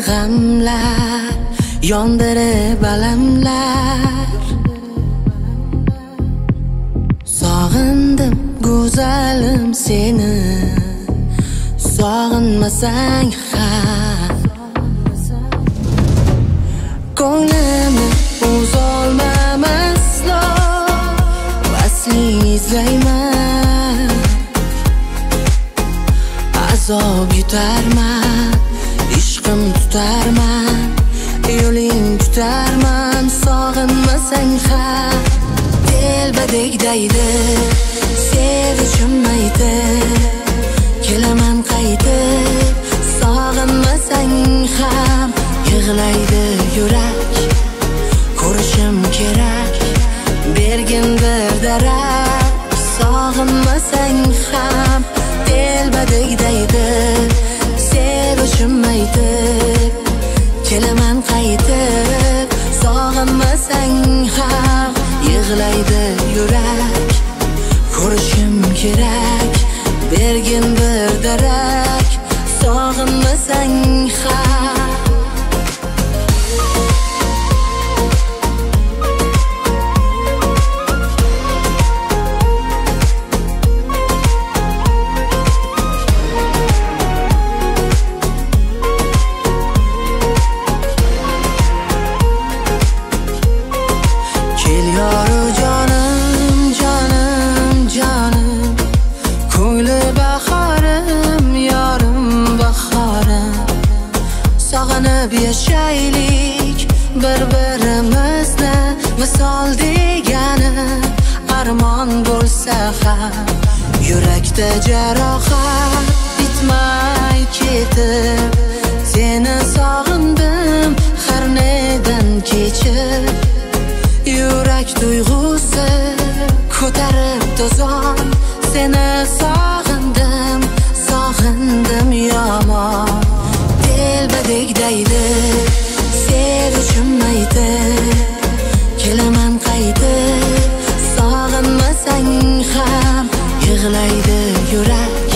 g'amlar, yondirib alamlar. Sog'indim go'zalim seni, sog'inmasang ham. Ko'nglimni o'zolmam aslo, vasling izlayman. Azob yutarman, ishqim tutarman, yo'ling tutarman, sog'inmasang ham. Telbadek daydi, sevishim aytib, kelaman qaytib, sog'inmasang ham. Yig'laydi yurak, ko'rishim kerak, bergin bir darak, sog'inmasang ham. Telbadek daydi, sevishim aytib, kelaman qaytib, sog'inmasang ham. Yig'laydi yurak, ko'rishim kerak, bergin bir darak, sog'inmasang ham. Yashaylik bir-birimizni, visol degani armon bo'lsa ham. Yurakda jarohat bitmay ketib, seni sog'indim har nedan kechib. Yurak tuyg'usi ko'tarib to'zon, seni sog'indim, sog'indim yomon. Telbadek daydi, sevishim aytib, kelaman qaytib, sog'inmasang ham. Yig'laydi yurak,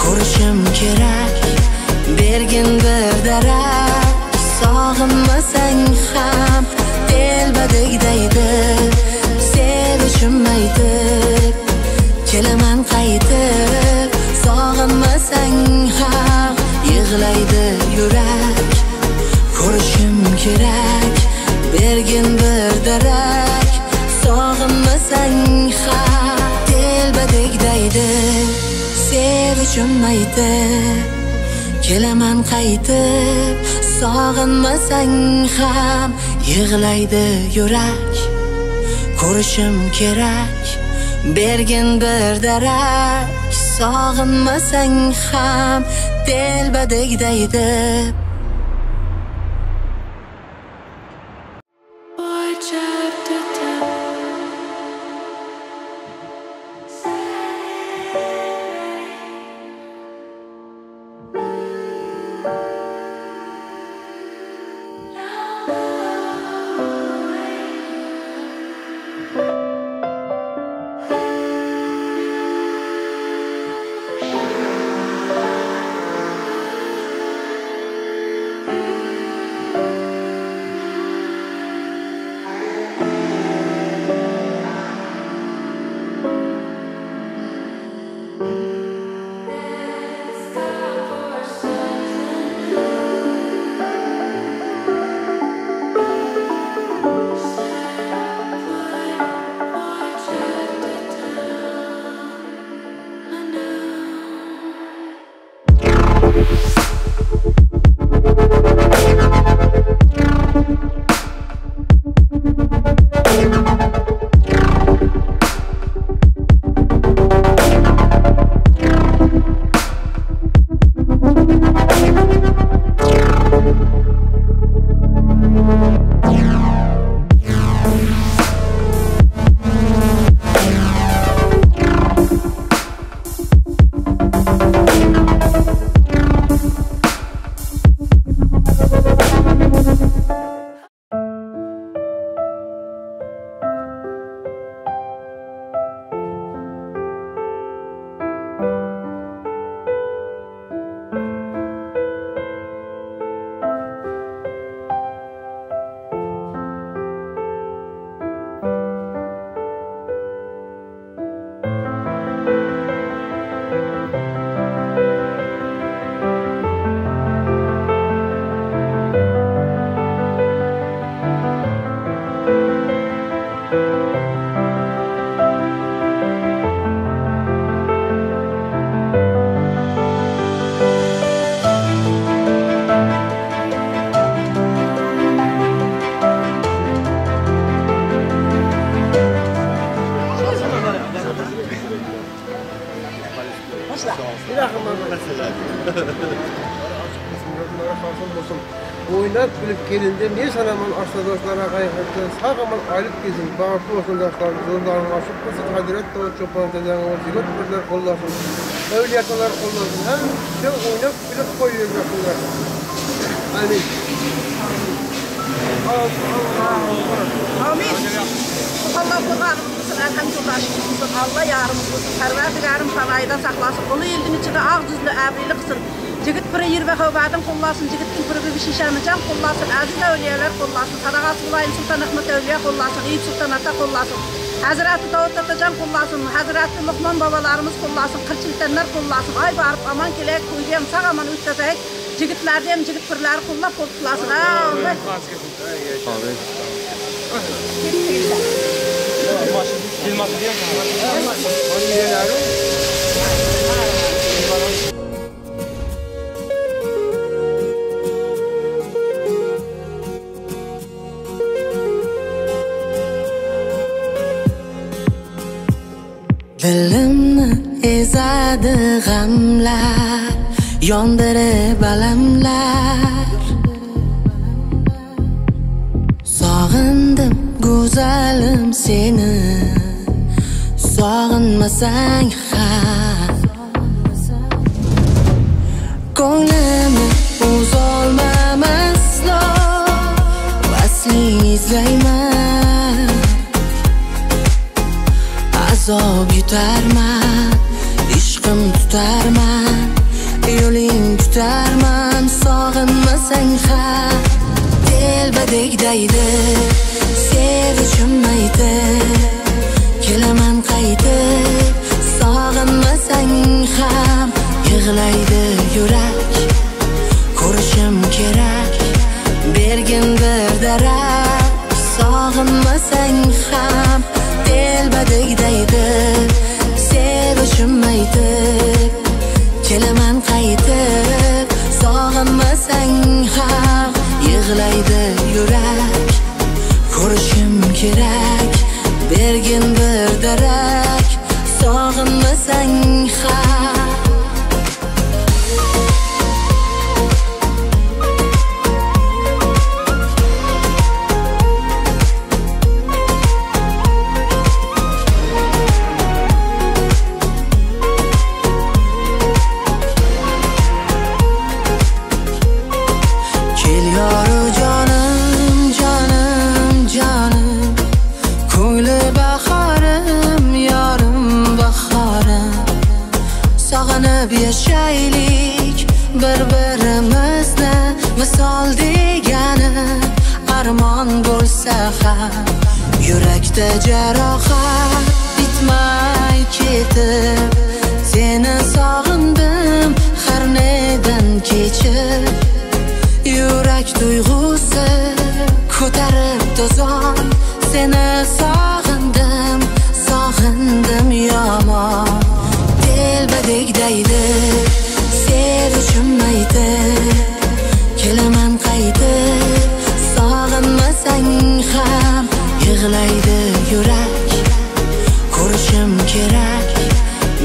ko'rishim kerak, bergin bir darak, sog'inmasang ham. Telbadek daydi, sevishim aytib, kelaman qaytib, sog'inmasang ham. Yig'laydi yurak, ko'rishim kerak, bergin bir darak, sog'inmasang ham. Telbadek daydi, sevishim aytib, kelaman qaytib, sog'inmasang ham. Yig'laydi yurak, ko'rishim kerak, bergin bir darak, sog'inmasang ham. Telbadek daydi. O'ynab kulib kelindi. Men sanaman oshna-do'stlar, ag'ay-aka, sog'-omon oylib kelsin. Baxtli bo'lsin yoshlar, yo'llaring ochiq bo'lsin. Hadirat cho'pon dadanglar, yigit qizlar qo'llasin. Avliyolar qo'llasin. Hamma o'ynab kulib qo'yinglar. Amin. Amin. Allah qo'rg'animiz bo'lsin, elhamdülillah şükür olsun. Allah yarımız olsun. Pərverdigarım panayda saxlasın. Ulu elin içində ağ yüzlü əbrili qılsın. Cigit piri yer və xovadın qollasın, cigitkin piri bir şişəmican qollasın, əziz əvliyalar qollasın, Sadaqası Bulayım Sultan Əhməd Əvliya qollasın, Eyüp Sultan Ata qollasın, Həzrəti Davud Atacan qollasın, Həzrəti Luqman babalarımız qollasın, Qırçıltənlər qollasın. Ay barıb aman kelək, qoyuyam sağ aman ötkəzək. Cigitlərdə hem cigit pirləri qollab qoltuqlasın. Allah. Amin. Dilimni ezadi g'amlar, yondirib alamlar. Sog'indim go'zalim seni, sog'inmasang ham. Ko'nglimni uzolmam aslo, vasling izlayman. Azob yutarman, ishqim tutarman, yo'ling tutarman, sog'inmasang ham. Telbadek daydi, sevishim aytib, kelaman qaytib, sog'inmasang ham. Yig'laydi yurak, ko'rishim kerak, bergin bir darak, sog'inmasang ham. Telbadek daydi, sevishim aytib, kelaman qaytib, sog'inmasang ham. Yig'laydi yurak, ko'rishim kerak, bergin bir darak, sog'inmasang ham. Yashaylik bir-birimizni visol degani armon bo'lsa ham, yurakda jarohat bitmay ketib, seni sog'indim har nedan kechib, yurak tuyg'usi ko'tarib to'zon, seni sog'indim, sog'indim yomon. Telbadek daydi, sevishim aytib, kelaman qaytib, sog'inmasang ham. Yig'laydi yurak, ko'rishim kerak,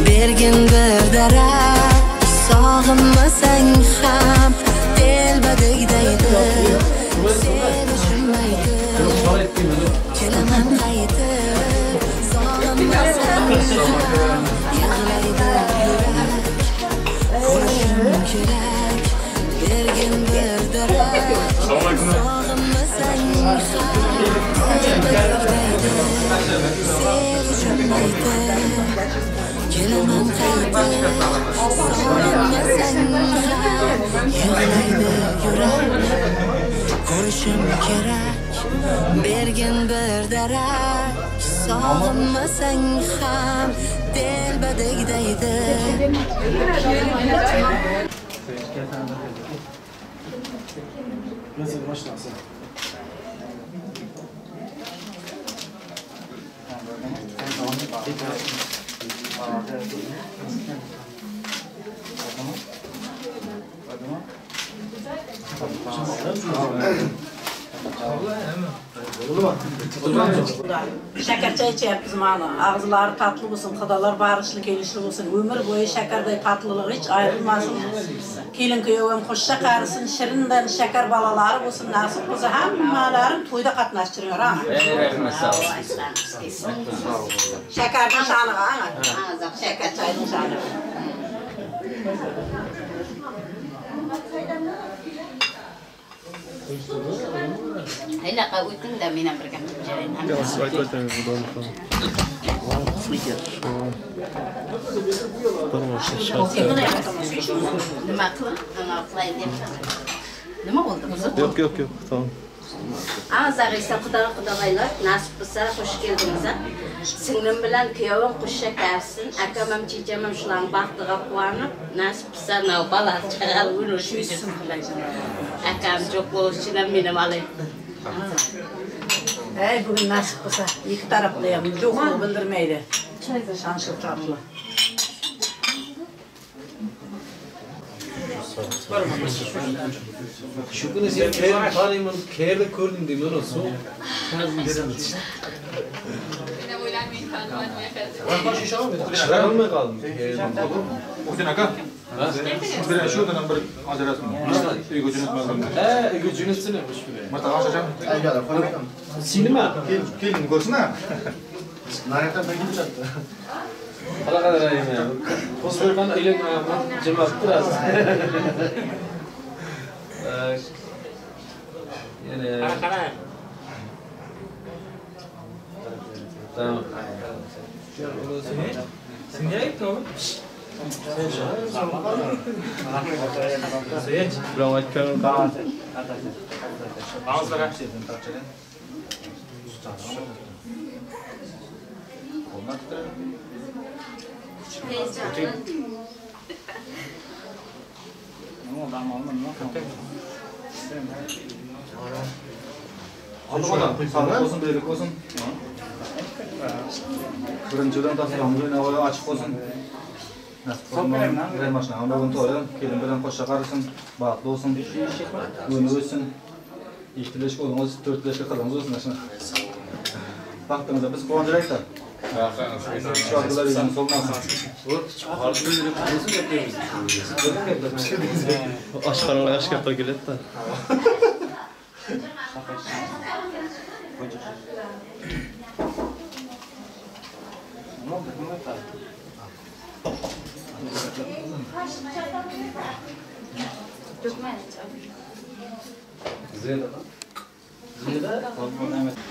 bergin bir darak, sog'inmasang ham. Telbadek daydi, sevishim aytib, kelaman qaytib, sog'inmasang ham. Yig'laydi yurak, ko'rishim kerak, bergin bir darak, sog'inmasang ham. Telbadek daydi, sevishim aytib, kelaman qaytib, sog'inmasang ham. Yig'laydi yurak, ko'rishim kerak, bergin bir darak, sog'inmasang ham. Telbadek daydi. Şeker çay içeyapmiz mana. Ağızları tatlı olsun, kudalar barışlı kelişli olsun. Ömür boyu şekerday tatlılığı hiç ayrılmasın. Kelin kuyovim qo'shsa qarisin, shirindan şeker balaları olsun, nasip bo'lsa hammalarim to'yda qatnashtiringlar, ha. Rahmat, sağ olun. Şekerning sha'niga, ha. Şeker choyning sha'niga. Aynaqa o'ting-da men ham birga qilib berayin. Nima qilib? Ana qilayin deb. Nima bo'ldi o'zi? Yo'q, yo'q, yo'q, tamam. Ağzağıysa xudoga xudog'aylar, nasib bo'lsa xush keldingiz. Singlim bilan kuyovim qo'shsha karsin, akam ham checham ham shularning baxtiga quvonib, nasib bo'lsa nav bola chaqal urushsin. Akam jo'q bo'lishidan meni alaydi. Ey bugün nasip bo'lsa ikki tarafda ham yo'qni bildirmaydi. Shanshil tatlı. Şu günü sen kârlı tanıyım, kârlı gördüm değil mi orası? Çıkarılmaya kaldım. Oğuzhan aka. Bir şuradan bir ajratma. Uyga jo'natmadim. He, uyga jo'natsana bosh bere. Marta oshajam. Sinema. Kelin ko'rsin ha. Naryoqdan bir kelishadi. Qanaqa raymi? Qo'sqo'yqan uylanganman, jimab turasiz. Yana qara. Tamam. Sen nereye gittin oğlum? Sen. Sağlık olsun, birlik olsun. Birinchidan tasdiqlangan açık olsun. Nasip olsun. Bir mashina bugun to'yi, kelin bilan qo'sha qarasin, baxtli olsun. O'yini o'ssin. Ikkilashga o'g'lingiz, to'rtlashga qizingiz o'sin shuni. Baxtingizga biz quvontiraylik. Shodliklar yuzingiz solmasin. Oshxonalar oshga keladi-da.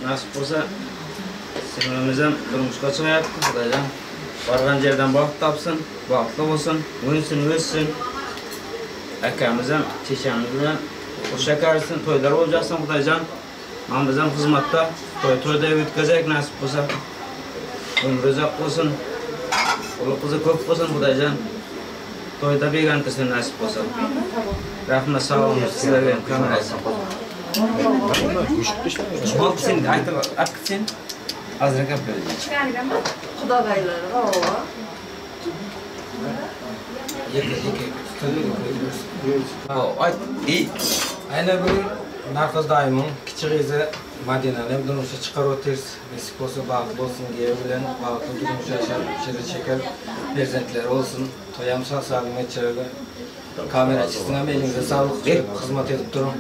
Nasip bo'lsa singlimiz ham turmushga chiqyapti, Xudojon. Borgan yerdan baxt topsin, baxtli bo'lsin, o'nsin, o'ssin. Akamiz ham, chechamiz bilan qo'sha qarisin, to'ylar o'ljasin, Xudojon. Mana biz ham xizmatda to'yda o'tkazaylik nasib bo'lsa. Umri uzoq bo'lsin, o'g'il qizi ko'p bo'lsin, Xudojon. To'yda begantirsin nasib bo'lsa. Rahmat, sog' bo'linglar, sizlarga ham kamerasi. Bo'ldi, sen aytib, aytib sen. Azra gap ber. Xudog'aylar, ova. Ayt. Aynan bugun Narqiz dayımın kichik qizi Madinani durmushga chiqarib o'tirsiz. Nasib bo'lsa baxtli bo'lsin, kuyovi bilan baxtli turmush yashab, shirin shakar farzandlari olsun. To'yam sog' salomat chiroyli. Kamerachisini ham elingizga sog'liq, xizmat etib turing.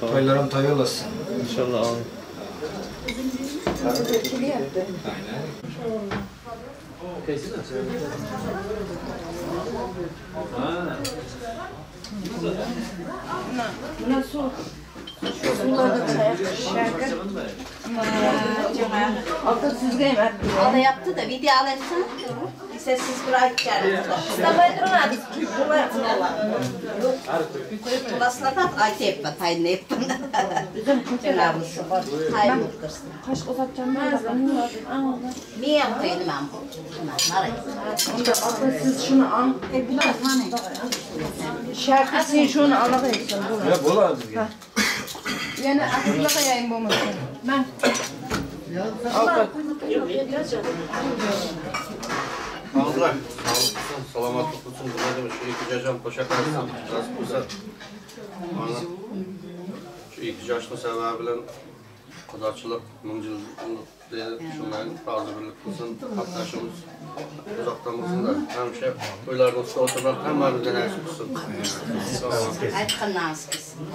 To'ylarim to'y bo'lsin. Inshaalloh. Aynan. Buna su. Ala yaptı da video alırsın. Sessiz bırak gelin. Şarkısını şunu alacaksın. Ya bo'ladi. Yani aklına yayın bo'lmasin. Ben. Ağızlar. Salamatlık olsun. Şu iki cacam koşa karşısın. Nasıl olsa. Şu Şu iki yaşlı sebebi bilen kudaçılık, mıncılık diye şunların razı birlik olsun, arkadaşımız uzaktan olsun da hemşe toyların üstü oturmak hem harbiden nasip olsun. Aytqan nasip olsun.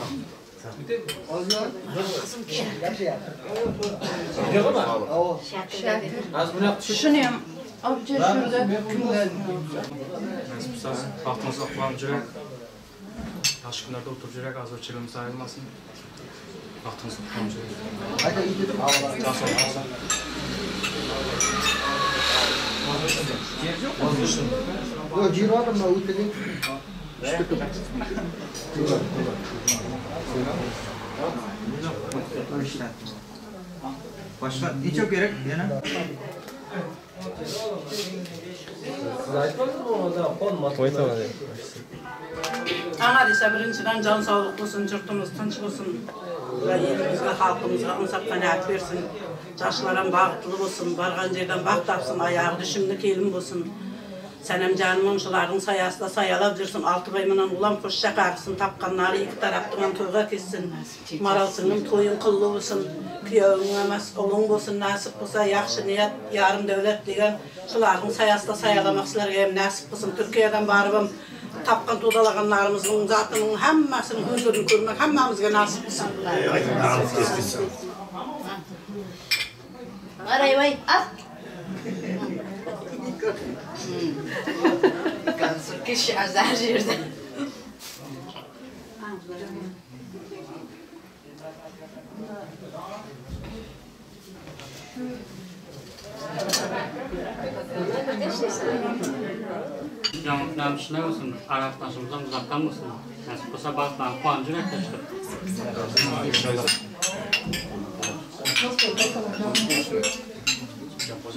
Şunu ham olib şurada. Nasip bo'lsa, baxtimiz oqlanib yurak. Yaxshi kunlarda o'tirib yurak, azor-chilimiz ayrilmasin. Baxtimiz oqlanib yurak. Yo'q, jirvadim, o'tding. Başka hiç yok gerek yana. Ağa dese birinchiden can sağlık olsun, yurtimiz tinch bo'lsin, va elimizga, xalqimizga insof qanoat bersin, yoshlar baxtli bo'lsin, borgan yerdan baxt topsin, oyog'i tushimli kelin bo'lsin. Sanem canımın şularning soyasida soyalab yursin, Altıbay bilan ulam qo'shcha qarsin, topganlari ikki tarafdan to'yga ketsin. Maral singlim to'ying qilli bo'lsin, kuyoving emas, o'g'ling bo'lsin, nasib bo'lsa, yaxshi niyat, yarim davlat degan shularning soyasida soyalamoq sizlarga ham nasib bo'lsin. Turkiyadan borib ham topgan to'dalaganlarimizning zotining hammasini huzurini ko'rmak hammamizga nasib bo'lsin. Qaray voy, al. Kişi azar yerda. Yalnız olsun, arkadaşımızdan uzaktan olsun. Nasip olsa baxtlarni quvonib yurak chiqib.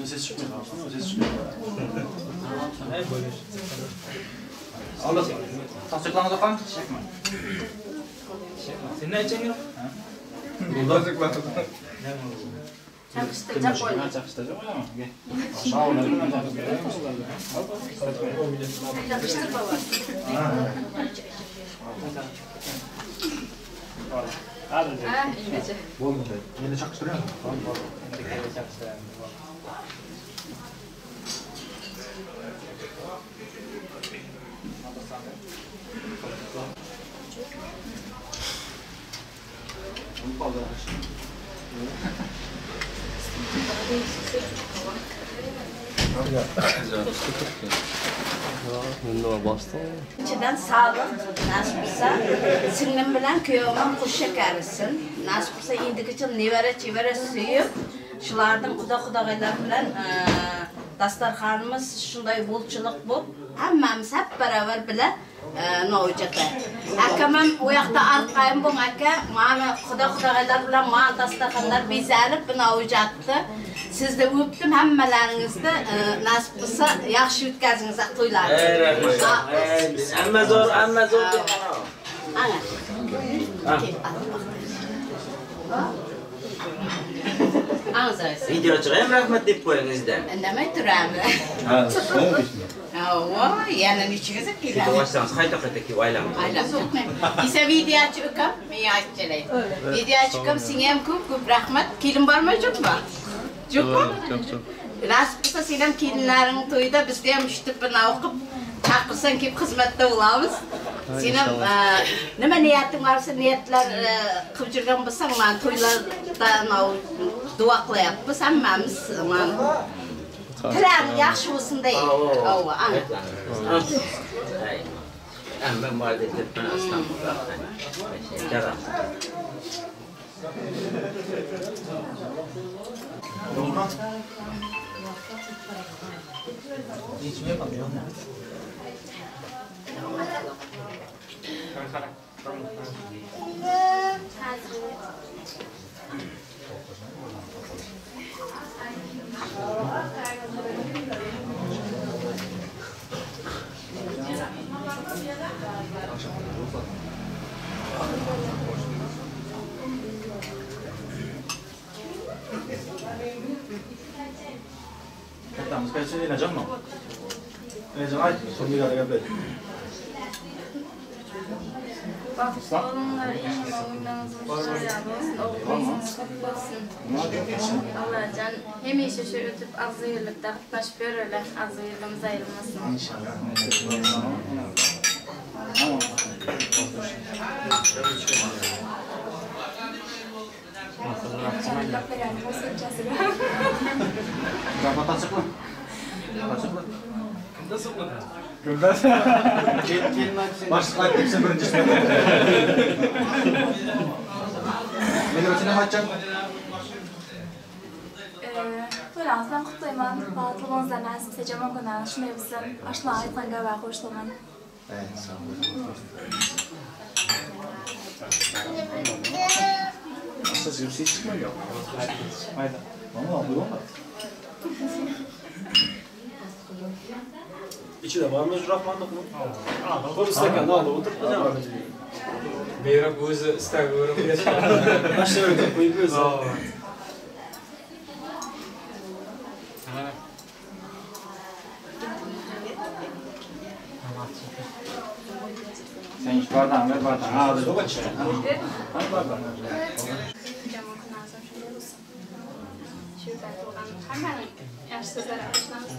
Ses çıkmıyor. Ses çıkmıyor. Allah tasdiqlanız oqam? Çekme. Sen ne içen yok? Tasdiqlanız. Çakıştıracak oyna. Çakıştıracak oyna mı? Gel. Aşağı oynayalım, ben çakıştıracağım. Çakıştır baba. Hadi. Bo'ldi. Meni çakıştırıyor. Tamam, bo'ldi. Endi çakıştırayım. Birinchidan sog'liq nasib bo'lsa, singlim bilan kuyovim qo'sha qarisin. Nasib bo'lsa endigicha nevara chevara suyib, shularning xudo-xudog'aylar bilan dasturxonimiz shunday bo'lchilik bo'lib, hammamiz hep baravar bilan novjata. Akam ham u yoqda arqayim bo'ng aka, mana xudo-xudog'aylar bilan mana dasturxonlar bezalib novjatdi. Sizni o'pdim hammalaringizni, nasib bo'lsa yaxshi o'tkazingizlar to'ylarni. Hamma zo'r, hamma zo'r. Ana. Videochiga ham rahmat deb qo'yingizda. Indamay turamiz. Ha, Ava, yana nechigacha keladi? Ketib qayta-qayta kelib aylanib. Aylanib. Esa videochi ukam, men aytchalay. Videochi ukam senga ham ko'p-ko'p rahmat. Kelin bormi, yo'qmi? Yo'qmi? Yo'q, yo'q. Nasib bo'lsa sen ham kelinlaring to'yida bizni ham shutib bir o'qib chaqirsang kelib xizmatda bo'lamiz. Sen ham nima niyating borsa niyatlar qilib yurgan bo'lsang, mana to'ylarda duo qilyapmiz hammamiz. Mana tilaring yaxshi bo'lsin dey. Ava, ana. Amma muhabbetdan Istanbulga. Katamiz qaysi enajonmi? Enajon ayt, so'nggi gaplar. Baxtlı olunlar, inşallah oyunlarınız hoşlar olsun, oğlunuz kutlu olsun. Allahcan hemişe şu ötüp azı yıllıkta kutlaşıp görürler, azı yıllığımız ayrılmasın. İnşallah. Başlık ayttık birinci. Melodi'ni aytacağım. To'ylaringiz kutlayman. Baxtli bo'linglar, nasib etsa yomon kunlar shunday bo'lsin. Oshna aytgan gapga qo'shilaman. Sağ olun. Aslında hiç çıkmıyor. Hayda. Ama bu olmaz. İçi de var mı Rahmanlık mı? Bir stakan aldı oturtacağım. Beyrak o'zi istak o'rin. Mashina qo'yib o'zi. Sen hiç bardağın ver bardağın. Ha, hadi bak işte. Hadi bardağın. Yaxshi so'zlar alishamiz.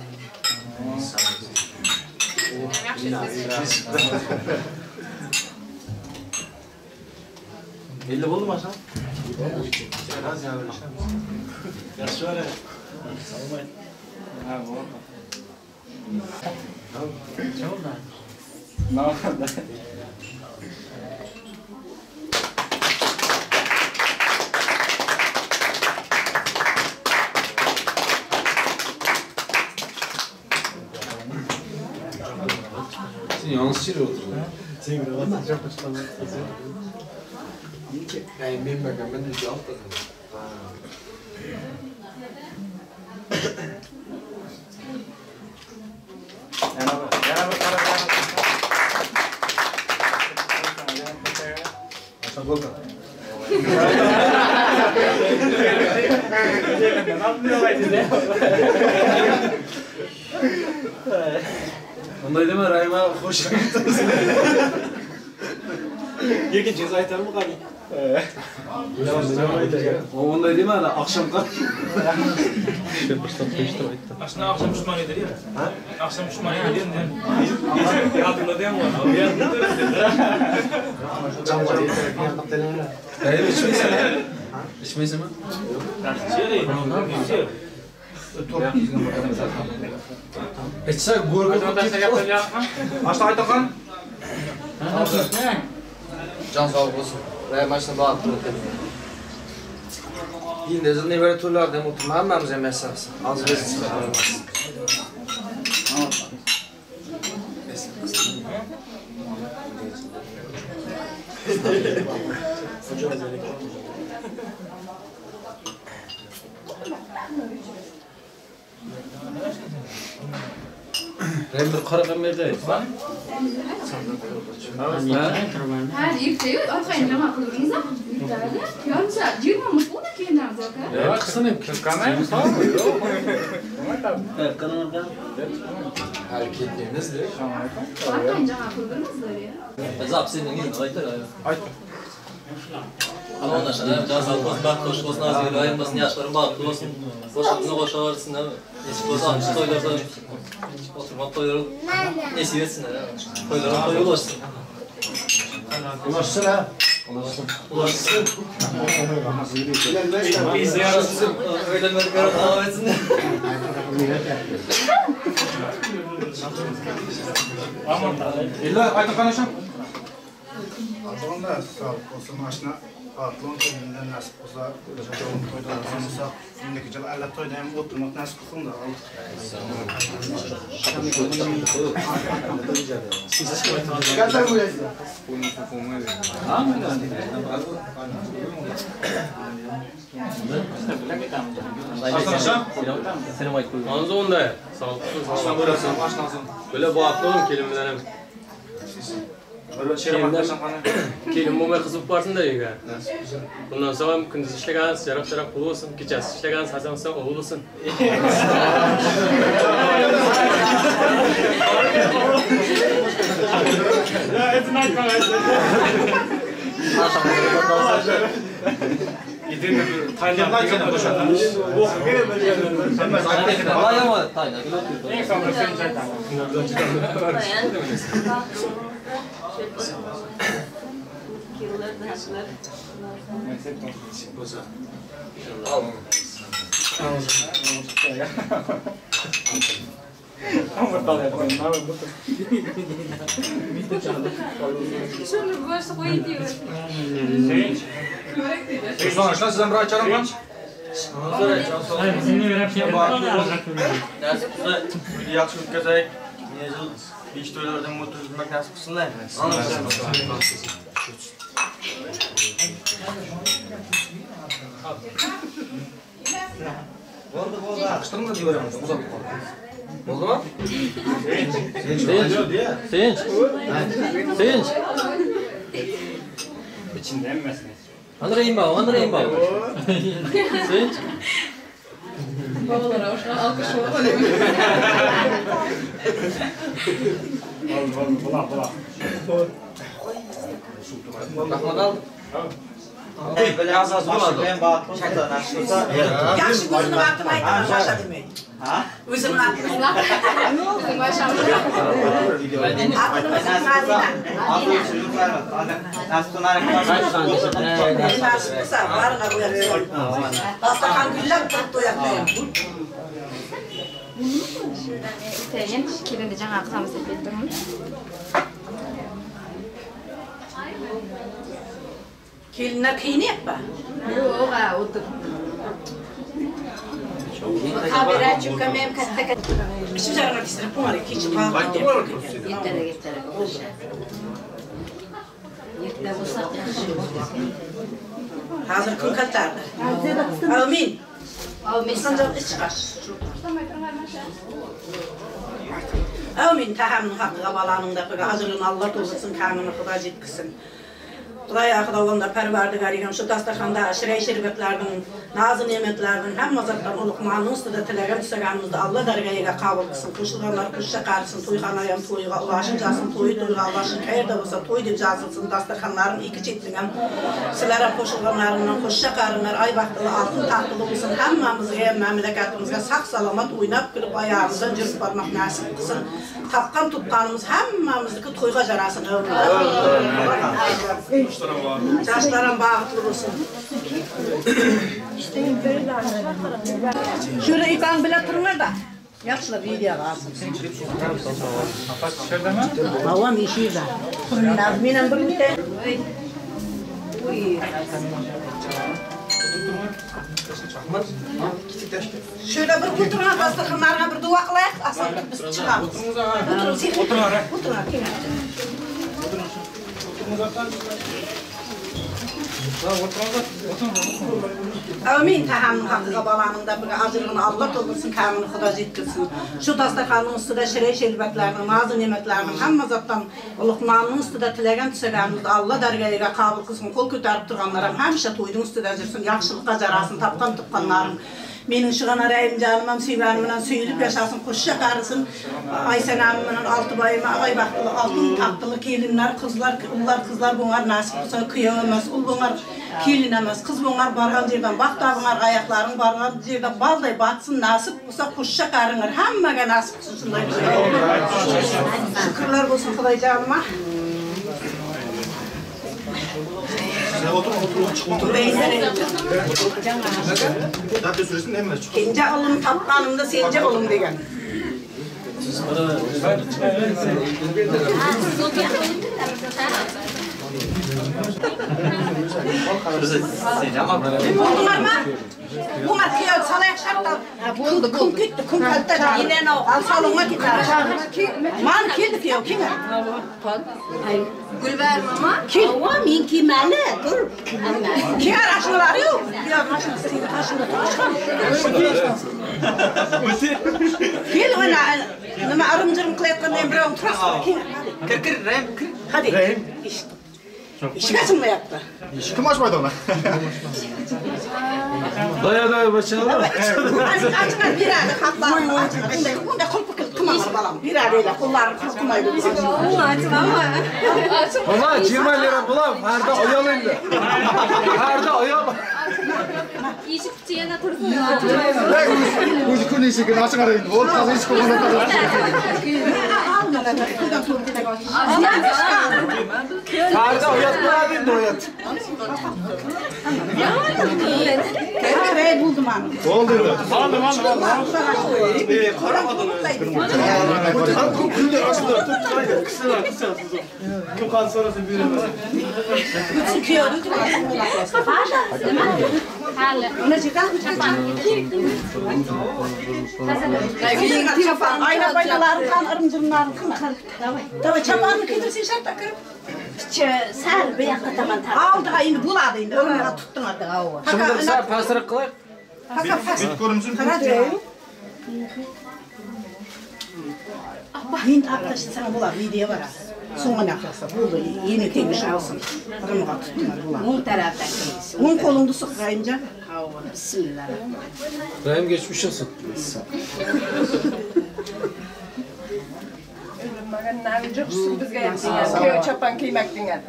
Yaxshi. Belli oldu mu aşağı? Biraz ya böyle şey. Yaxshi var ya. Salmayın. Ha, bu oldu. Ne oldu? Ne oldu? Sen yanlış yere oturdun. Sen kravat çok hoşlanmaz. Yani ben bakalım, ben de cevap da. Unday dema, Rahima xo'sh Lekin ceza aytarmi qani? Unday dema, akşam qani. Aslında akşam düşman eder ya. Ha? Akşam düşman eder ya. Yadımda değil mi? Dayım içmeysin ha? İçmeysin mi? İçse go'rga Ashta aytaman. Can sağ olsun. Rahim baxtli bo'lsin. Endi nevara to'ylarda ham o'tirma, hammamiz ham yashamiz. Az biz chiqamiz. Rahim bir qora berdi. Ha, ertayu orqangni nima qildingiz? Ertadi. Yarim soat 20 minut bo'ldi keyin aka. Yo'q, qilsin ham. Hali ketmaymiz-da. Orqangni nima qildingizlar ya? Zapsini aytar. Ayt. Anlaşılan can sağlık olsun, baht hoş olsun, azgir ayırmasın, yaşların bahtlı olsun, boşluğunu boşarsın, değil mi? Nesip olsa almış toylarda oturmak toyları nesip etsinler, toylara toy ulaşsın. Ulaşsın ha? Ulaşsın. Ulaşsın. Ulaşsın. Öğlenmedik arada devam etsin. İlla aytın qanaşam. Azonda sağlık olsun, maşına Atlon kelinden nasip olsa, toyda olsa, şimdiki yıl Allah toyda hem oturmak nasip olsun da. Anza onda, sağlık olsun. Böyle baxtlı olun kelimeden hem. Kelin bo'lmay qizib borsin-da uyga. Bundan so'ng ham kunduz ishlagansiz, yaroq-sharoq pul bo'lsin, kechasi ishlagansiz, Hasan Husan o'g'il bo'lsin. Yaxshi o'tkazaylik. Yil 5 to'ylardan o'tkazmak nasib qilsinlar. Bo'ldi, bo'ldi. Qishtirma deb yuboramiz, uzatib qoldi. Bo'ldimi? Sevinch. Sevinch. İçinde emmesin. Andreyim baba, Andreyim baba. Sevinch. Babalar hoşuna alkış oldu. Bula, bula. Rahmat al. Yaxshi o'zini vaqtini aytaman, Masha demay. Ha? O'zini vaqtini. Atini Madina. Nasib qilsa, barına bu yoqda. Dasturxon gullab turibdi u yoqda ham. Aytayın, kelinni жаңа qizamiz deb aytdim. Kelinlar qiynayapti. Yo'q, ha, o'tirib. Kamerachukam ham katta katta. Ichib jarang'a kestirib qo'yar, kech qoldi. Ertaga ertaga o'sha. Erta bo'lsa yaxshi. Hozir kun kattardi. Amin. Amin. Sanjab ich chiqar. Amin. Tahamning haqqiga balaning da ajrini Alloh to'ldirsin, kamini Xudo yetkizsin. Xudoy Xudovonda Parvardigoriyam shu dasturxonda shiray sherbetlarning, nozi ne'matlarning hamma zotdan ulug'manning ustida tilagan tusaganimizni Alloh dargohiga qabul qilsin. Qo'shilganlar qo'shsa qarisin, to'yxona ham to'yga ulashib jasin, to'yi to'yga ulashsin, qayerda bo'lsa to'y deb yozilsin, dasturxonlaring ikki chetning ham sizlar ham qo'shilganlaringdan qo'shsa qaringlar, ay baxtli, oltin taxtli bo'lsin. Hammamizga ham mamlakatimizga sog' salomat o'ynab kulib oyog'imizdan yurib bormoq nasib qilsin. Topgan tutganimiz hammamizniki to'yga jarasin. Yaşlarım bağıtlı olsun. Şöyle ikan bile turunlar da. Yaxşılar videoya alsın. Havam işi da. Nazmiyle birlikte. Şöyle bir oturun, dasturxonlarga bir dua qilaylik, aslında biz chiqamiz. Oturun, oturun. Amin. Tahamning haqqiga balaning da bir ajrini Alloh to'ldirsin, kamini Xudo yetkizsin. Shu dasturxonning ustida shiray sherbetlarning, nozi ne'matlarning hamma zotdan ulug'manning ustida tilagan tusaganimizni Alloh dargohiga qabul qilsin. Qo'l ko'tarib turganlar ham hamisha to'yning ustida yursin, yaxshilikqa jarasin, topgan tuqqanlarim. Mening shu g'ana Rahimjonim ham suyganim bilan suyulib yashasin, qo'shsha qarisin. Aysanam bilan Oltiboyim, ay baxtli, oltin taxtli kelinlar, qizlar, ullar, qizlar bo'lar nasib qilsa, kuyov emas, ul bo'lar, kelin emas, qiz bo'lar, borgan yerdan baxt topinglar, oyoqlaring borgan yerda balday batsin, nasib qilsa qo'shsha qaringlar, hammaga nasib qilsin shunday. Shukrlar bo'lsin Xudoyjonima. Kenja oğlum tapqanımda senja oğlum degan. Buldunlar mı? Bunlar kıyar salayaq şartlar. Buldu, kun gitti, kun kaltta. Al salonga ketdi. Man keldi kuyov, kim? Gulbar mama. Ova, men kiymali, tur. Kiyar ashnalari yo'q. Kiyar mashinasi qashida turishgan. Kel ona nima arim-jirim qilayotgandan biroving turasizlar, kel. Kir, kir, Rahim, kir. Hadi. Rahim. Eshik ochilmayapti. Eshik kim ochmaydi uni? Daya daya başına. Açıklar beradi xalqlar. Bunday, bunday qulpi qilib kim Açma balam. Bir arayla kollarını kurtmaydı. Valla 20 lira bulam. Herda oyal indi. Herda oyal. Eshik kuchi yana tursin. O'zi kun eshigini ochiq qaraydi. O'rtasi eshik qo'yib Herda oyat bo'ladi endi oyat. Kerak bo'ldi mana. Bo'ldi endi. Oldim, oldim, oldim. Qaramadim. Kunlar ochildi. Qissalar, qissalar. Kim qani so'rasa beraman. Hali. Ayna baynalarım kan, ırımcımlarım kan. Давай, çapanını kıydırsın şartta kırıp. Sal bu yoqqa tomon tart. Oldi, endi bo'ladi endi. O'rniga tutding artık. Shimdi sal pastroq qilaylik. Bet ko'rinsin. Endi olib tashlasan bo'ladi, uyda boradi. So'ngini qilsa bo'ldi, yeni temiz olsin. O'rniga tutding bo'ladi. O'ng tarafdan kiysin. O'ng qo'lingni suq, Rahimjon. Bismillah. Rahim geçmiş olsun. Juqsin bizga ham degan, kuyov chopon kiymak degan.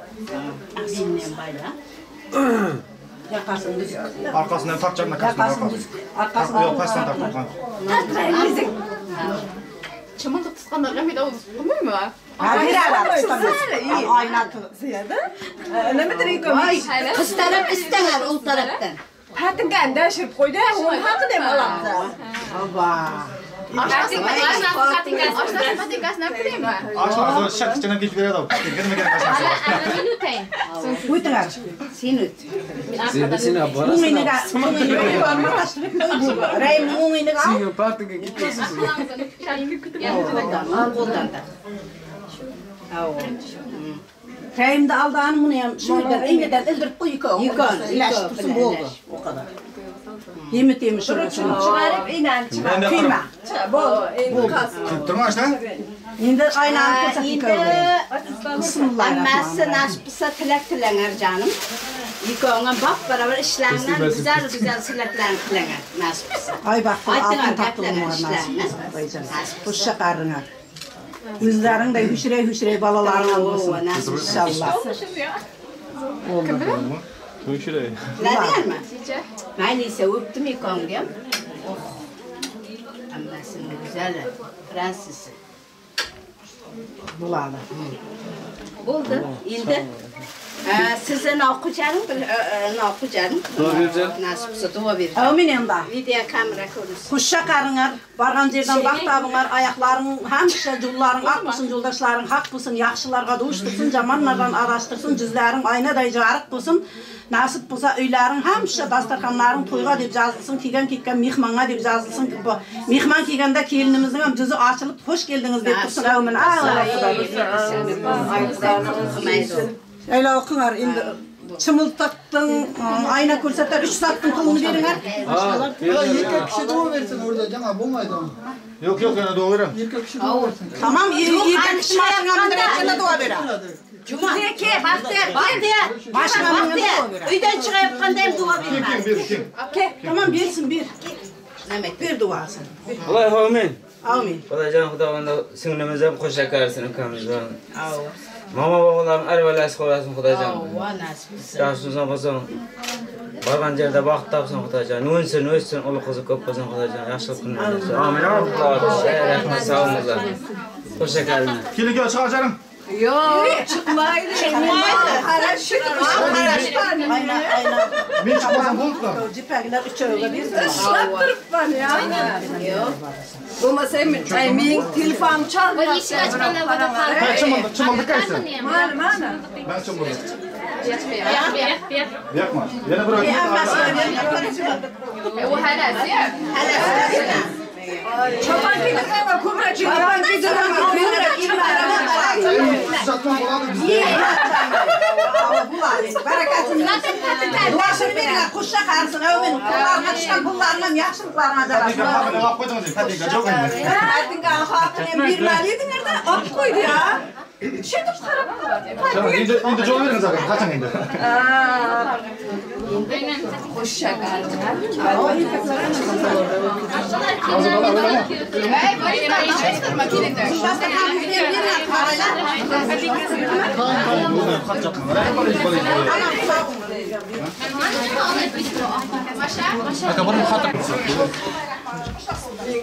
Sendan bayla. Yoqasini uzib. Arkasından tartacağım arkasından. Arkasından. Yok, pastdan tartacağım. Tartmayın. Chimildiq tutqanlarga men og'iz qilmayman. Ha, beradi. Ayna ziyada. Nimadir ekan? Qiz taraf istanar u tarafdan. Patinkani dashirib qo'ydi, uni haqida ham olamiz. Oba. Oshnasi patinkasini olib kiraymi? Oshnasi shaqchadan ketib beradi. Nima kerak oshnasi? Men o'tayin. O'tirar. Sen o't. Sen olib borasan. Rahim o'ngini ol. Sen patinka ketasiz. Qo'ldan. Rahimni aldanı bunu ham shundan engidan ildirib qo'y ikkovini. Ilashib tursin bo'ldi. O qadar. Yemi temiz chiqarib, inani chiqarib. Kiyma. Bo'ldi, endi qolsin. Kirib turma ashna. Endi aynani ko'rsatib Endi hammasi nasib bo'lsa tilak tilanar canım. Ikkovingam bap barobar ishlaridan güzel güzel tilaklarni tilanar nasib bo'lsa. Ay baxtli oltin topilgan nasib bo'lsa. Xushcha qarinlar. O'zlaringday hushray-hushray bolalaring bo'lsin. Inshaalloh. Kim bilan? Hushray. Biladinglarmi? Mayli esa o'pdim ikkovingni ham. Oh. Hammasini go'zali, fransisi. Bo'ladi. Bo'ldi. Endi sizni o'qijanim, o'qijanim. Duo berjan. Nasib bo'lsa duo berjan. Amin endi. Video kamera ko'rinsin. Xushcha qaringlar, bargan yerdan baxt topinglar, oyoqlaring hamisha yo'llaring oq bo'lsin, yo'ldoshlaring haq bo'lsin, yaxshilarga dushtirsin, yomonlardan adashtirsin, yuzlaring oynaday joriq bo'lsin. Nasib bo'lsa uylaring hamisha dasturxonlaring to'yga deb yozilsin, kelgan ketgan mehmonga deb yozilsin. Mehmon kelganda kelinimizning ham yuzi ochilib, xush keldingiz deb tursin. Amin. Ayla o'qinglar endi. Chimiltiqning ayna ko'rsatar 3 soatning pulini beringlar. Erkak kishi duo bersin orada jana bo'lmaydi. Yo'q, yo'q, yana duo beraman. Erkak kishi duo bersin. Tamam, erkak kishi mashinaga mindirayotganda duo beradi. Juma. Ke, Baxtiyor, Baxtiyor. Mashinaga mindirib duo beradi. Uydan chiqayotganda ham duo beradi. Ber, Ke, tamam bersin, ber. Ber duosini. Allohu amin. Amin. Xudojon, Xudovando singlimiz ham qo'sha qarsin ukamizdan. Mama babalarning arvalasi qo'lasin Xudojon. Ava nasib bo'lsin. Yaxshimizdan bo'lsin. Borgan yerda baxt topsin Xudojon. O'nsin, o'ssin, o'g'il qizi ko'p bo'lsin Xudojon. Yaxshilik kunlar bersin. Amin. Rahmat, sog' bo'linglar. Qo'sha qaringlar. Keling, chiqar. Yo'q, chiqmaydi. Chiqmaydi. Qarash, qarash. Ayna, ayna. Men chiqmasam bo'ldi. Jipaklar uchoviga bersin. Ishlab turibman ya. Yo'q. Bo'lmasa men telefonim chalmayapti. Eshik ochganlar bo'lib qoldi. Chimildiq qaysi? Mana, mana. Men chimildiq. Yo'q, yo'q, yo'q. Yo'qmi? Yana bir U halasi. Halasi. Chopon kiydirmayman, ko'proq chopon kiydirmayman, ko'proq kiydirmayman. Tuzatma bo'ladi bizda. Bo'ladi. Barakasini duosini beringlar, qo'shsa qarisin. Amin. Pullarga tushgan pullarini ham yaxshiliklarga ajratsin. Patinka olib qo'ydingiz, patinka jo'q endi. Patinkani haqini ham bermadinglar-da, olib qo'ydi ya. Сөйтіп қарап. Енді жол беріңіз, ағай, қашан енді? Қошша.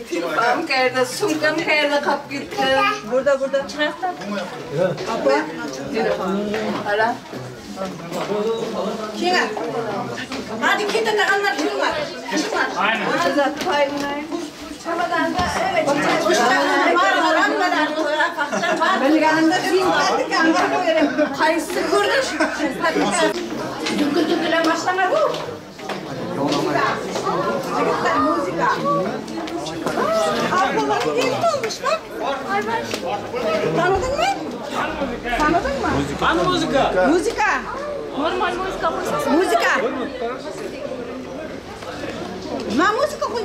Telefonum qayerda, sumkam qayerda qolib ketdi. Burada, burada. Apa? Telefon. Qara. Keyin. Hadi ketadiganlar chiqinglar. Chiqinglar. Chamadonda, evet. Bilganimda qaysi ko'rinish? Dukul-dukulan boshlanadi bu. Yigitlar muzika. Ablalarım gelin olmuş bak. Tanıdın mı? Tanıdın mı? Hangi muzika? Muzika. Normal muzika qo'ysangiz. Muzika. Ma muzika qo'y.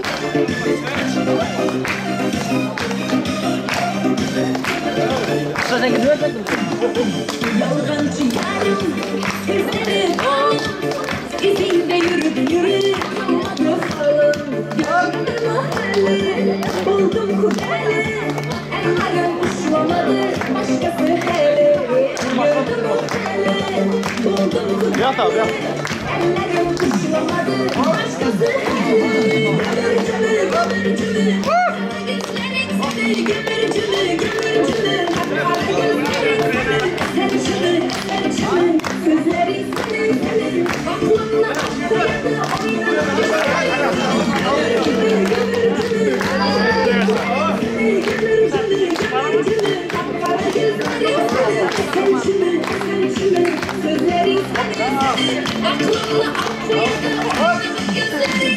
Yalancı yarim, sözleri al, izinde yürü yürü, dostum, gördüm o hali, buldum kudeli, ellerim uçlamadı, başkası hele, gördüm o hali, buldum kudeli, ellerim uçlamadı, başkası hele, gömürcümü, gömürcümü, gözlerin seni, gömürcümü, gömürcümü, sen şunu, sen şunu, sözleri senin, senin, aklımda koyanı oynamak isterim. Gömürcümü, gömürcümü, gömürcümü, gözleri senin, sen şunu, sen şunu, sözleri senin, senin, aklımda koyanı oynamak gözleri senin.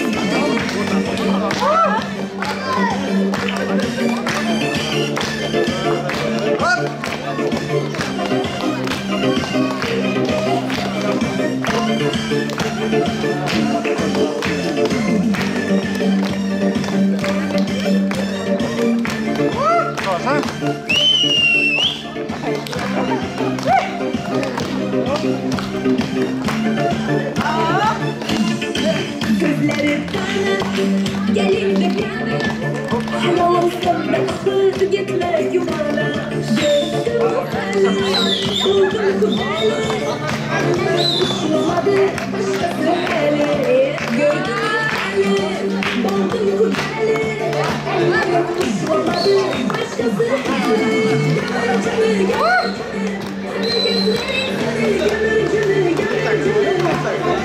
Gözleri tane, gelin de yana, helal olsun baksız gitme yuvana. Gördüm o hali, buldum kudeli, ellerim uçlamadı başkası hele. Gördüm o hali, buldum kudeli, ellerim uçlamadı başkası hele. Gömürcümü, gömürcümü, gözlerin seni, gömürcümü,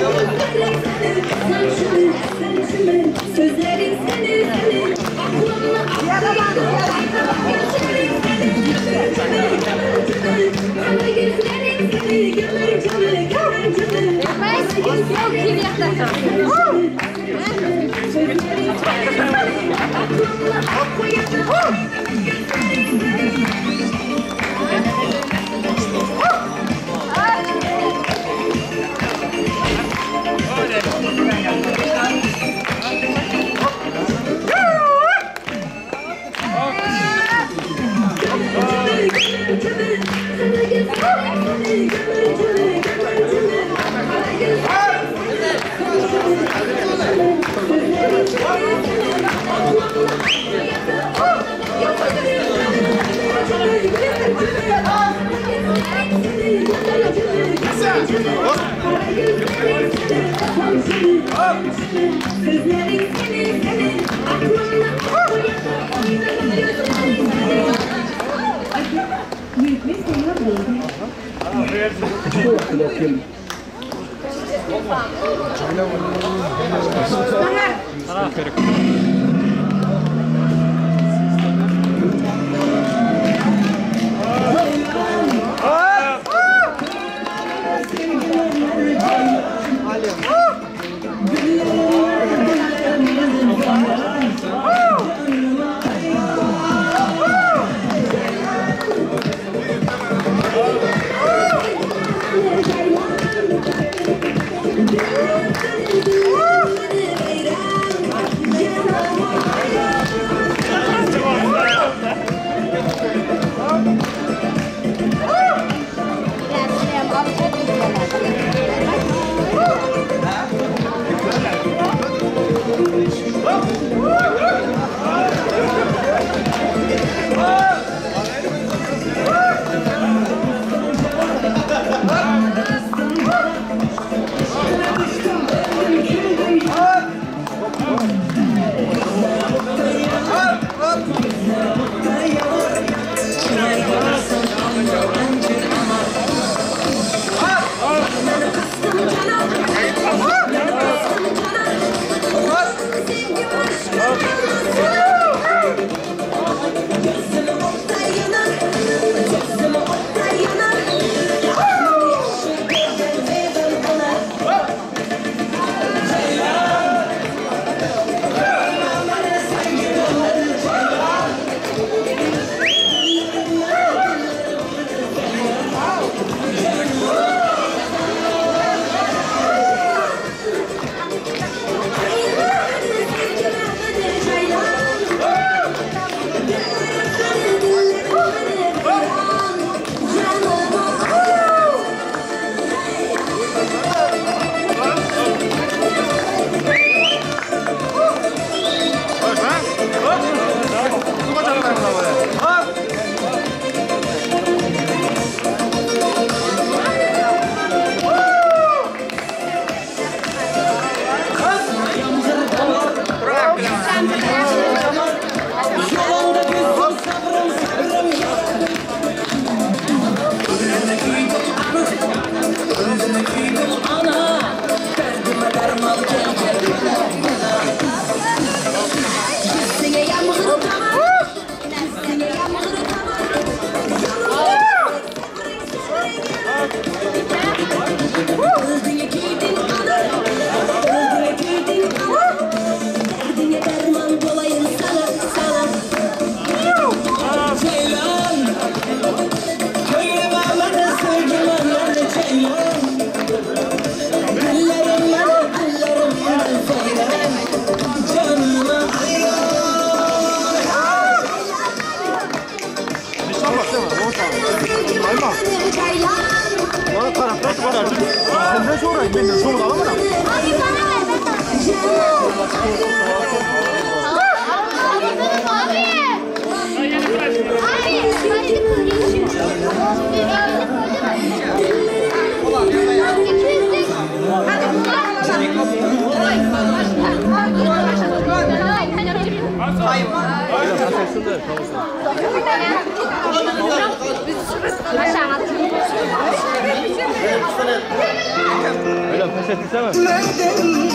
gömürcümü, gözlerin seni, sen şunu, sen şunu, sözlerin seni, seni, aklımda aklımda, gözlerin seni, gömürcümü, gömürcümü, sana gözlerin seni, gömürcümü, gömürcümü, sözlerin seni, aklımda aklımda, gözlerin seni. Yeah.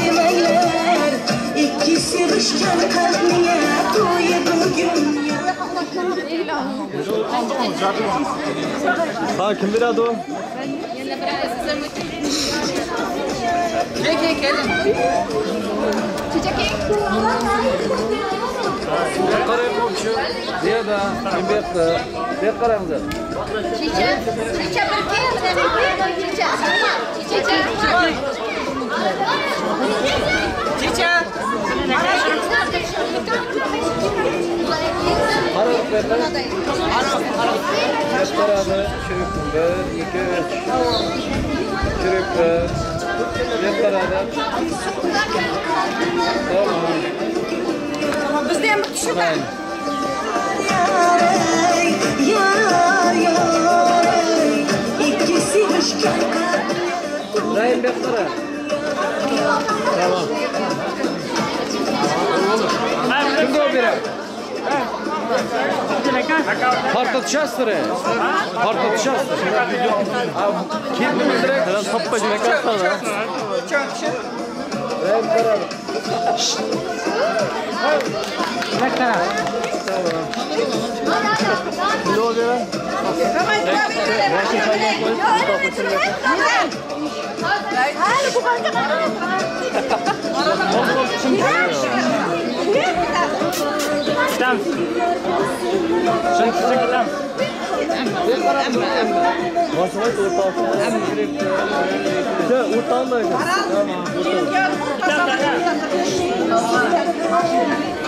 Demanglar, ikki sevishgan qalbning to'yi bugun. Ha, kim beradi o? Gel gelin. Çiçek. Qarang komşu. Diye da, kim berdi? Ber qaranglar. Çiçek, çiçek bir kel, çiçek. Çiçek. Çiçek. Bir, iki, üç. Çürükler. Bir beraber. Tamam. Tamam, biz de mi düşürler? Rahim Bektar'a. Tamam. Kimde o biri? Partatışastır. Partatışastır. Kim direkt tappa direkt atsana. Rahim Karar. Ne oluyor?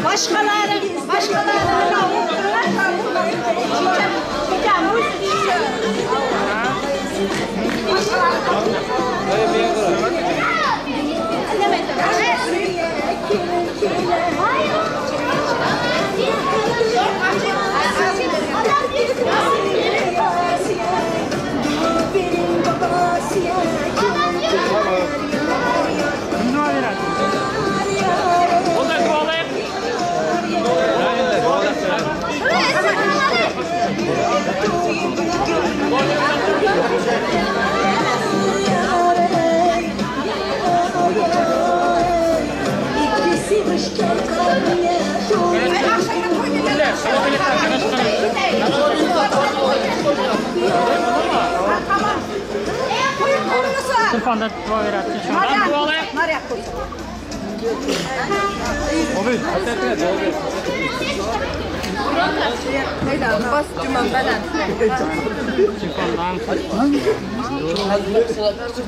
Başkaları, başkaları. Telefonda dua beradi.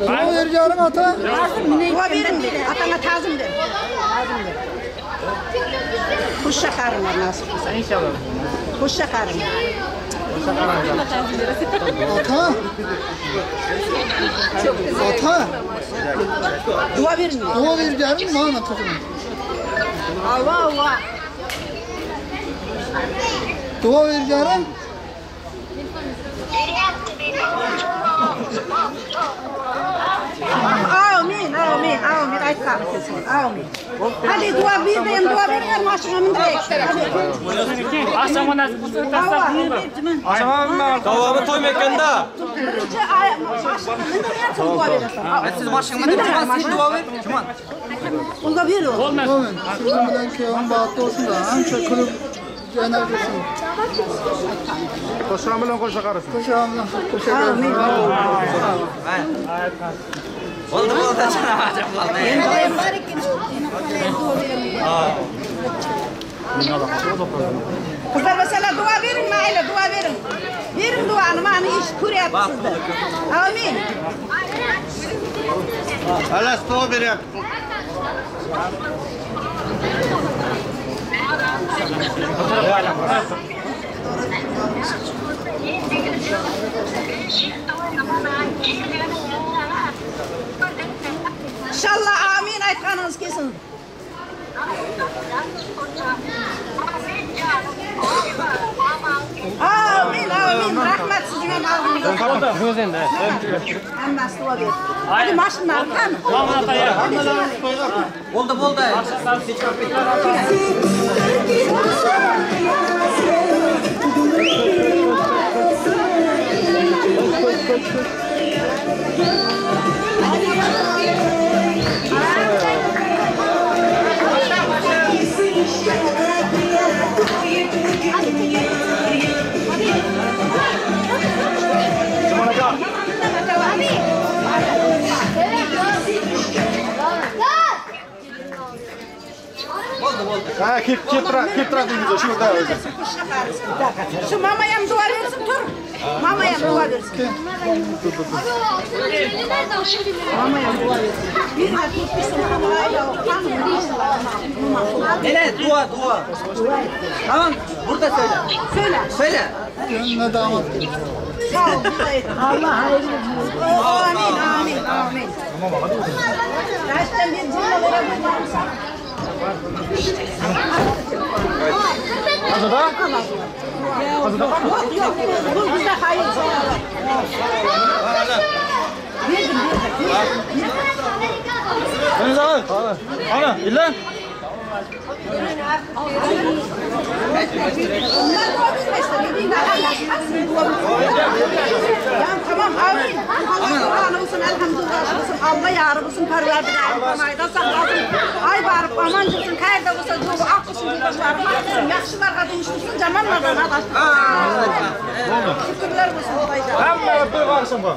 Dua vereceğim ata. Dua verin. Atana tazım ver. Hoşça kalın nasip olsa. İnşallah. Hoşça kalın. Ata. Ata. Dua verin. Dua vereceğim bana takım. Allah Allah. Dua vereceğim. Amin, amin, amin. Aytqan kesin. Amin. Hadi dua verin, dua verin. Maşına mindirek. Akşamı nasip olsa tasdaq. Davamı toy mekanda. Birinci maşına mindirek, dua verin. Siz maşına mindirek, siz dua verin. Juman. Unga ver. Olmaz. Sizin bilen köyün bahtı olsun da ancha kulüp cener olsun. Qo'sham bilan qo'sha qarasin. Qo'sham bilan qo'sha qarasin. Oldu oldu Qizlar mesela dua verin, mayli dua verin. Verin duanı, mani iş ko'ryapsizlar. Amin. Alas dua beryapti. İnşallah amin aytqanınız kelsin. Amin, amin. Rahmat sizga ham alg'ingizga. Hammasi dua berdi. Hadi mashinalar qani? Bo'ldi, bo'ldi. Ha, kelib turadi shu yerda o'zi. Shu mamayam dua bersin, tur. Mamayam dua bersin. Mamayam dua bersin. Bir Hele dua dua. Tamam, burada söyle. Söyle. Söyle. Ne damat. Sağ ol. Allah hayırlı olsun. Amin, amin, amin. Tamam, hadi bakalım. Kaçtan bir cümle verelim. Azada? Azada? Yok yok. Bu bizde hayır. Verdim, verdim. Deniz abi. Ana, illa. Tamam, amin. Allah olsun, elhamdülillah olsun, Allah yarı olsun, perverdigar olsun, saklasın. Ay barıp aman olsun, kayda olsa yolu ak olsun, yoldaşlarım olsun, yaxşılarga dönüştürsün, jamanlardan adashtırsın. Şükürler olsun Xudoyga. Hamma bir qarışım var.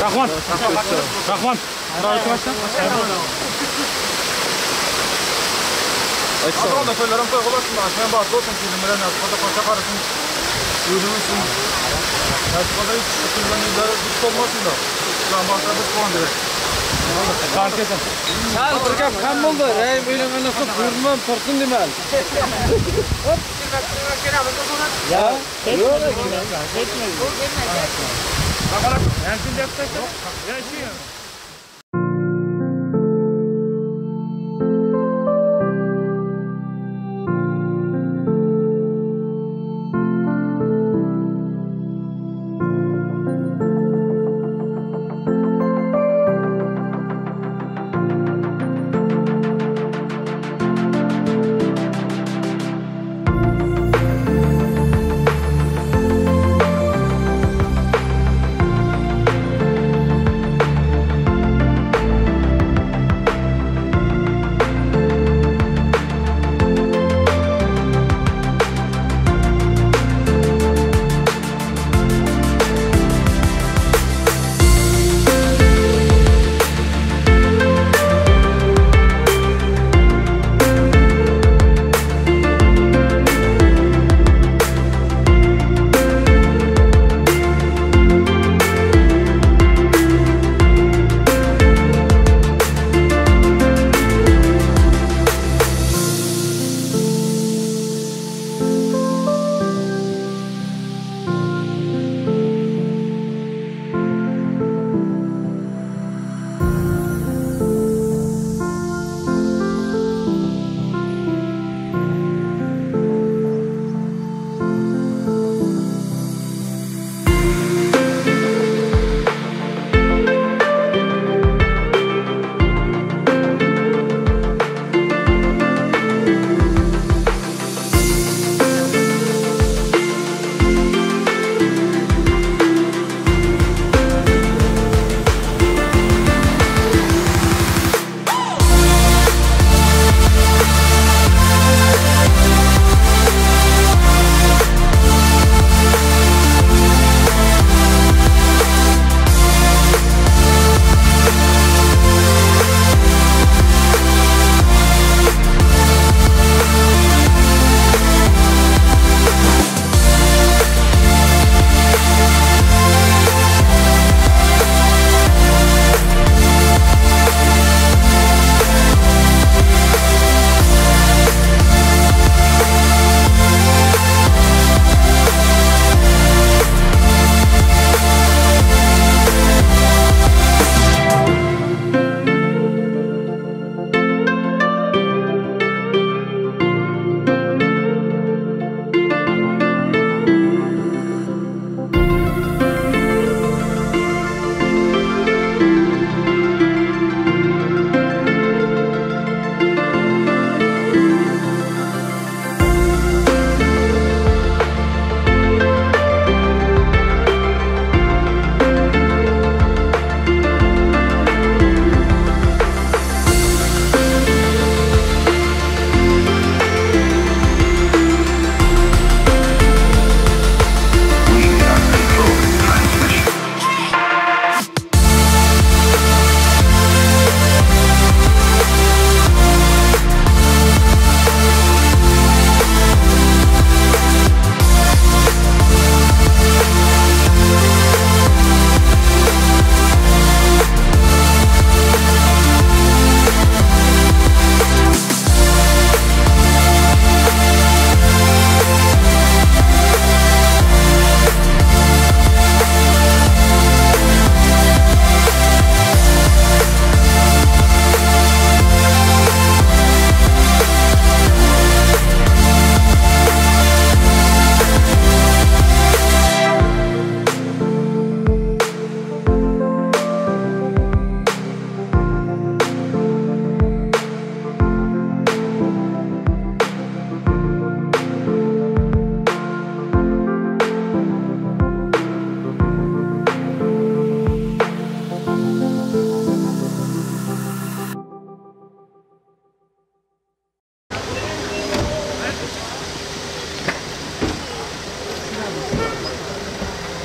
Rahmat. Rahmat. Adam da söylerim koy olasın da ben bazı olsun ki bilen asfalta koşa karışın. Yürümüşsün. Asfalta hiç kullanıcıları hiç olmasın da. Lan başladık puan direkt. Sal bir gap kam bo'ldi. Rahim uylangandan so'ng buyurmam tortsin demal. Ya, yo'q.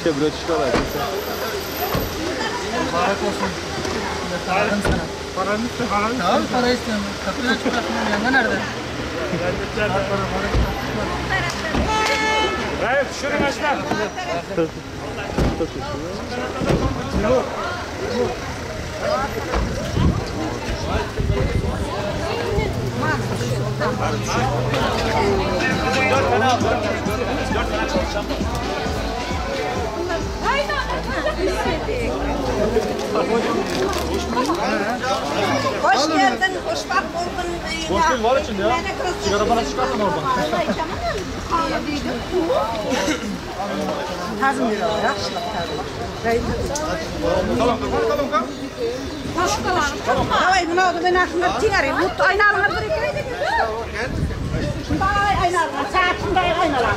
Köprü çıkıyorlar. Mübarek olsun. Paranı iste, paranı. Abi para istiyorum. Kapıyı açıp bırakmıyorum. Yanında nerede? Para, para, para. Evet, düşürün açlar. Dört tane al. Dört tane çalışacağım. Hoş geldin, hoşbak oldun. Hoş geldin var içinde ya. Sigara bana çıkartın oradan. Tazım bir o, yaxşılıq tazım. Tamam, tamam, tamam. Давай, bunu oldu, ben aklımda tingarayım. Mutlu aynalığına bir iki. Şunday aynalığına, saat şunday aynalığına.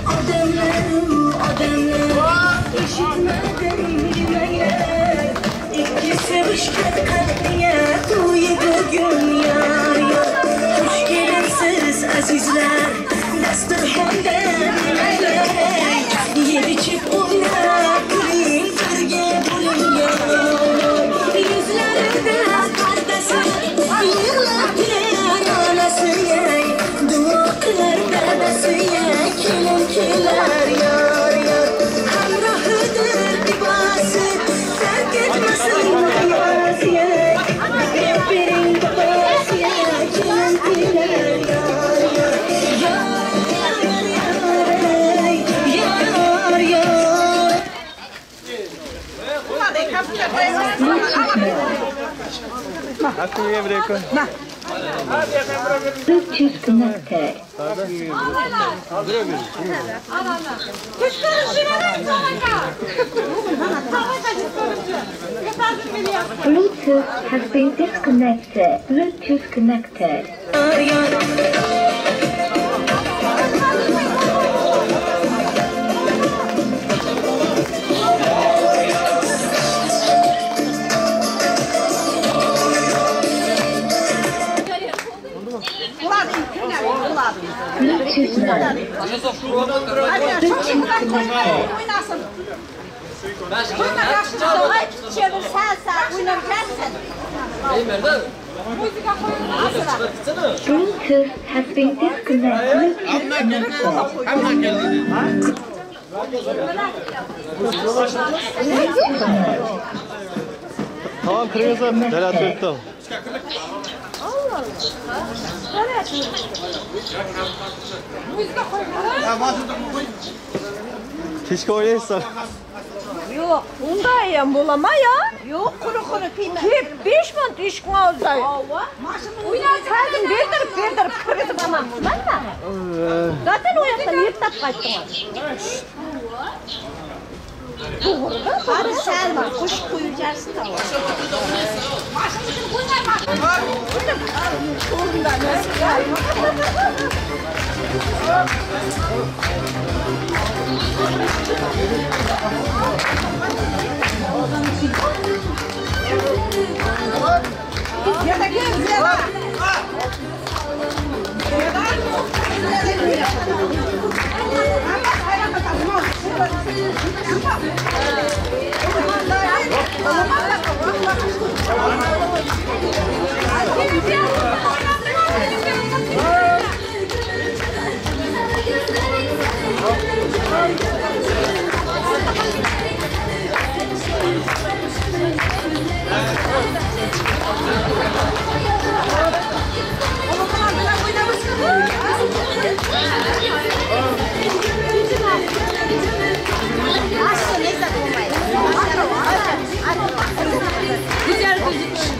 Adamlarım, adamlar, eşitmedim yemeğe. İki sevişken kalbiye to'yu bugun yar yar. Xush kelibsiz azizlar, dasturxonda nimalar. Yeb ichib o'ynab, kuling birga bo'ling yor. Yuzlarida pardasi, yig'lab kular onasi, duo qilar dadasi. Kelin kelar yar yar, hamrohidir ibasi, tark etmasin hayosiya, bering babasiya. Kelin kelar yar yar, yar yar yar. Bluetooth connected. Bluetooth has been disconnected. Bluetooth connected. Bluetooth has been disconnected. Tamam, kırmızı. Dela tuttum. Keşke oynaysan. Yo'q, unday ham bo'lama ya. Yo'q, quruq-quruq piyma. Kep 5 minut eshikni oldida. O'ynatdim, berdirib, berdirib kirgizib olman bo'lmadimi? Zaten o yoqdan ertab qaytdim. To'g'ri-da, hali sal qo'shib qo'yib da. Güzel gözüküyor.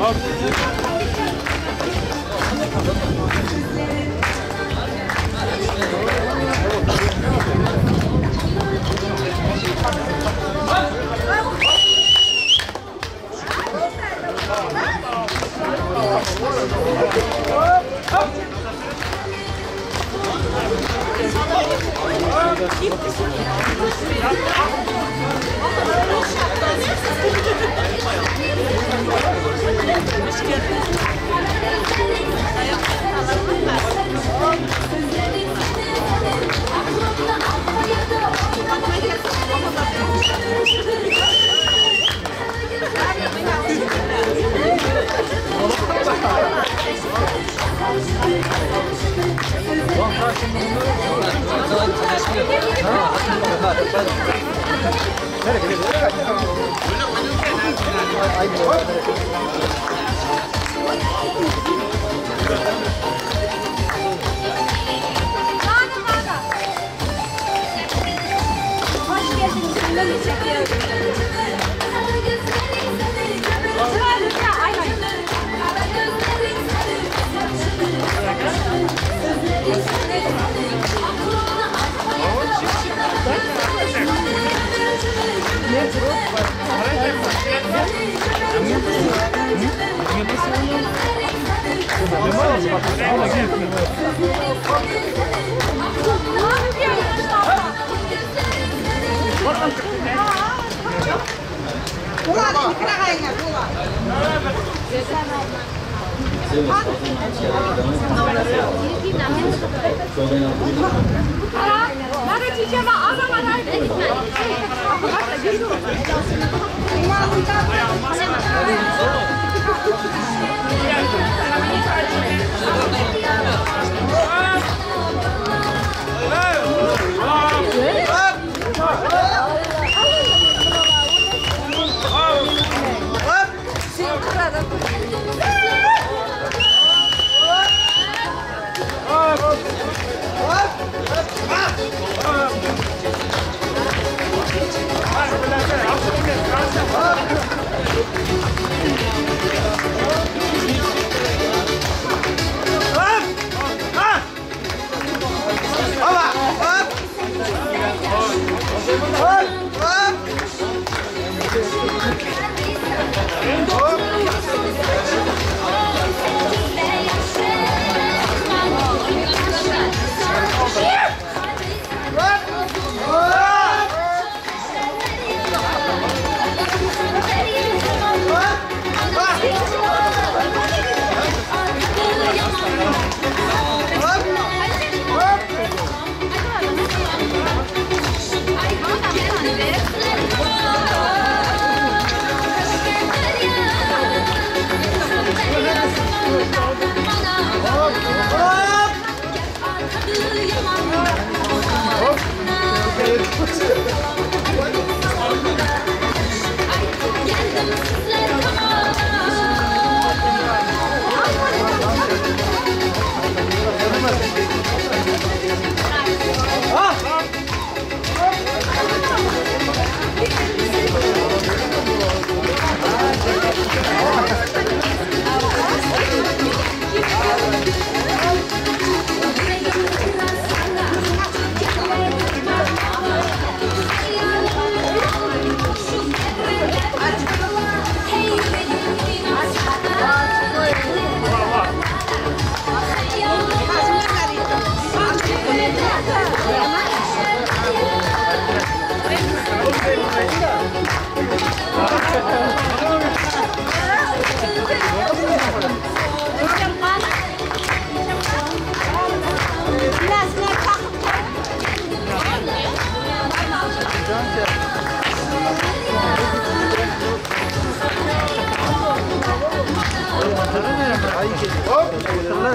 Hop!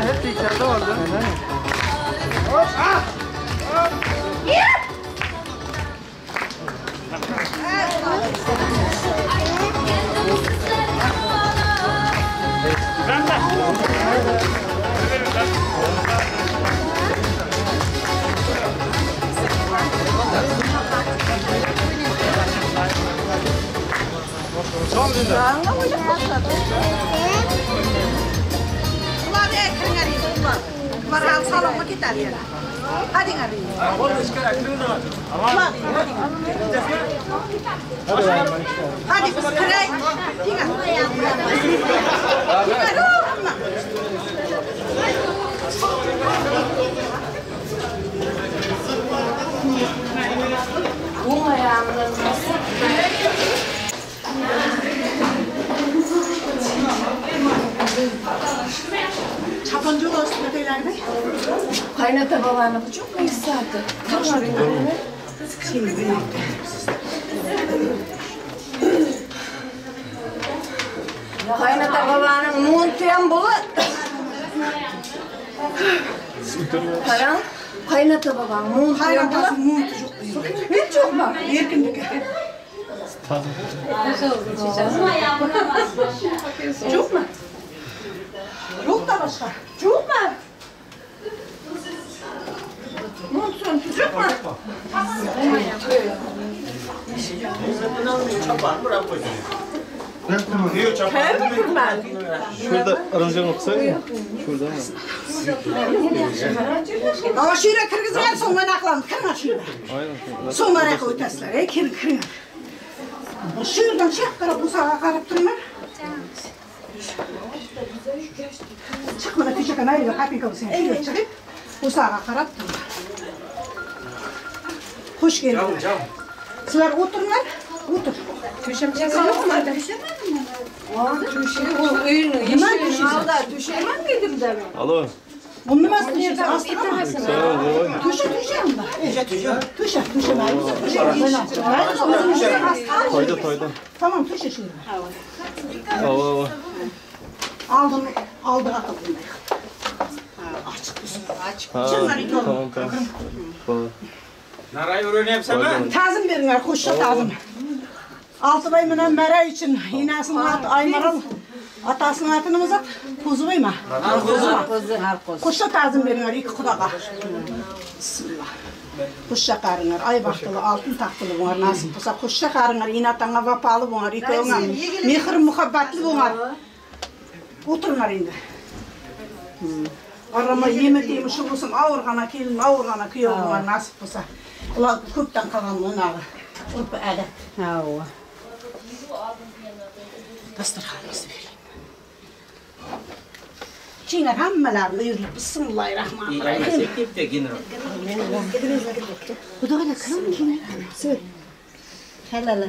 Hepsi içeride vardı. Hop! Ah! Hop! Ular kiringlar endi, ular. Ular hali salonga ketadi yana. Hadinglar endi. Ular, hadi biz kiraylik. Kinglar. Kinglar, hamma. Оң аяғыңыз басып. Çapan yolu üstünde deylerdi. Kaynata babanı çok mu isterdi? Kaynata babanın montuyan bulut. Paran, kaynata babanın montuyan bulut. Montu yok. Hiç yok mu? Erkinlik. Yok mu? Yok da başka. Yok mu? Montun yok mu? Şurada arıncan okusaydı mı? Şurada mı? Ama şöyle kirgizgan so'ngdan aqlanib kirma shu yerga. So'ngdan aql o'tasizlar, ey kiring, kiring. Shu yerdan shu yoqqa qarab, bu sog'ga qarab turinglar. Chiq mana to'shakka mayli, qapinka bo'lsang, shu yerga chiqib, bu sog'ga qarab turinglar. Xush keldinglar. Sizlar o'tiringlar, o'tir. To'shamchasi yo'qmi? Nima to'shaysan? To'shayman dedim-da men. Alo. Bunu nimasini to'shaysan? To'sha, to'sha unda. To'sha, to'sha mayli. Toyda, toyda. Tamam, to'sha shu yerga. Ava, ava. Oldin, oldiga qil bunday. Ochiq bo'lsin. Açık. Tamam, tamam. Naray öğreneyim mi? Tazim beringlar, qo'shcha tazim. Altıbay menen Meray için enasinin atı Aymaral, atasının atı nima zat? Qo'zibay mi? Qo'zi. Qo'shcha tazim beringlar ikki xudoga. Bismillah. Qo'shcha qaringlar, ay baxtili, oltin taxtili bo'nglar nasib bo'lsa. Qo'shcha qaringlar, ena otangga vafoli bo'nglar, ikkovinglar mehr muhabbatli bo'nglar. O'tiringlar endi. Arama yemi temishi bo'lsin, og'irg'ana kelin, og'irg'ana kuyov bo'nglar nasib bo'lsa. Ular ko'pdan qolgan o'nag'i. Urf odat. Ava. Dasturxonimizni beraylik. Chinglar hammalarini uyurib, bismillahirrohmanirrohim. Xudoga kirim keyin. Halala.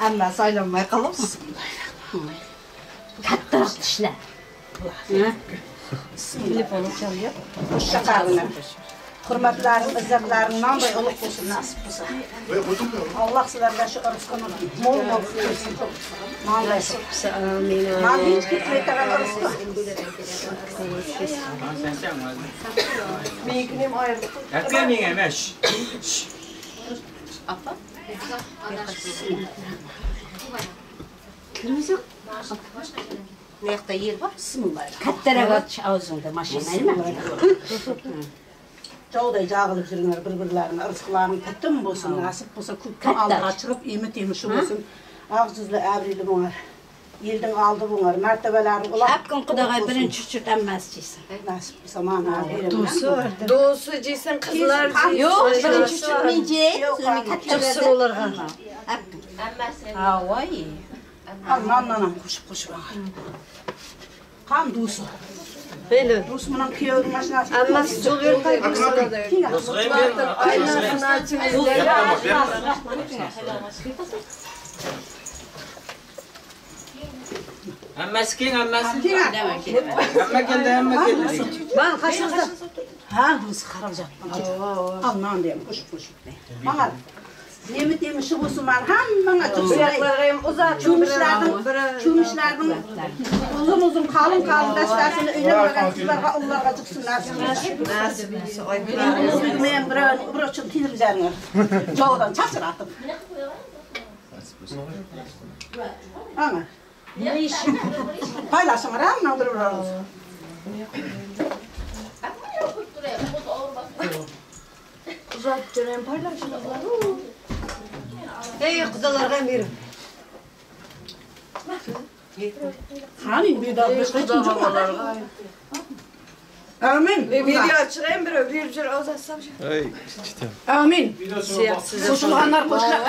Hammasi aylanmay qolib. Kattaroq tishlar. Telefonu çalıyor. Qo'shcha qaringlar. Hurmatlaring, izzatlaring manday ulug' bo'lsin, nasib bo'lsa. Alloh sizlarga shu rizqini mo'l-mo'l qilsin. Manday Amin. Man hech ketmaydigan rizqi. Meninkini ham ayirdi. Yakmayın emeş. Apa? Kırmızı. Bu yoqda yer bor. Bismillahirrohmanirrohim. Kattaroq och og'zingda mashina nima? Jovday jag'ilib yuringlar bir-birlarini, rizqlaring bitim bo'lsin, nasib bo'lsa ko'pdan oldiga chiqib, emi temishi bo'lsin. Oq yuzli, abrili bo'nglar. Elning oldi bo'nglar, martabalaring uloq. Hapkun xudoga birinchi churt hammasi jeysin. Nasib bo'lsa mana beraman. Do'sti jeysin, qizlar jeysin. Yo'q, birinchi churt men jey, Chiqsin ularga. Hapkun. Hammasi. Voy. Al nondan ham qo'shib-qo'shib olinglar. Qan do'sti. Böyle. Do'st bilan kuyovning mashinasi. Hammasi yo'l yo'l Aynasini açınız. Hammasi keng, hammasi. Keng. Hamma keldi, hamma keldi. Ben kaşınızda. Ha, do'sti qarab yotibman. Al non ham qo'shib-qo'shib. Mana Nemi temishi bo'lsin, mana hammangga Tuyaklarga uzat. Cho'michlarning uzun-uzun qalin-qalin dastasini uylanmagan qizlarga, ularga chiqsin nasib. Nasib bo'lsa. Men birov uchun tinib jaringlar. Jovdan chachiratib. Ana. Paylashinglar, hamma bir-birini. Uzatib turayım, paylaşыңlar. Ey qudalarga mirim. Hani bir daha başka. Amin. Video çıkayım bir bir ağız açsam. Ey, çitem. Amin. Qo'shilganlar qo'shilib,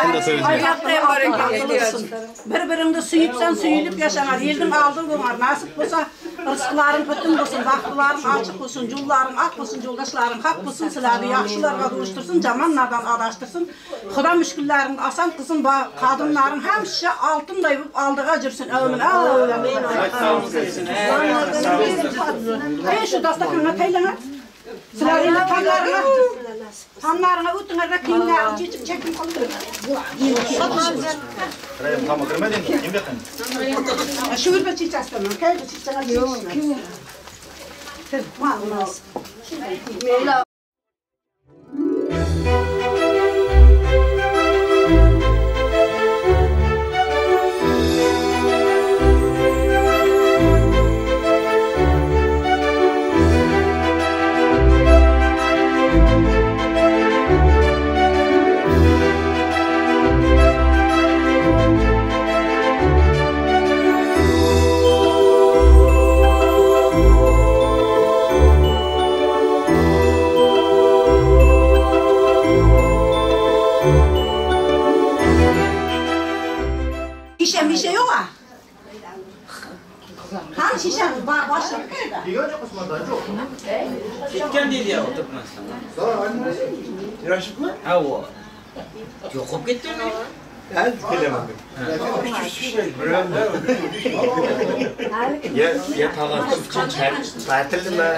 bir-biringni suyibsan, suyilib yashangar, elning oldi bo'lar. Nasib bo'lsa, rizqlaring butun bo'lsin, baxtlaring ochiq bo'lsin, yo'llaring oq bo'lsin, yo'ldoshlaring haq bo'lsin, sizlarni yaxshilarga urushtirsin, jamonlardan adashtirsin. Xudo mushkullaringni oson qilsin, qadimlaring hamisha oltinday bo'lib oldiga yursin. Amin. Amin. Ey shu dasturxonga taylangar. Sizlar endi tamlarına o'tinglar, kiyimlarini chechib chekim qoldirib. Tamam, kirmedin mi? Kim yakın? Şu urba chechasizmi? Qayerda chechsangiz cheching. Ma'lum. Şişe yok ha? Hani şişe başlık kayda? Ketgan deydi ya Turkmanistonda. Yarashibmi? Ha, o. Yo'qolib ketdimi? Ben kelemem. Ya tağatda pichgan tartildimi?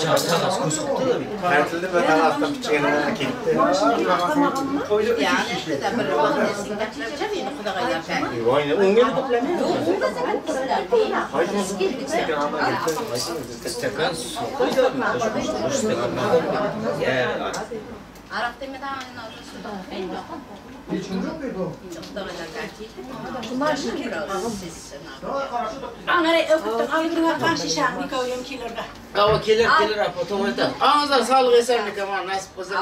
Tağas ko'z qilibdi da. Tartildimi tağatda pichgan ketdi. Voy, unga to'plamaydi. Stakan suv qo'ydi. Ya. Kelir kelir apa to'g'ri. Ağızlar sağlık esenlik ama nasip bo'lsa.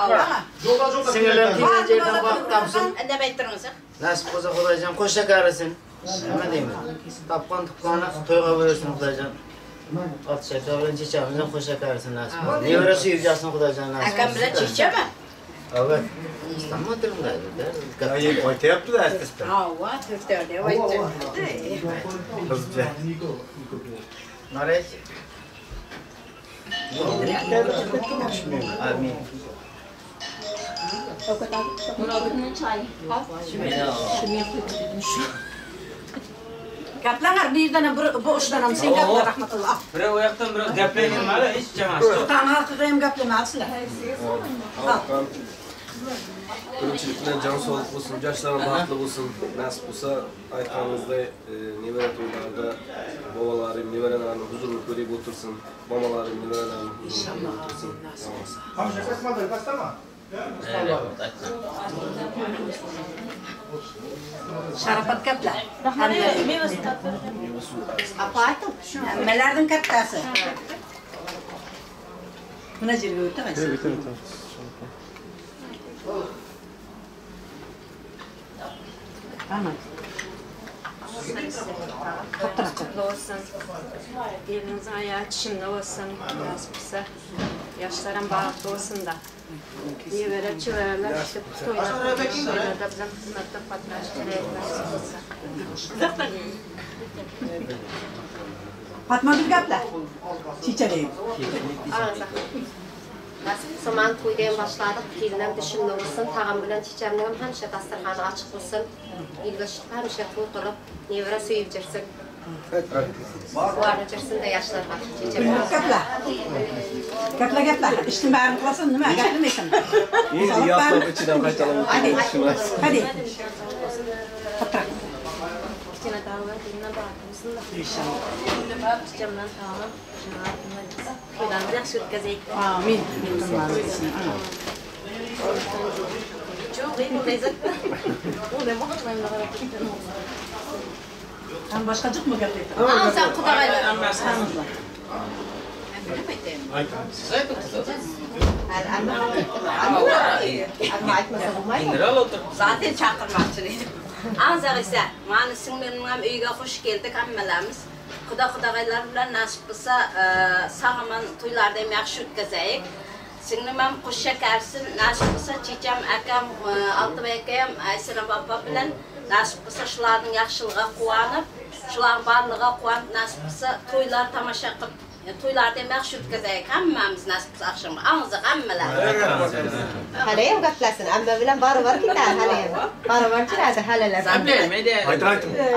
Singlim kelgan yerdan baxt topsin. Indamay turingiz. Nasip bo'lsa Xudojon qo'sha qarasin. Nima deyman? Topgan tuqqani to'yga bersin Xudojon. Ot shaka bilan chechamizdan qo'sha qarasin nasip bo'lsa. Nevara suyib jasin Xudojon nasip. Akam bilan chechami? Evet. İstanbul durumdaydı. Aytayapti da asta-asta. Ha, to'rtta aytdi. Hızlıca. Narec. Amin. Gaplangar bir yerdan bir bu uçdan ham sen gapla rahmatulloh. Biri o yoqdan biri gaplayvermadi, hech chamasi. Tan haqiga ham gaplamasizlar. Birinchilikdan can sog'lik bo'lsin, yoshlar baxtli bo'lsin. Nasib bo'lsa, aytganingizdek, nevara to'ylarida bobolarim, nevaralarim huzurli ko'rib o'tirsin, momalarim, nevaralarim huzurli o'tirsin. Sharafat gaplar. Hammalarning kattasi. Buna jerga o'taman. Tamam. Qutlu olsun. Elinizin ayağı çişimde olsun. Nasip olsa. Yaşlarım baxtli olsun da. Nevara çevaralar işte toylarda bizim hizmetde qatnashib nasip olsa. Fatmagul gaplar. Chechalay. Nasip bo'lsa man to'ydan boshladik. Kelinim dishimda bo'lsin, tag'am bilan chechamning ham hamisha dasturxoni ochiq bo'lsin. Elga hamisha to'y qilib, nevara suyib yursin. Ularni yursin da yoshlarga. Gaplar. Gaplar gaplar. Ishni barini qilasan, nima gaplamaysan? Endi yoqlab ichidan qaytalab o'tib. Hadi. Qattiq. Kichkina tag'am kelindan baxtli bo'lsin da. Inshaalloh. Chechamdan tag'am to'ylarimizni yaxshi o'tkazaylik. Amin. Ham boshqa yo'qmi gap aytib? Ha, sen qudag'aylar. Siz ayting qizlar. Aytmasa bo'lmaydi. General o'tirib. Zaten chaqirmoqchi edim. Anzag'isa, mani singlimning ham uyiga xush keldik hammalarimiz. Xudo xudog'aylar bilan nasib qilsa, sog'-omon to'ylarni ham yaxshi o'tkazaylik. Singlim ham qo'shsha karsin, nasib qilsa checham, akam, Oltibay akam, Aysanam opa bilan nasib qilsa shularning yaxshiligiga quvonib, shularning borlig'iga quvonib nasib qilsa to'ylar tomosha qilib, to'ylarni ham yaxshi o'tkazaylik hammamiz nasib qilsa oqshomga. Ang'izaq hammalar. Hali ham gaplasin, amma bilan barobar ketadi hali ham. Barobar kiradi halilar. Ayt.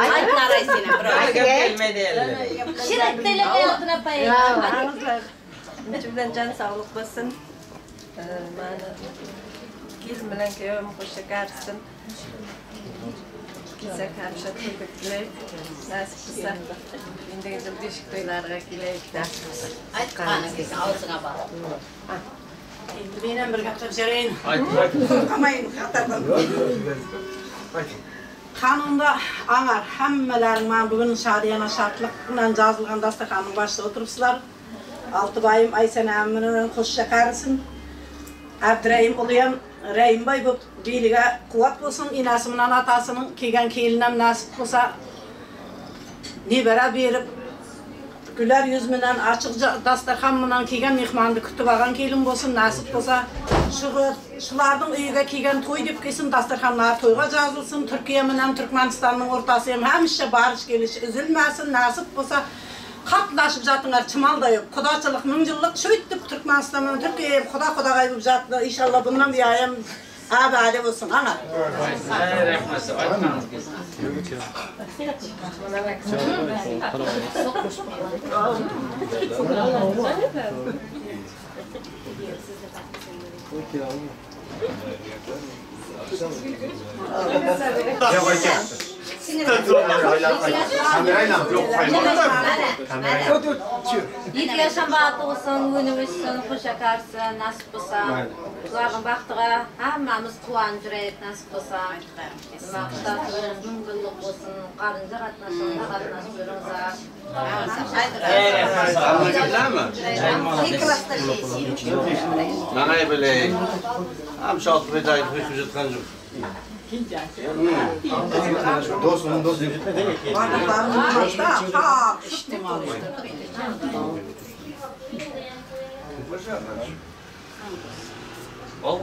Aytlar aytsana birov. Cümlen can sağlık olsun. Mana kelin bilan kuyovim qo'sha qarsin. Kelsak hamisha to'y tilaylik. Nasib qilsa endigi yil beshik to'ylarga kelaylik nasib qilsa. Aytganingiz og'zingga bor. Endi men ham bir gaplab berayin. Qo'rqamayin xatardan. Qanunda angar hammalaring mana bugun shodiyona shodlik bilan yozilgan dasturxonning boshida o'tiribsizlar. Altıbayım Aysanamını qo'shsha qarisin. Abdurahim uluyam Rahimbay bo'p beliga quvvat bo'lsin. Enasi bilan otasining kelgan kelinam nasib qilsa nevara berib güler yüz bilan ochiq dasturxon bilan kelgan mehmonni kutib olgan kelin bo'lsin nasib qilsa. Shularning uyiga kelgan to'y deb kelsin, dasturxonlar to'yga yozilsin. Turkiya bilan Turkmanistonning o'rtasi ham hamisha borish kelish uzilmasin nasib qilsa. Qatlashib жатыңар чымалдай құдашылық мың жылдық сөйтіп Түркменстан менен Түркия құда құдағай болып жатты. Иншалла bundan buyon abadi bo'lsin ana. Rahmat, aytganingiz kelsin. Yedi yaşam bahtı olsun, önü olsun, xo'sha qarsin, nasib bo'lsa. Ularning baxtiga hammamiz quvonib yuraylik nasib bo'lsa. Nima qilsa, ming yillik bo'lsin, qarinja qatnashingda qatnashib yuringlar. Nanay bilay. Hamsha Oltibay qo'shib yotgan yo'q. Dostum dost. Al.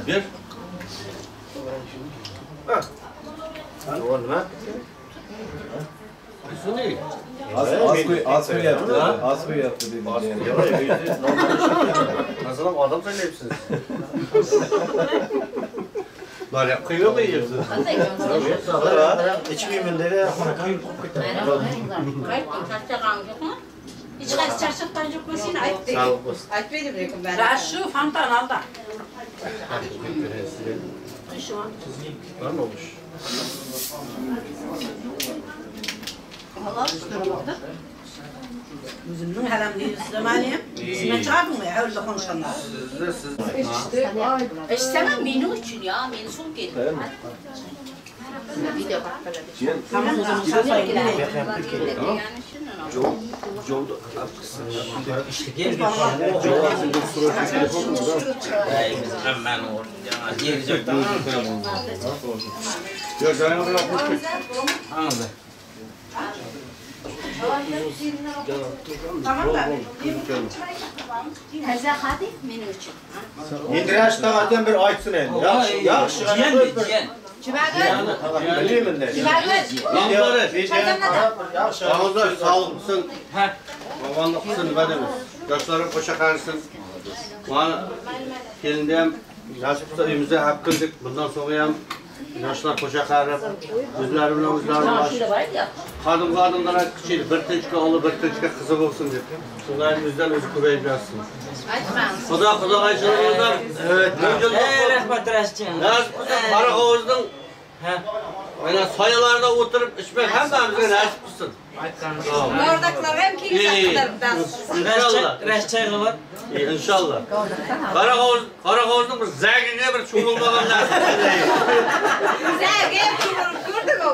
Bir. Nima? Az koyaptı. Az koyaptı dedi. Masalan odam saylayapsiz. Böyle kıyma mı yiyorsun? İçmeyeyim dedi. Hiç qaysi charchatgan yo'qmi seni aytdi. Aytmaydim lekin ben. Shu fontan alda. Var mı olmuş? O'zimning halamni yuzlamayim. Sizdan chiqardingmi? Hovlida konuşanlar. Siz. İstemem benim için ya, beni son geldi. Tamam o zaman sen söyle. Tamam da. Taze hadi benim için. Endi Rashid bir aytsin endi. Yaxshi, yaxshi. Jiyan. Bilmayman de. Yaxshi. Ağızlar sağlık qilsin. Omonlik qilsin, nima deymiz. Yoshlarim qo'sha qarisin. Mana kelinda ham nasib qilsa uyimizda haq qildik. Bundan so'ng ham yoshlar qo'sha qarib, o'zlari bilan o'zlari qadimgi odamlar aytqichiydi, bir tinchga o'g'li, bir tinchga qizi bo'lsin deb. Shundan o'zidan o'zi ko'payib yotsin. Xudo xudoga. Evet. Rahmat Rashidjon. Nasib qilsa Qora hovuzning mana soyalarida o'tirib ichmak hammamizga nasib qilsin. Bardaklar ham keyin İnşallah. Rashid chayga bor. İnşallah. Qora hovuzning bir zagiga bir cho'milmagan nasib qilsin. Zagi cho'milib ko'rdik o.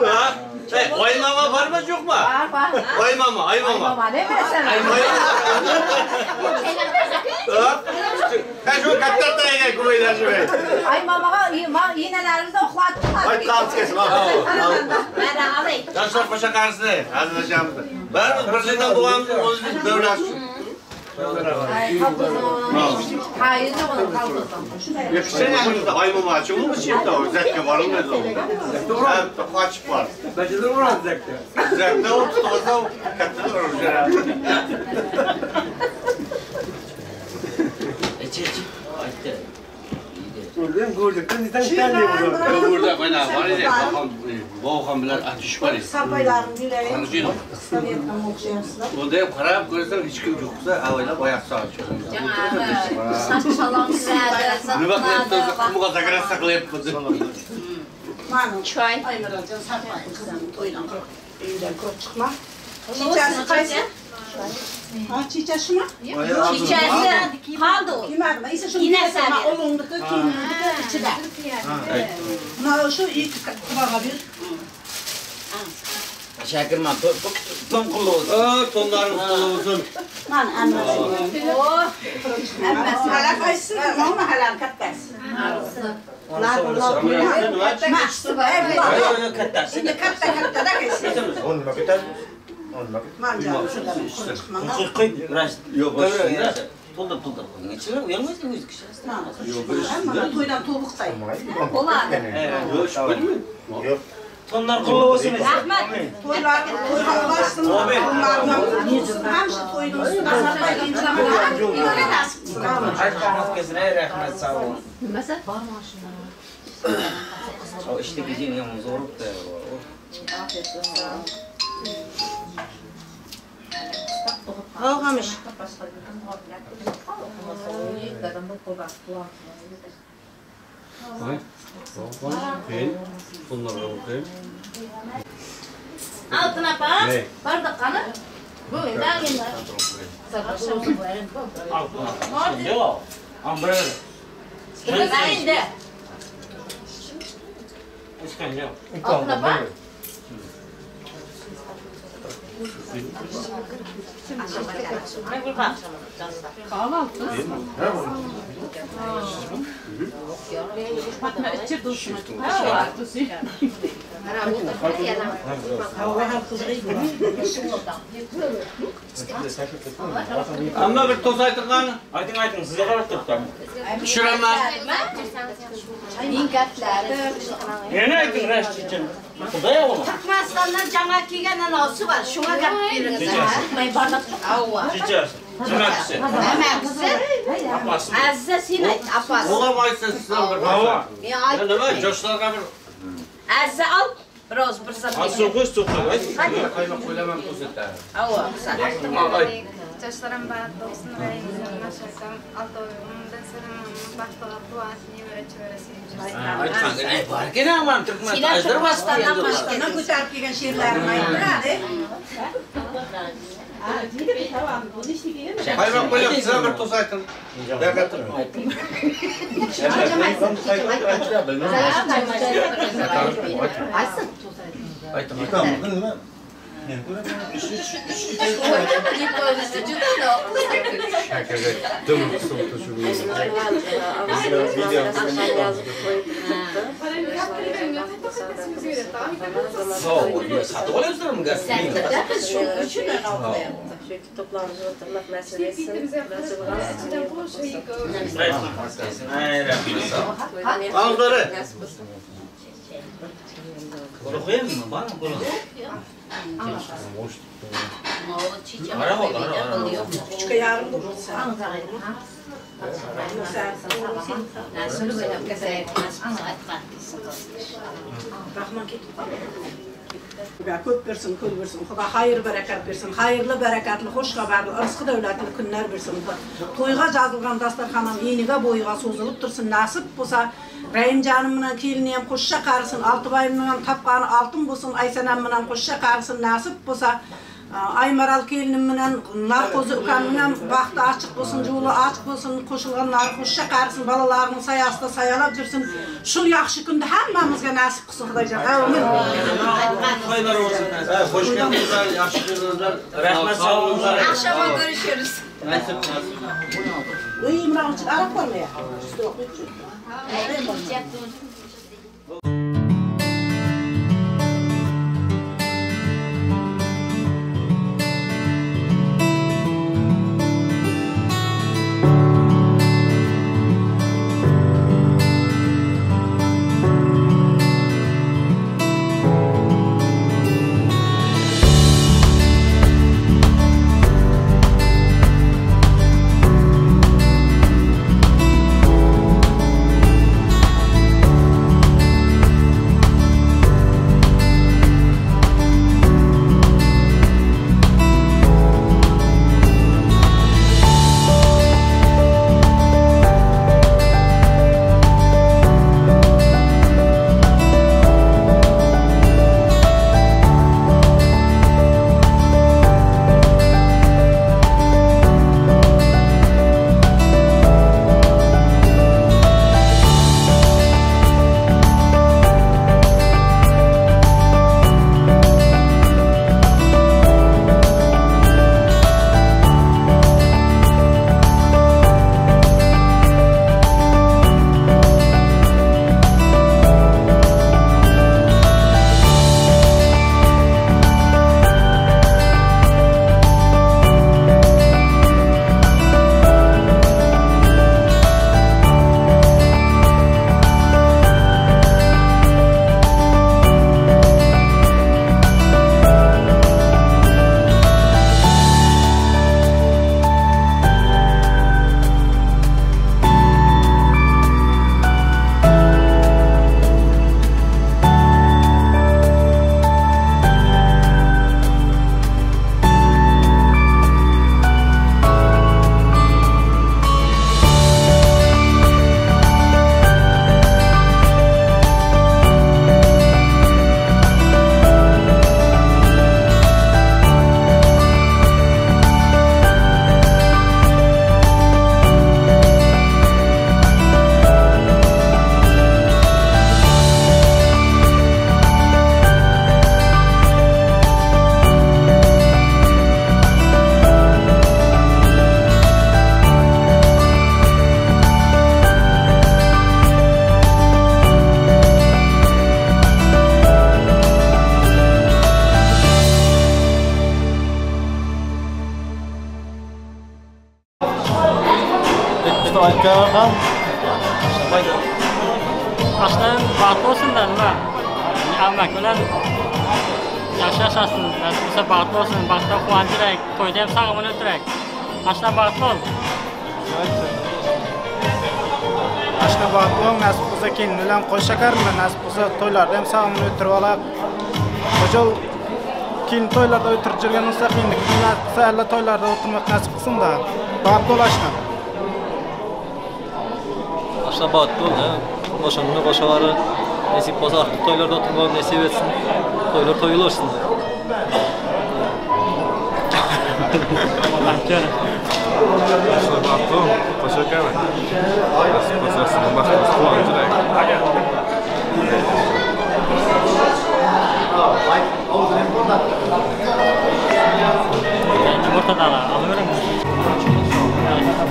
Oymama var mı yok mu? Var var. Oymama, oymama. Oymama ne mesela? Ben şu katlar da yine kuveyler şöyle. Ay mamağa iğnelerimizde oklattılar. Ay kalk kesin. Ben alayım. Yaşlar paşa karşısına. Hazırlaşacağımızda. Ben Brezilya'dan doğamız, o devlet. Hayır, onun kalkızım. Sen aymama açılmış şimdi o zevke var mı o? Hem kaç var. Bence de var zevke. Zevke o tutmasa katılır oraya. Gördüm gördüm. Sen de burada. Burada bana var ya kafam boğam bilen atış var. Sapaylarım dilerim. Onda qarab ko'rsam hech kim yo'qsa avvalo oyoq solib Saç çalan güzeldi. Nima qilyapti? Qumga zagrasa qilyapti. Mana choy. Aymiraljon sarpay qizim to'ydan quruq uydan quruq chiqma. Chichasi qaysi? Ha, chichasimi? Chichasi qoldi u. Kiymadi. Esa shuni mana o'g'limniki, kelinimniki ichida. Mana shu ikki qulog'a ber. Şakirman, ton qullu olsun. Tonlarım qullu olsun. Mana ammasi. Oh, ammasi. Hala qaysi? Mana halal kattasi. Ular ular. Kattasi. Endi katta kattada qaysi? Onni katta. Onni. Mana Qo'y, yo'q, to'ldirib to'ldirib qo'ying. Ichini uyalmaysiz o'zi kishi. Yo'q, bir to'ydan to'biqday. Bo'ladi. Yo'q, bilmayman. Yo'q. Tonlar qullu olsun. Rahmat. To'ylar to'ylar hamma to'yning ustida sarpay nasib qilsin. Rahmat, sog' bo'ling. Nimasi? Bor mashina. O ishda geceni yomon zo'ribdi. Afiyat olsun. Og'amish. Voy. Voy. Bunlarga bakayım. Altın apa, bardak qani? Bu endi endi. Yo'q. Am bir. Endi. Ichgan yo'q. Altın apa. Amma bir toz aytılgan. Ayting ayting, sizga qarab turibdi. Tushiraman. Yana ayting, rashchichim. Xudoy o'g'lim. Turkmenistandan jaňa kelgan anavsi var. Shunga gap beringiz. Avva. Chichasi. Nimakisi? Nimakisi? Apasi. Azza sen ayt, apasi. O'g'lim aytsa sizdan bir. Men aytdim. Nima, yoshlarga bir Azza al. Biroz bir zat. Suv qo'y, suv qo'y. Qaymoq qo'ylaman to'satda. Avva. Yoshlarım baxtli olsun, rayonimizdan Altoyimdan baxtli quvonch, nevara chevara sevib. Ay, barkina man Turkman ajdir Turkmenistandan ko'tarib kelgan she'rlarimni ayttiradi. Qaymoq qo'ylab sizdan bir to's ayting. Ayting. Shakarga dim qisib tushib. Sotib olyapsizlarmi gaz? Shu kitoblarimizni o'tirmak nasib etsin. Ağzları. Qo'yaymi? Bormi qo'li? Uchga yarim bo'lsa. Rahman ketib qoldi. Ko'p bersin, ko'p bersin. Xudo xayr barakat bersin. Xayrli, barakatli, xush xabarli, rizqi davlatli kunlar bersin. To'yga yozilgan dasturxonam eniga bo'yiga so'zilib tursin. Nasib bo'lsa, Rahimjonim bilan kelini ham qo'shsha qarisin, Oltiboyim bilan topgani oltin bo'lsin, Aysanam bilan qo'shsha qarisin, nasib bo'lsa, Aymaral kelinim bilan Narqo'zi ukamning ham baxti ochiq bo'lsin, yo'li ochiq bo'lsin, qo'shilganlari qo'shsha qarisin, bolalarining soyasida soyalab yursin. Shu yaxshi kunda hammamizga nasib qilsin Xudojon. Amin. Hoş geldiniz, yaxshi ko'rdingizlar. Rahmat, sog' bo'linglar. Akşama görüşürüz. Nasip nasip. Uy, mana uchun arab bormi? Aslan baxtli olsun da nima? Ammak bilan yaxshi yashasin, nasib bo'lsa baxtli olsun, baxtdan quvonchirak, to'yda ham sog'imini o'tirak. Aslan baxtli ol. Aslan baxtli ol, nasib bo'lsa kelin bilan qo'sha karlar, nasib bo'lsa to'ylarda ham sog'imini o'tirib olib, o'sha kelin to'ylarda o'tirib yurgan bo'lsa, endi nasib bo'lsa alla to'ylarda o'tirmoq nasib qilsin da. Baxtli ol Aslan. Aslan baxtli ol, ha. Boşanını boşaları nesip olsa artık toylarda oturmak nesip etsin. Toylar toyul olsun. Aslan baxtli ol, qo'sha karlar. Nasib bo'lsa sizning baxtingiz quvonchirak. Yumurta da alıyorum.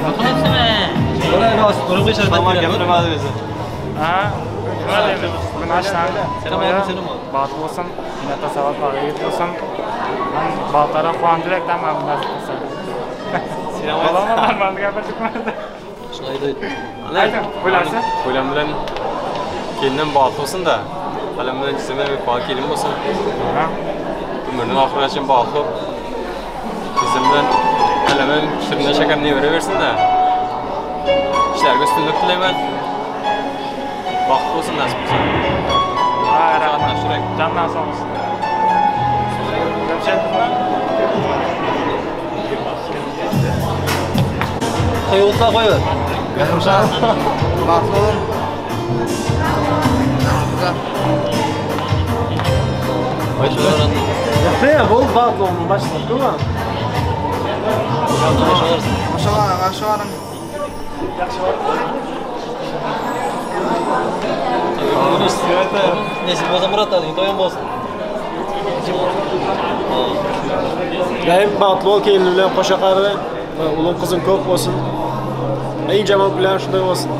Bakalım sana. Tamam, gapirmadi o'zi. Ha, nima deymiz? Bugun Aslan baxtli bo'lsin, ota savol yigit bo'lsin. Baxtlara quvonchirak tamam nasib qilsa. Bolamlar normal gapirishmadi. Shunday deydi. Ayting, o'ylarsiz? O'ylam bilan kelinim baxtli bo'lsin-da. Halim bilan jismim bir kelin bo'lsin. Umrining oxirigacha baxtli bo'lib, qizim bilan halimim shirin shakar nevara bersin-da. Ishlarga ustunlik tilayman. Baxtli bo'lsin, nasib qilsin. Ha, rahmat. Jondan sog' bo'lsin. Ko'rishadizmi? Qo'yib qo'yib. Baxtli bo'ling. Ne bol bağlı olma başladı değil mi? Aşağıdan. Nesip olsa Murat abi, toyun olsun. Rahim baxtli ol, kelin bilan qo'sha qari, o'g'lim qizim ko'p bo'lsin. Eng jamol bilan shunday bo'lsin.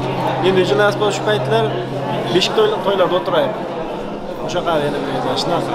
Endi nasib bo'lsa shu paytlar beshik to'ylarda o'tiraylik. Qo'sha qari yana bir shunaqa.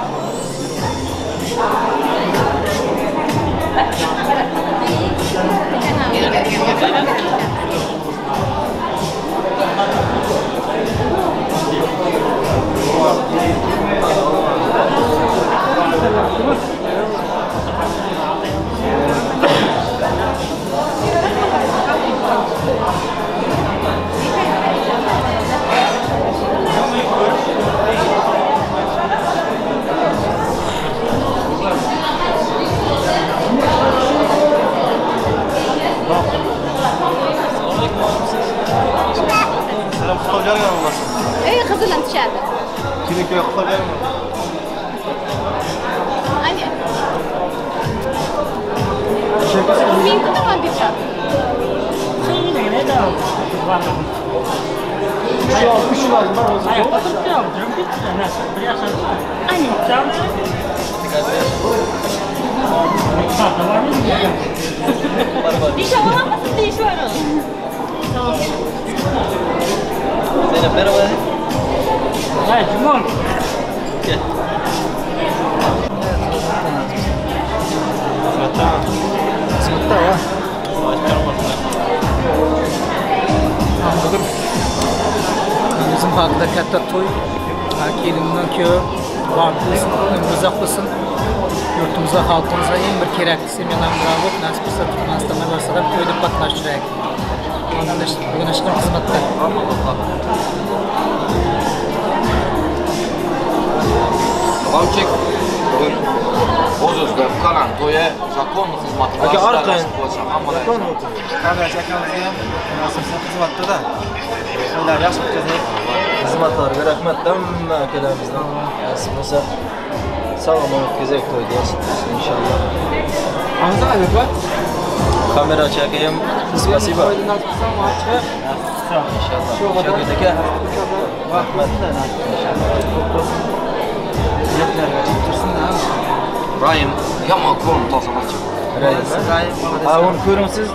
Ey qizil tushadi. Kimniki qilib beraman? Ana. Men kutaman deb. Zeynep merhaba. Hey, Cumhur. Gel. Bugun bizim xalqda katta to'y, kelindan kuyov baxtli bo'lsin, umri uzoq bo'lsin. Yurtimizga, xalqimizga eng bir keraklisi mendan bo'lib, nasib bo'lsa Turkmanistonga borsa ham to'yda qatnashtiraylik. Bugun ishqim xizmatda. Qamchik bugun o'z-o'zidan qaran to'ya zakon xizmati. Aka orqang. Zakon kamerachi akamizga ham nasib bo'lsa xizmatda-da. To'ylar yaxshi o'tkazdik. Xizmatlarga rahmat hamma akalarimizdan. Nasib bo'lsa sog'-omon o'tkazaylik to'yni inshaalloh. Kamerachi aka ham спасибо. Inshaalloh. Shavkat aka rahmat. Rahim yomon ko'rin tozalachi. Rais. Ha, uni ko'rimsiz.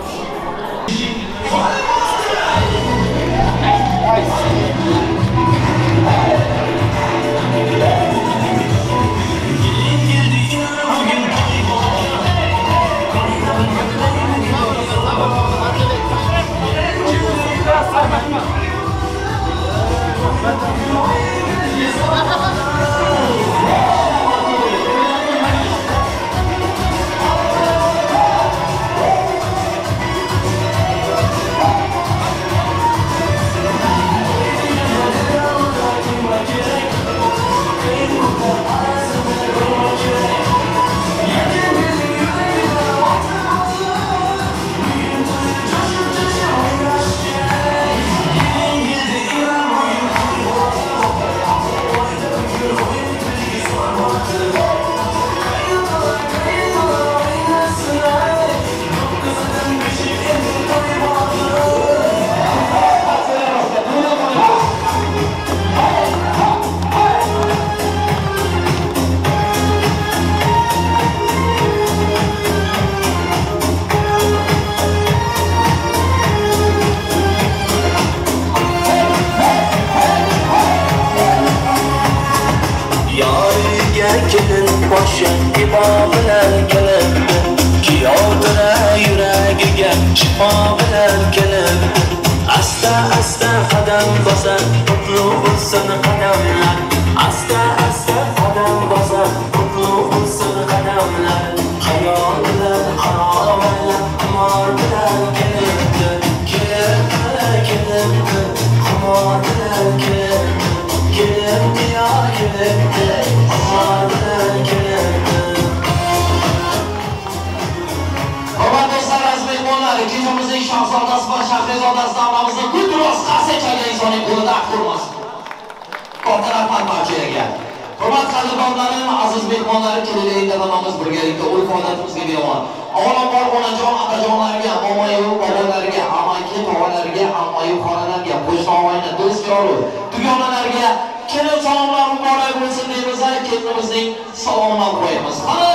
Hurmat qadrdonlarim, aziz mehmonlarim, kelinglar hammamiz birgalikda urf-odatimizga bevor. Avvalambor onajon, otajonlarga, momoyu bobolarga, amaki tog'alarga, ammayu xolalarga, qo'shni og'ayni, do'st yoru, dugonalarga kelin salomlar muborak bo'lsin deymiz, kelinimizning salomini olib qo'yamiz. Qani,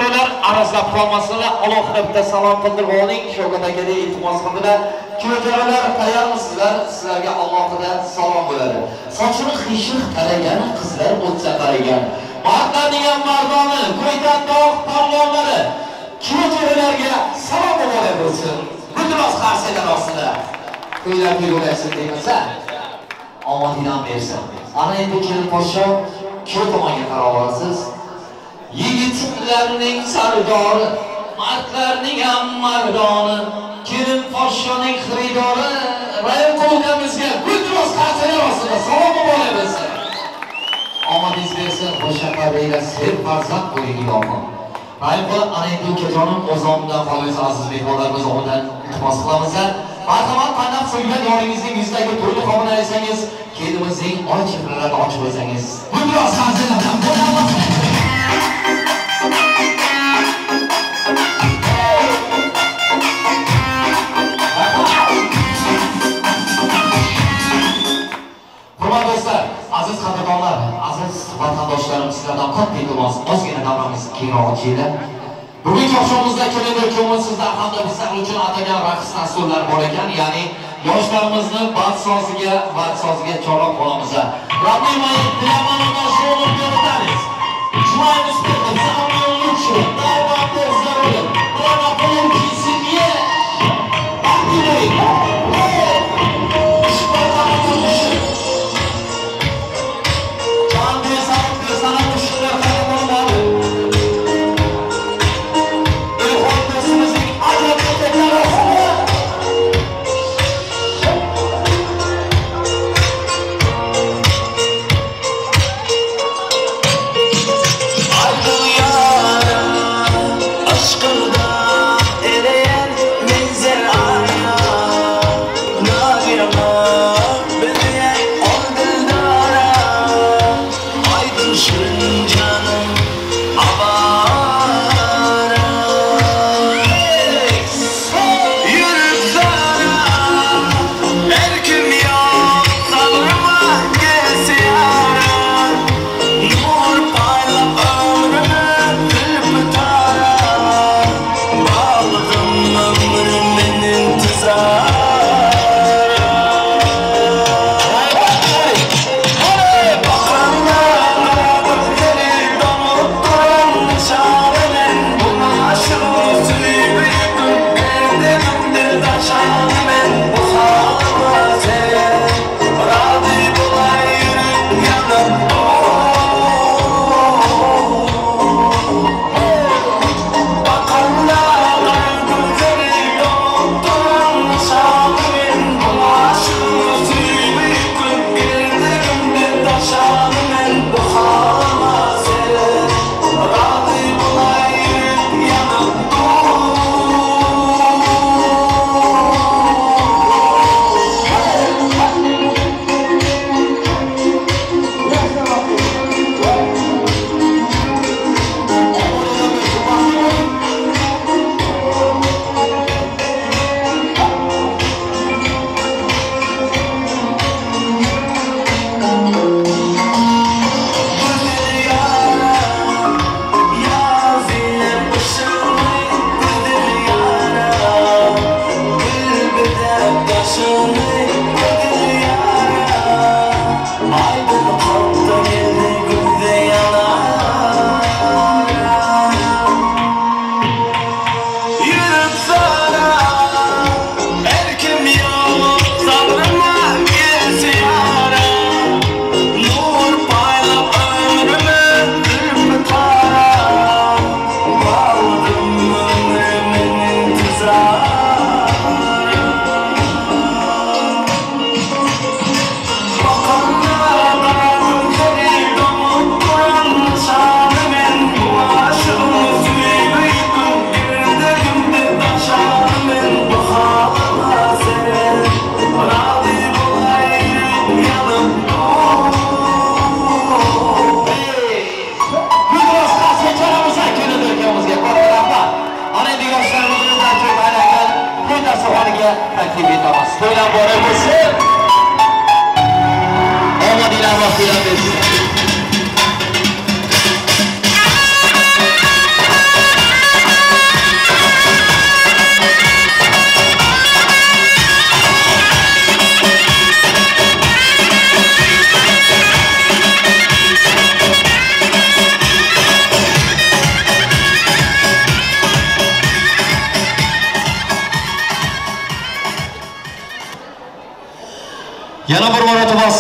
ular arazlab qolmasinlar, alohida bitta salom qildirib oling, Shavkat akaga iltimos qildilar. Kuyovjo'ralar, tayyormisizlar? Sizlarga alohida salom bo'ladi. Sochini qiyshiq taragan qizlar o'tsa qaragan. Mardlarning ham mardoni, Ko'ytan tog' polvonlari kuyovjo'ralarga salom muborak bo'lsin. Guldiroz qarsaklar ostida to'ylar to'ylasin deymiz. Omadidan bersin. Ana endi kelin podsho kuyov tomonga qarab olasiz. Yigitlarning sardori, mardlarning ham mardoni, kelin podshoning xaridori Rayonqul ukamizga guldiroz qarsaklar ostida salom muborak bo'lsin. Omadingiz bersin, xushxabarlar, ser farzand bo'ling ilohim. Rayonqul ana endi ukajonim o'z nomidan qolamiz, aziz mehmonlarimiz omidan iltimos qilamiz. Marhamat, qanday so'ygan yoringizning yuzidagi to'y niqobini olsangiz, kelinimizning oy chehralarini ochib qo'ysangiz. Guldiroz qarsaklardan bo'lamiz. Hurmatli do'stlar, aziz qadrdonlar, aziz vatandoshlarim, sizlardan katta iltimos, ozgina davramiz kengroq ochinglar. Bugungi oqshomimizda kelinlar ko'ngilsizlar hamda bizlar uchun atagan raqs dasturlar bor ekan, ya'ni yoshlarimizni baxtsoziga chorlab qolamiz. Родные мои, для нашего танец. Желаем успехов, самого лучшего, дай вам Бог здоровья, благополучия семье. Активный. Aşkında eriyen benzer ayna.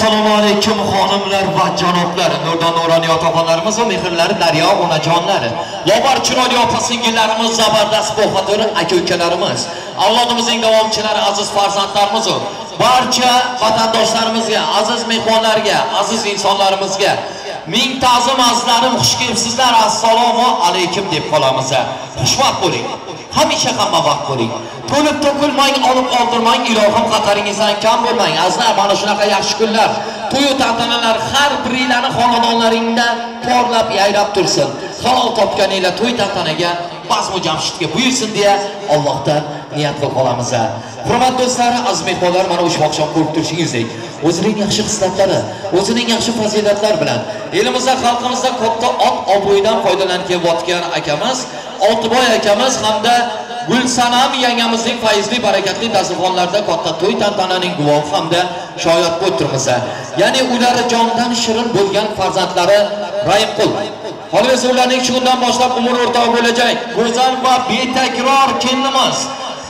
Assalomu alaykum xonimlar va janoblar, nurdan nuroniy yotoqxonlarimiz va mehrlari daryo onajonlari, lobar chiroyli opa singillarimiz, zabardast bo'xatir aka ukalarimiz, avlodimizning davomchilari, aziz farzandlarimiz, barcha vatandoshlarimizga, aziz mehmonlarga, aziz insonlarimizga ming ta'zim azizlarim, xush kelibsizlar. Assalomu alaykum deb qolamiz. Xushvaqt bo'ling. Hamisha hamma vaqt bo'ling. To'lib to'kilmang, olib oldirmang, ilohim xataringizdan kam bo'lmang. Azizlar, mana shunaqa yaxshi kunlar, to'y tantanalar har biringlarning xonadonlaringda porlab yayrab tursin. Halol topganinglar to'y tantanaga, bazmu jamshidga buyursin deya Allohdan niyat qilib qolamiz. Hurmatli do'stlar, aziz mehmonlar, mana ushbu oqshom ko'rib turishingizdek, o'zining yaxshi xislatlari, o'zining yaxshi fazilatlari bilan elimizda, xalqimizda katta ot obro'yidan foydalanib kelayotgan akamiz Oltiboy akamiz hamda Gulsanam yangamizning fayzli, barakatli dasturxonlarida katta to'y tantananing guvohi hamda shoyat bo'lib turibmiz. Ya'ni ular jondan shirin bo'lgan farzandlari Raimqul. Qolaversa ularning shu kundan boshlab umr o'rtog'i bo'lajak go'zal va betakror kelinimiz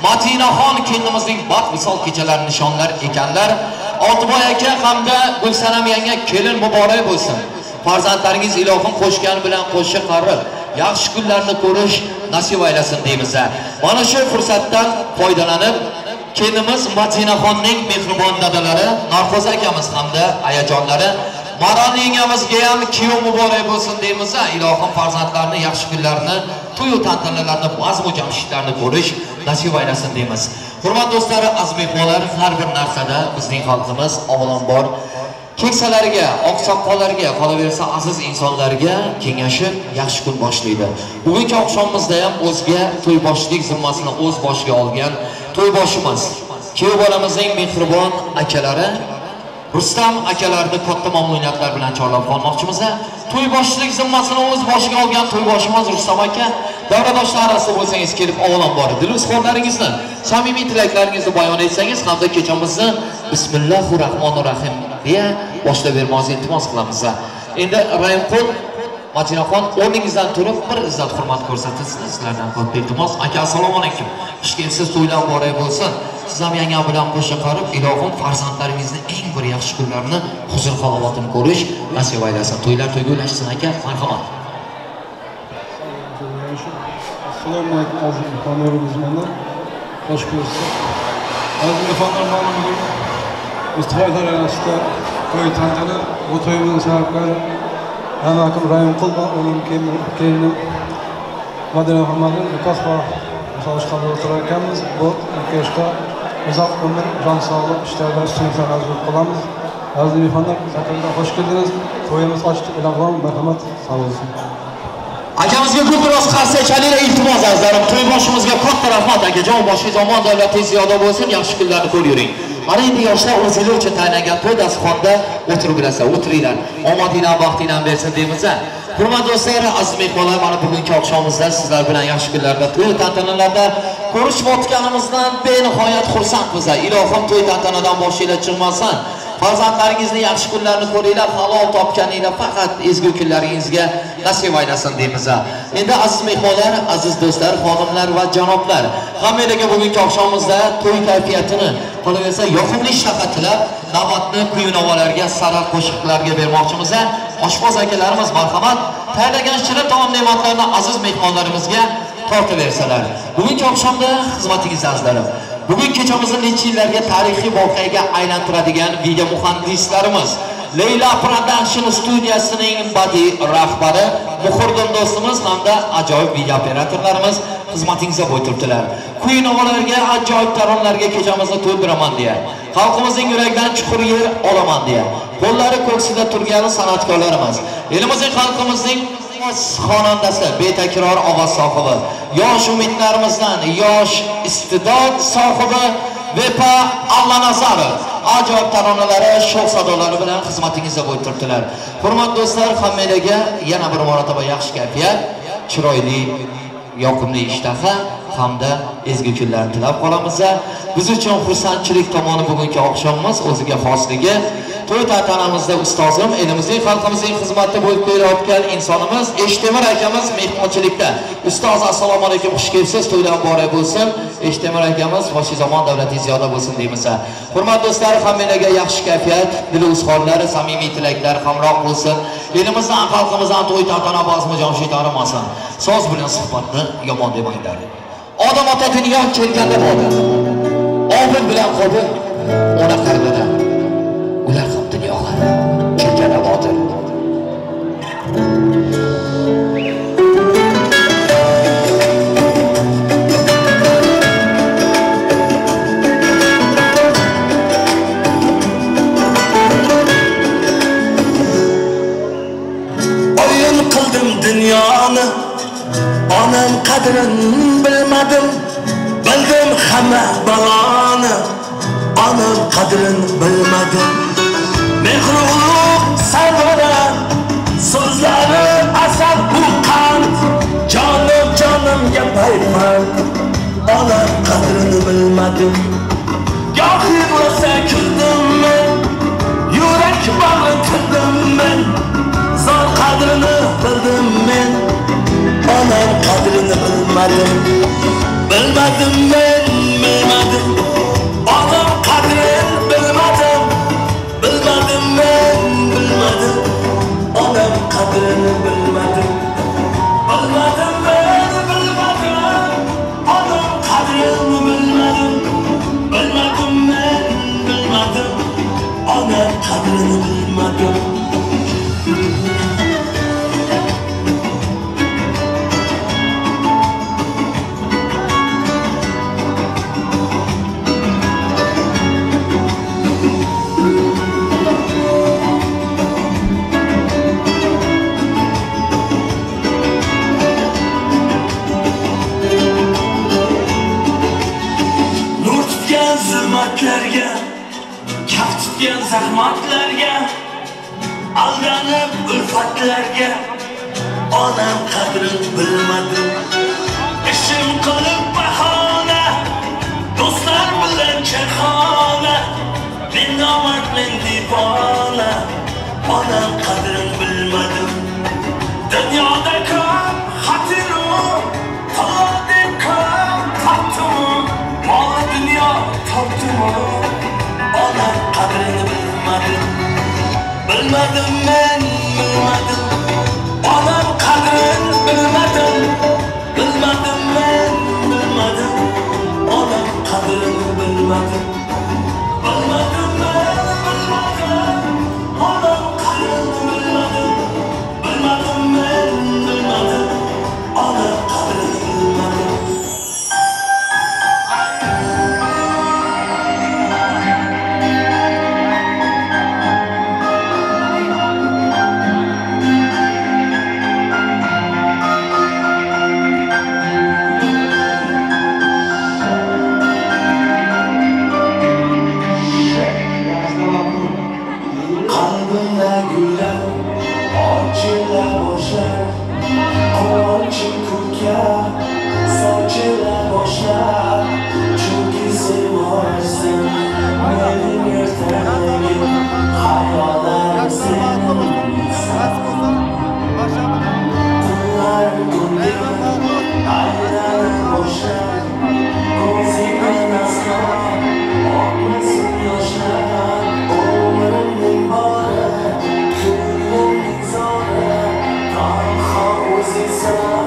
Matinaxon kelinimizning baxt visol kechalari nishonlar ekanlar. Oltiboy aka hamda Gulsanam yanga kelin muborak bo'lsin. Farzandlaringiz ilohim qo'shgan bilan qo'shiq qarib, yaxshi kunlarni ko'rish nasib aylasin deymiz. Mana shu fursatdan foydalanib kelinimiz Matinaxonning mehribon dadalari Narxo'z akamiz hamda ayajonlari Maron yengamizga ham kuyov muborak bo'lsin deymiz. Ilohim farzandlarini yaxshi kunlarni, to'y tantanalarni, bazmu jamshidlarni ko'rish nasib aylasin deymiz. Hurmatli do'stlar, aziz mehmonlar, har bir narsada bizning xalqimiz avvalambor keksalarga, oqsoqollarga, qolaversa aziz insonlarga kengashib yaxshi kun boshlaydi. Bugungi oqshomimizda ham o'zga to'yboshlik zimmasini o'z boshiga olgan to'yboshimiz, kuyov bolamizning mehribon akalari Rustam akalarni katta mamnuniyatlar bilan chorlab qolmoqchimiz. To'yboshlik zimmasini o'z boshiga olgan to'yboshimiz Rustam aka, davradoshlar orasida bo'lsangiz kelib avvalambor dil izhorlaringizni, samimiy tilaklaringizni bayon etsangiz hamda kechamizni Bismillahirrohmanirrohim deya boshlab bermoqni iltimos qilamiz. Endi Raimqul, Matinaxon o'rningizdan turib bir izzat hurmat ko'rsatilsin sizlardan katta iltimos. Aka, assalomu alaykum. Xush kelibsiz, to'ylar muborak bo'lsin. Siz ham yangam bilan qo'sha qarib, ilohim farzandlaringizni eng bir yaxshi kunlarini, huzur halovatini ko'rish nasib aylasin. To'ylar to'yga ulashsin aka, marhamat. Assalomu alaykum aziz mehmonlarimiz, xoş ko'rsin. Aziz mehmonlar, bugun biz to'ylar arasida to'y tantana, bu to'yimizning sabablari Amakim Raimqul va uning kelini Madina Muhammadning nikoh va musobaqaga o'tirar ekanmiz. Bu nikohga uzoq umr, jon sog'lik, ishlarda ustunliklar orzu qilamiz. Aziz mehmonlar, sakarda xush keldingiz. To'yimiz ochiq e'lon qilamiz. Marhamat, sog' bo'lsin. Akamizga ko'proq qarsak chalinglar iltimos azizlarim. To'yboshimizga katta rahmat akajon, boshingiz omon, davlatingiz ziyoda bo'lsin, yaxshi kunlarni ko'rib yuring. Mana endi yoshlar o'zinglar uchun tayinlangan to'y dasturxonda o'tirib bilasizlar, o'tiringlar. Omadinglar, baxtinglar bersin deymiz. Hurmatli do'stlar, aziz mehmonlar, mana bugungi oqshomimizda sizlar bilan yaxshi kunlarda, to'y tantanalarda ko'rishayotganimizdan benihoyat xursandmiz. Ilohim to'y tantanadan boshinglar chiqmasin. Farzandlaringizni yaxshi kunlarni ko'ringlar, halol topganinglar faqat ezgu kunlaringizga nasib aylasin deymiz. Endi aziz mehmonlar, aziz do'stlar, xonimlar va janoblar, hammalarga bugungi oqshomimizda to'y kayfiyatini, qolaversa yoqimli ishtaha tilab, navbatni kuy-navolarga, sara qo'shiqlarga bermoqchimiz. Oshpoz akalarimiz marhamat, tayyorlagan shirin taom ne'matlarini aziz mehmonlarimizga tortib bersalar. Bugungi oqshomda xizmatingizda azizlarim. Bugun kechamizni necha yillarga tarixiy voqeaga aylantiradigan video muhandislarimiz Leyla Production studiyasining badiiy rahbari Muhriddin do'stimiz hamda ajoyib video operatorlarimiz xizmatingizda bo'y turibdilar. Kuy-navolarga, ajoyib taronalarga kechamizni to'ldiraman deya, xalqimizning yuragidan chuqur yer olaman deya, qo'llari ko'ksida turgan san'atkorlarimiz, elimizning, xalqimizning xonandasi, betakror ovoz sohibi, yosh umidlarimizdan yosh iste'dod sohibi Vepa Allanazarov ajoyib taronalari, sho'x sadolari bilan xizmatingizda bo'y turibdilar. Hurmatli do'stlar, hammalarga yana bir marotaba yaxshi kayfiyat, chiroyli, yoqimli ishtaha hamda ezgu kunlarni tilab qolamiz. Biz uchun xursandchilik tomoni bugungi oqshomimiz o'ziga xosligi, To'y tantanamizda ustozim, elimizning, xalqimizning xizmatida bo'lib kelayotgan insonimiz Eshtemir akamiz mehmonchilikda. Ustoz, assalomu alaykum, xush kelibsiz, to'ylar muborak bo'lsin. Eshtemir akamiz, boshi zamon davlatingiz ziyoda bo'lsin deymiz. Hurmatli do'stlar, hammanglarga yaxshi kayfiyat, dil izhorlari, samimiy tilaklar hamroh bo'lsin. Elimizdan, xalqimizdan to'y tantana bazmi Jamshid arimasin. So'z bilan suhbatni yomon demanglar. Odam ota dunyo kelganda bodir. Obil bilan Qobil ona qarnida. Ular ham dunyoga kelganda bodir. Oyun qildim dunyoni, onam qadrini bilmadim, bildim hamma baloni, onam qadrini bilmadim. Mehri ulug' sarvara, so'zlari asal bu qand, jonim jonimga payvand, onam qadrini bilmadim. Goh yig'lasa kuldim men, yurak bag'ri tildim men, zor qadrini bildim men, onam qadrini bilmadim. Bilmadim men, bilmadim, onam qadrini bilmadim. Bilmadim men, bilmadim, onam qadrini bilmadim. Bilmadim men, bilmadim, onam qadrini bilmadim. Bilmadim men, bilmadim, onam qadrini bilmadim. Zulmatlarga, kaf tutgan zahmatlarga, aldanib ulfatlarga, onam qadrini bilmadim. Ishim qilib bahona, do'stlar bilan choyxona, men nomard, men devona, onam qadrini bilmadim. Dunyoda ko'p xatiru, tilla deb ko'p topdim, mol dunyo topdim, onam qadrini bilmadim. Bilmadim men, bilmadim, onam qadrini bilmadim. Bilmadim men, bilmadim, onam qadrini bilmadim. Bilmadim men, bilmadim, onam qadrini bilmadim. Bilmadim men, bilmadim, onam qadrini bilmadim. Qalbimda gullar ochila boshlar, quvonchim ko'kka sochila boshlar, chunki sen borsan mening ertagim, xayollarim sensan. Tunlar kunga aylanib boshlar, ko'zingdan aslo oqmasin yoshlar. Umrimning bori, ko'nglimning zori, tanho o'zingsan.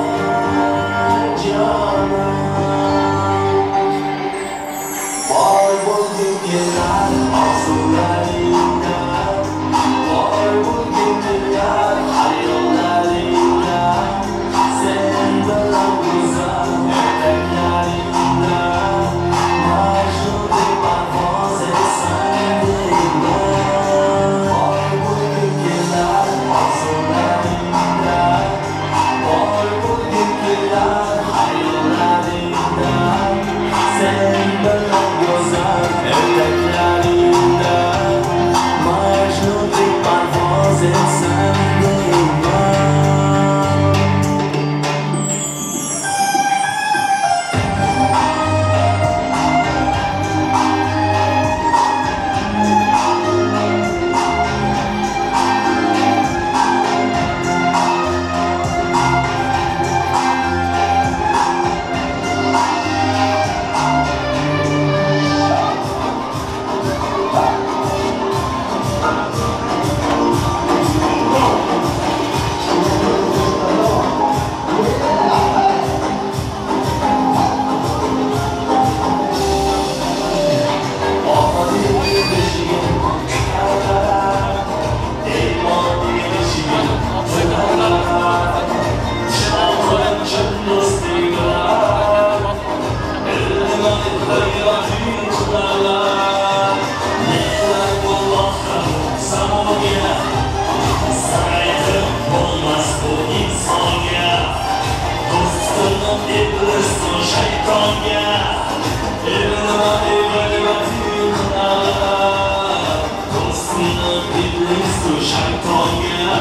Iblis shaytonga.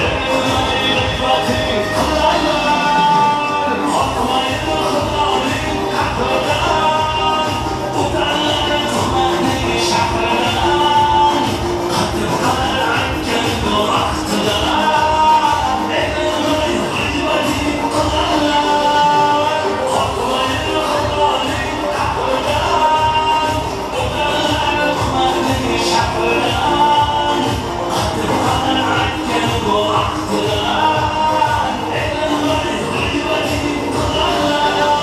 Ey g'iybating qilaylar, qo'rqmaydi Xudoning qahridan. O'tarlar tuhmatning shahridan, qatib qolar akkan vaqtidan. Ey g'iybating qilaylar, qo'rqmaydi Xudoning qahridan. O'tarlar tuhmatning shahridan, qatib qolar akkan vaqtidan. Ey g'iybating qilaylar.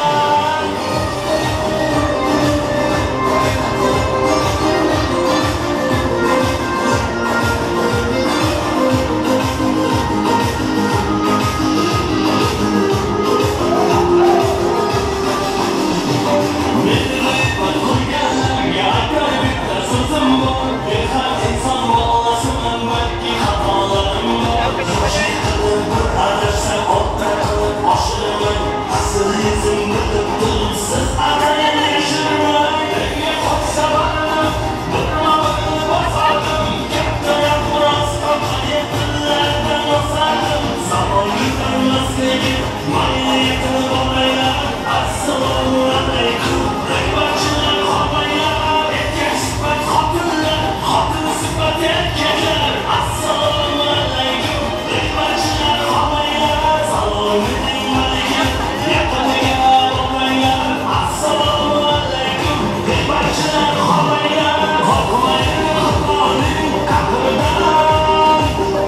Men g'iybat qilganlarga aytar bitta so'zim bor. Men ham inson bolasiman, balki xatolarim bor. Qo'shiq qilib bir adashsam, o'tda qilib oshiraman. Asl yuzim bilib turibsiz, atayin yashirmay. Menga qochsa baribir, birma-bir bosardim. Katta gap rost, qayerlardan osardim. Zamon yutarmas lekin, mayli qilib olmaylar. Assalomu alaykum, g'iybatchilar xomanglar. Erkak sifat xotinlar, xotin sifat erkaklar. Assalomu alaykum, g'iybatchilar xomanglar. Salomining maliki, yaqiniga bormanglar. Assalomu alaykum, g'iybatchilar xomanglar. Qo'rqmaydi Xudoning qahridan,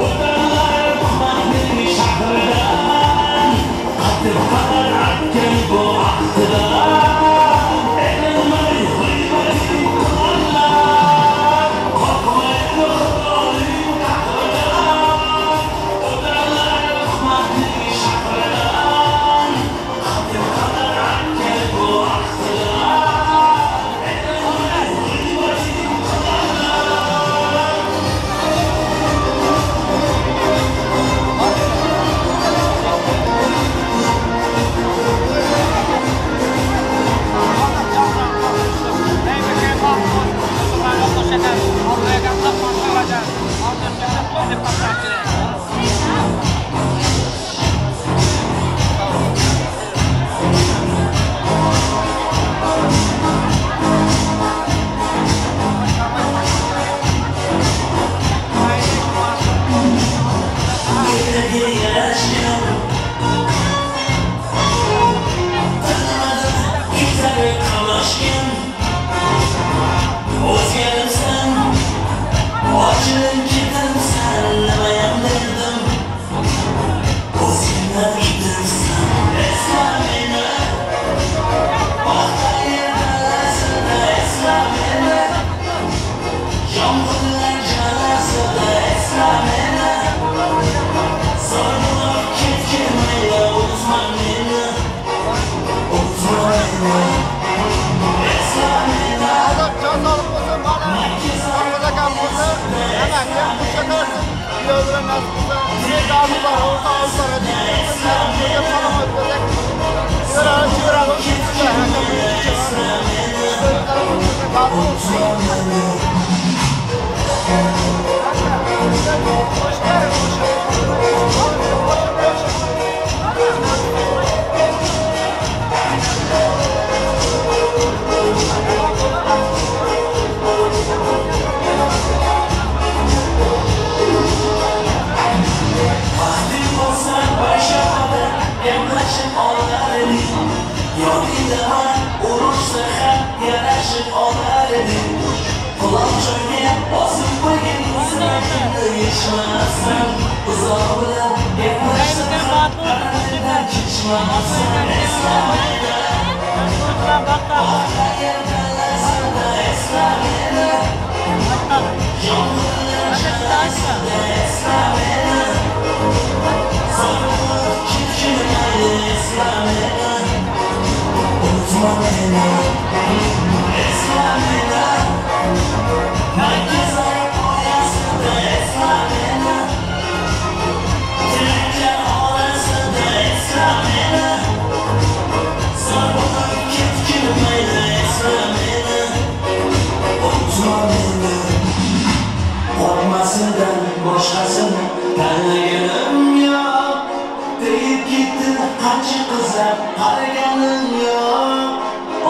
o'tarlar tuhmatning shahridan. Qatib qolar akkan bu ahdidan. Erinmay g'iybating qilarlar, qo'rqmaydi Xudoning qahridan. O'tarlar tuhmatning shahridan, qatib qolar akkan bu ahdidan. Erinmay g'iybating qilarlar. Ertaga yarashgan tanamadim, ko'tarib qamashgan. O'zgaribsan, ochilib ketibsan, nimayam derdim, o'zingdan ketibsan. Esla meni, vaqt yerdalasida esla meni, yomg'irlar jalasida esla meni. Zor bo'lib ketgin mayli, unutma meni, unutma meni. Esla meni. Can sağlık olsun, bana akam olsa, hemen ya kuşatarsin. Bir öldüren nasıl olsa, bir arzular olsa arzular ödeyeceksin. Şöyle salam ödeyecek. Çığıralım, çığıralım, Baxting bo'lsa basharada gaplashib olar edik. Yodingdaman urushsa ham yarashib olar edik. Quloq joyga bosib qo'ygin o'zingni yechmasam. Uzoq bilan gaplashsam ham qalbimdan kechmasam. Esla meni, yerdalasida esla meni, yomg'irlar jalasida esla meni. Zor bo'lib ketgin mayli, esla meni, unutma meni. Esla meni, markaz poyasida esla meni, tilaklar orasida esla meni. Zor bo'lib ketgin mayli, esla meni, unutma meni. Hammasidan boshqasini tanlaganim yo'q. Tegib ketdi qancha qizlar, qaraganim yo'q.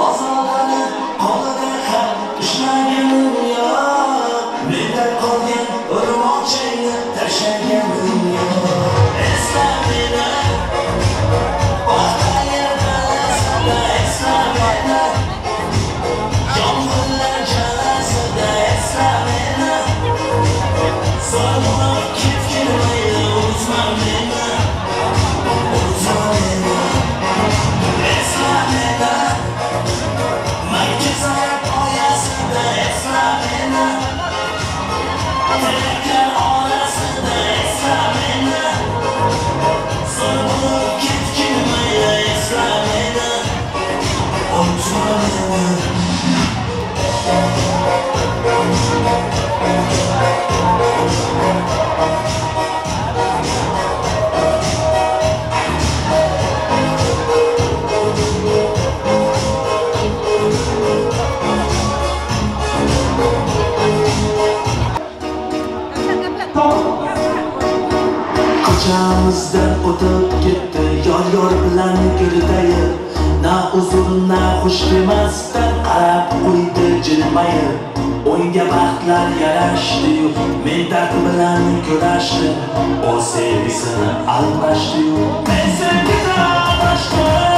Ozodani qo'lida ham ushlaganim yo'q. Menda qolgan o'rmonchangni tashlaganim yo'q. Esla meni, baxtlar dalasida esla meni. Yomg'irlar jalasida esla meni. Sorg'ulab ketgin mayli, unutma meni, unutma meni. Esla meni, Makka saroy poyasida esla meni. Teraklar orasida esla meni. Sorg'ulab ketgin mayli, esla meni, unutma meni. Ko'chamizdan o'tib ketdi yor-yor bilan gurdayib. Na uzr na xush demasdan qarab qo'ydi jilmayib. O'nga baxtlar yarashdi-yu, men dard bilan kurashdim. O sevgisini almashdi-yu, men sevgidan adashdim.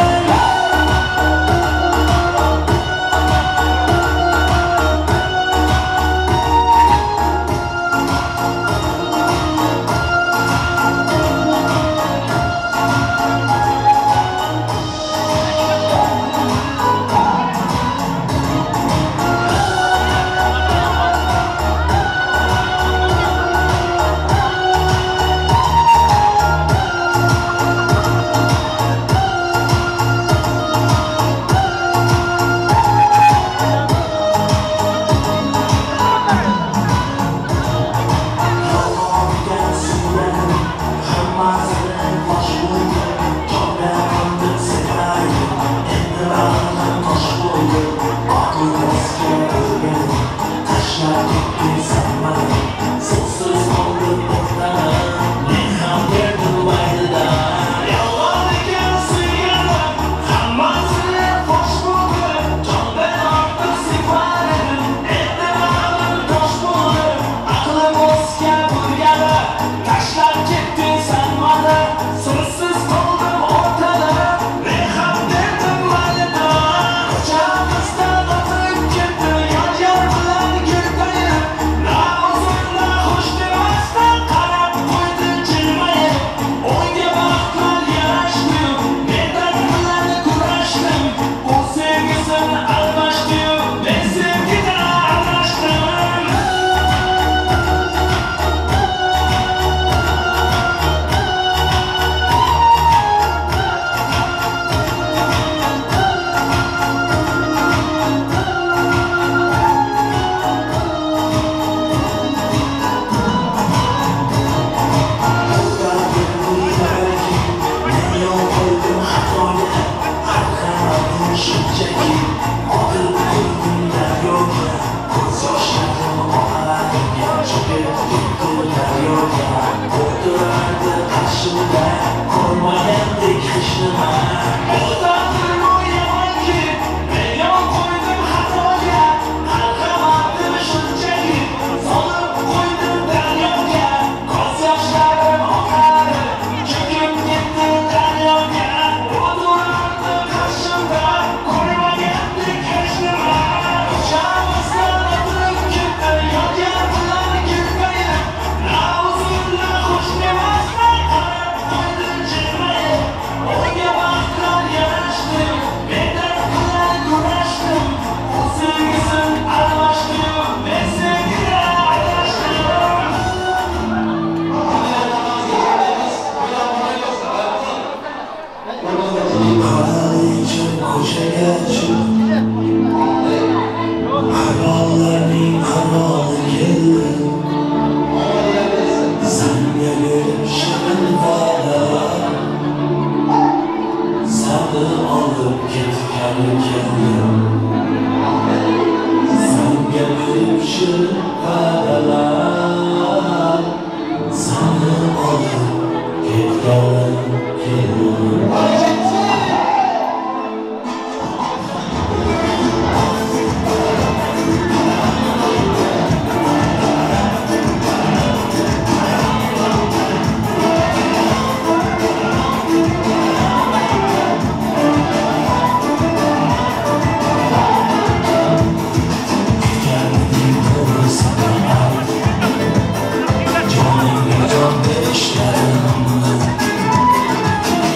Ishlarim.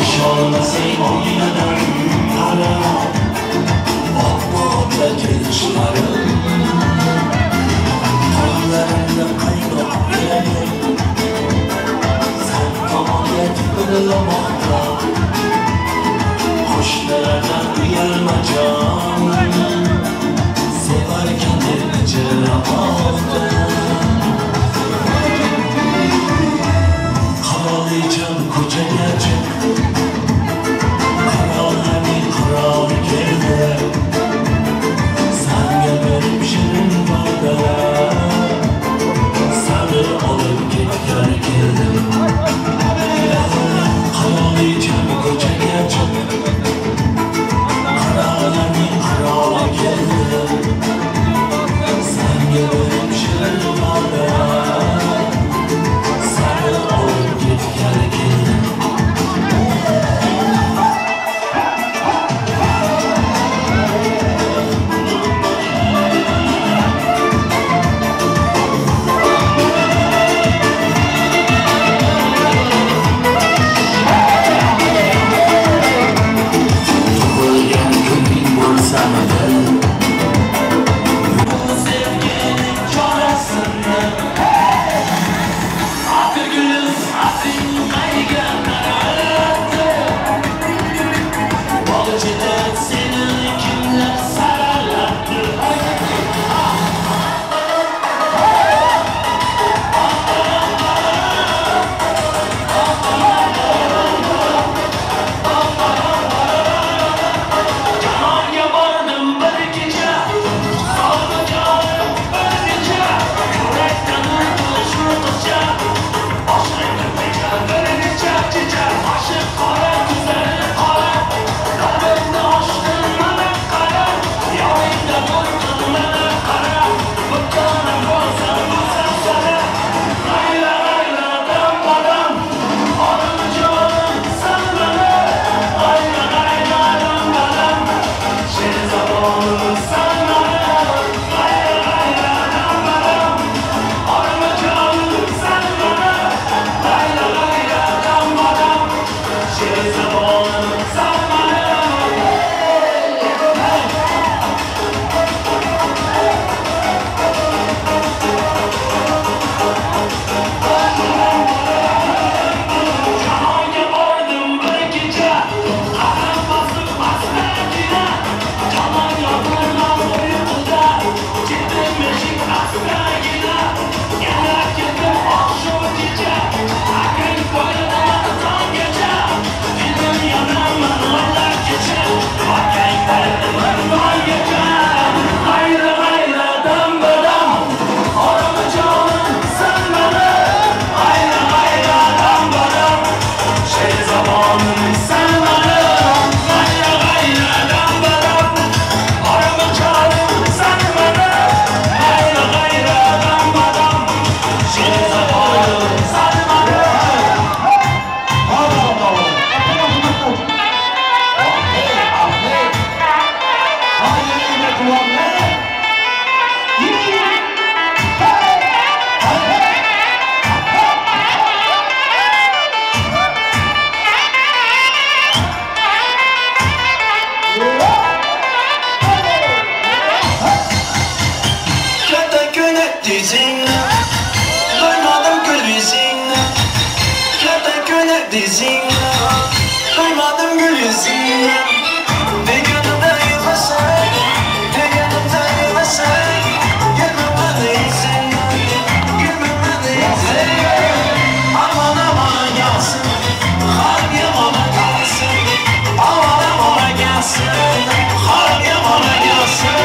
Ishonmasang oynadan qara, oppoq kelishlarim. Qo'llarimda qaynoq yuragim san tomonga tipirlamoqda. Qo'shnilardan uyalma jonim, sevarkan deb jiramoqda. Qirolicham ko'chaga chiq, qirollarning qiroli keldi. Sanga berib shirin va'dalar, sani olib ketgani keldi. Qirolicham ko'chaga chiq, qirollarning qiroli keldi. Sanga berib shirin va'dalar, sani olib ketgani keldi. Tug'ilgan kuning bo'lsamidi, bu sevgining chorasini. Atirgulim ating qayga qaratdi, bog'chada seni kimlar saralatdi. Jahonga bordim bir kecha, soldi jonim bir necha. Yurakdan urdi shu qizcha, boshqa kirmagan bir necha kecha. Boshi qora, ko'zlari qora, qalbimni ochdim mana qara. Yoningda bo'ldim mana qara, bir jonim bo'lsam bo'lsam sana. G'ayra g'ayra dam badam, orim jonim san mana. G'ayra g'ayra dam badam, sherzabonim san mana. G'ayra g'ayra dam badam, orim jonim san mana. G'ayra g'ayra dam badam, sherzabonim san mana. Jahonga bordim bir kecha, qadam bosib pastdagina. Jahon yotirman uyquda, ketdim eshik astagina. Yana ketdim oqshom kecha, aql qo'yilman tonggacha. Dilim yonaman o'ylab kecha, otang qaytaman tonggacha. G'ayra g'ayra dam badam, orim jonim san mana. G'ayra g'ayra dam badam, sherzabonim san mana. G'ayra g'ayra dam badam, orim jonim san mana. G'ayra g'ayra dam badam, sherzabonim san mana. Katta ko'ylak dizingni, qo'ymadim gul yuzingni. Katta ko'ylak dizingni, qo'ymadim gul yuzingni. Deganimda yig'lasang, deganimda yig'lasang, yig'lamadi yuzingni, yig'lamadi yuzingni. Aman aman gelsin, xalq yomona qalsin. Aman aman gelsin, xalq yomona gelsin.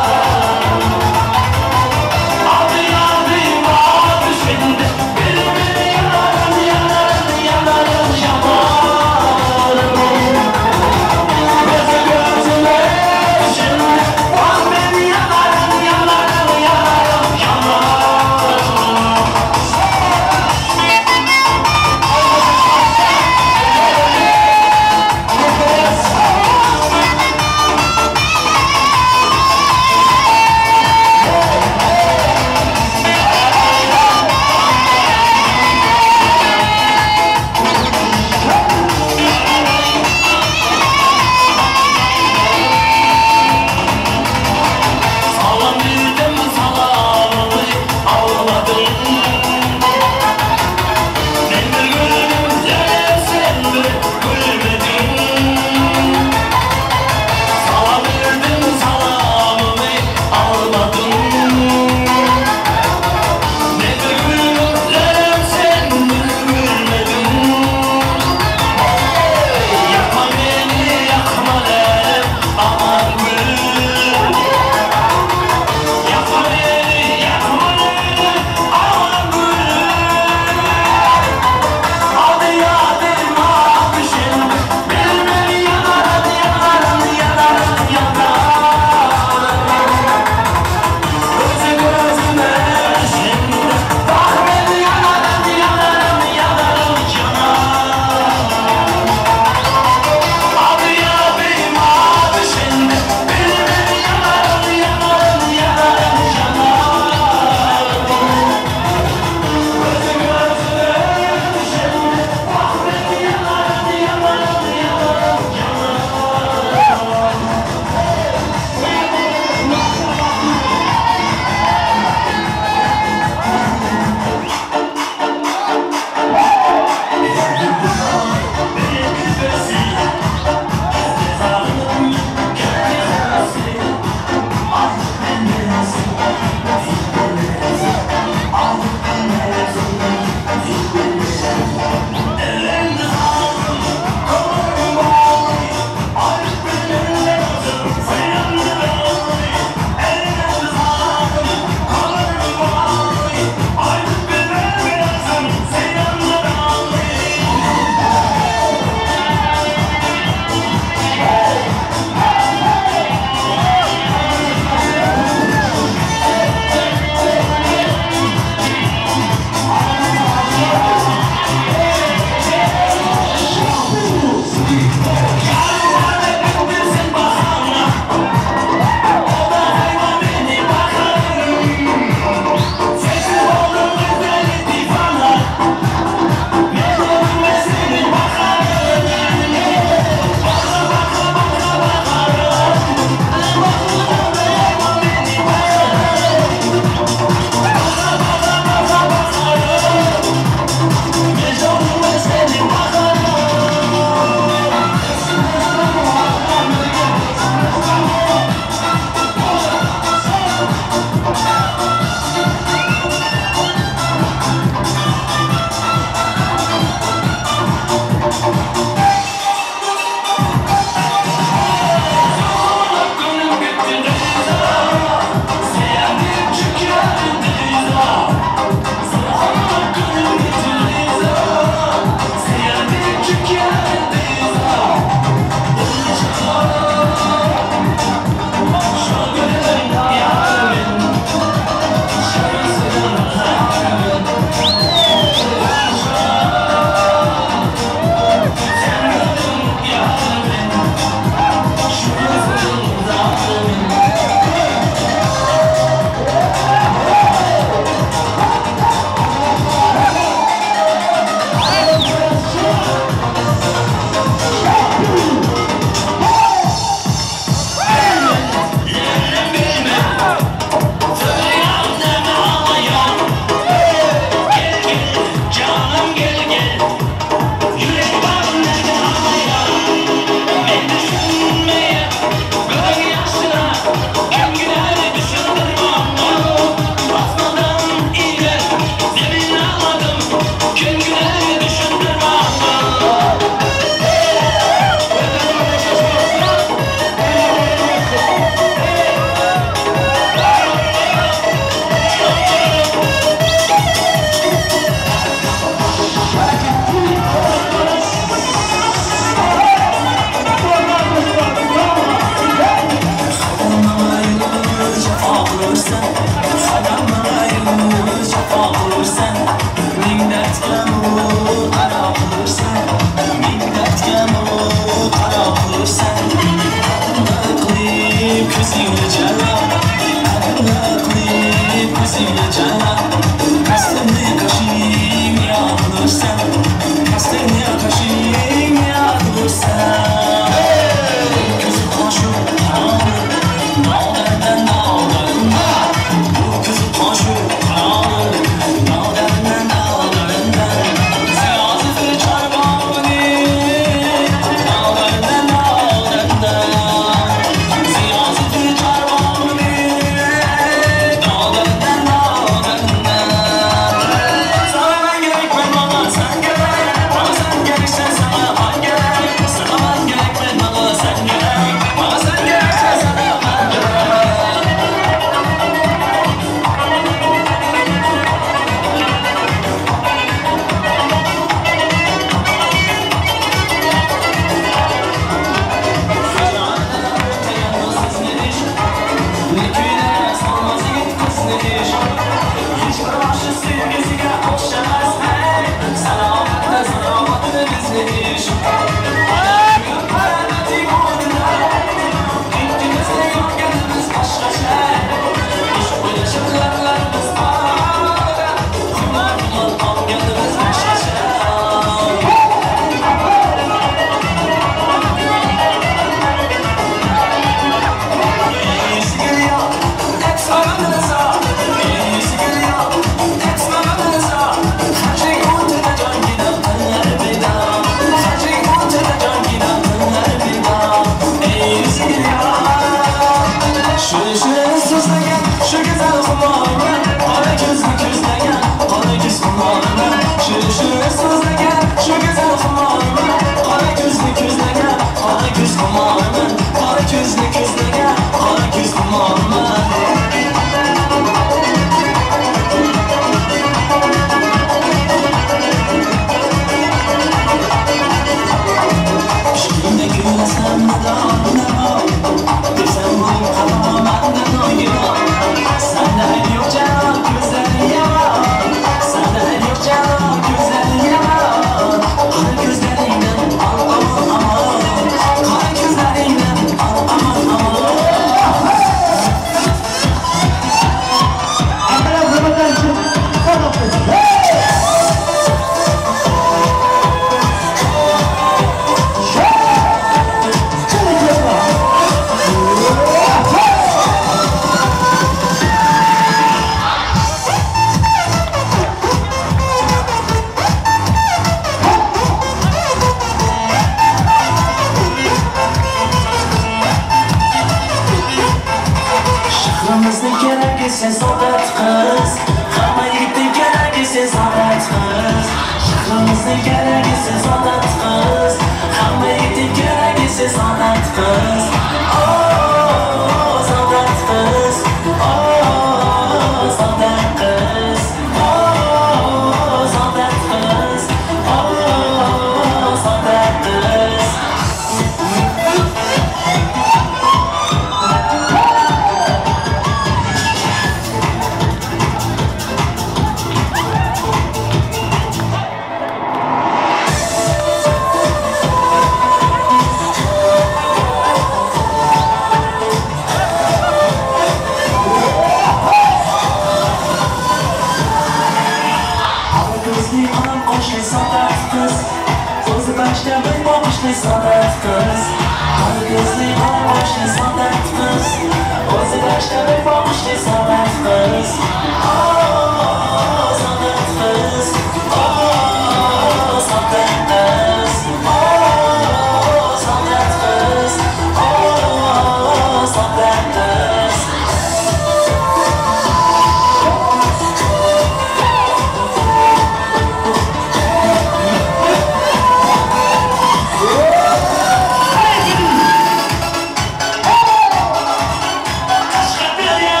Qashqadaryo,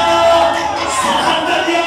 Surxondaryo.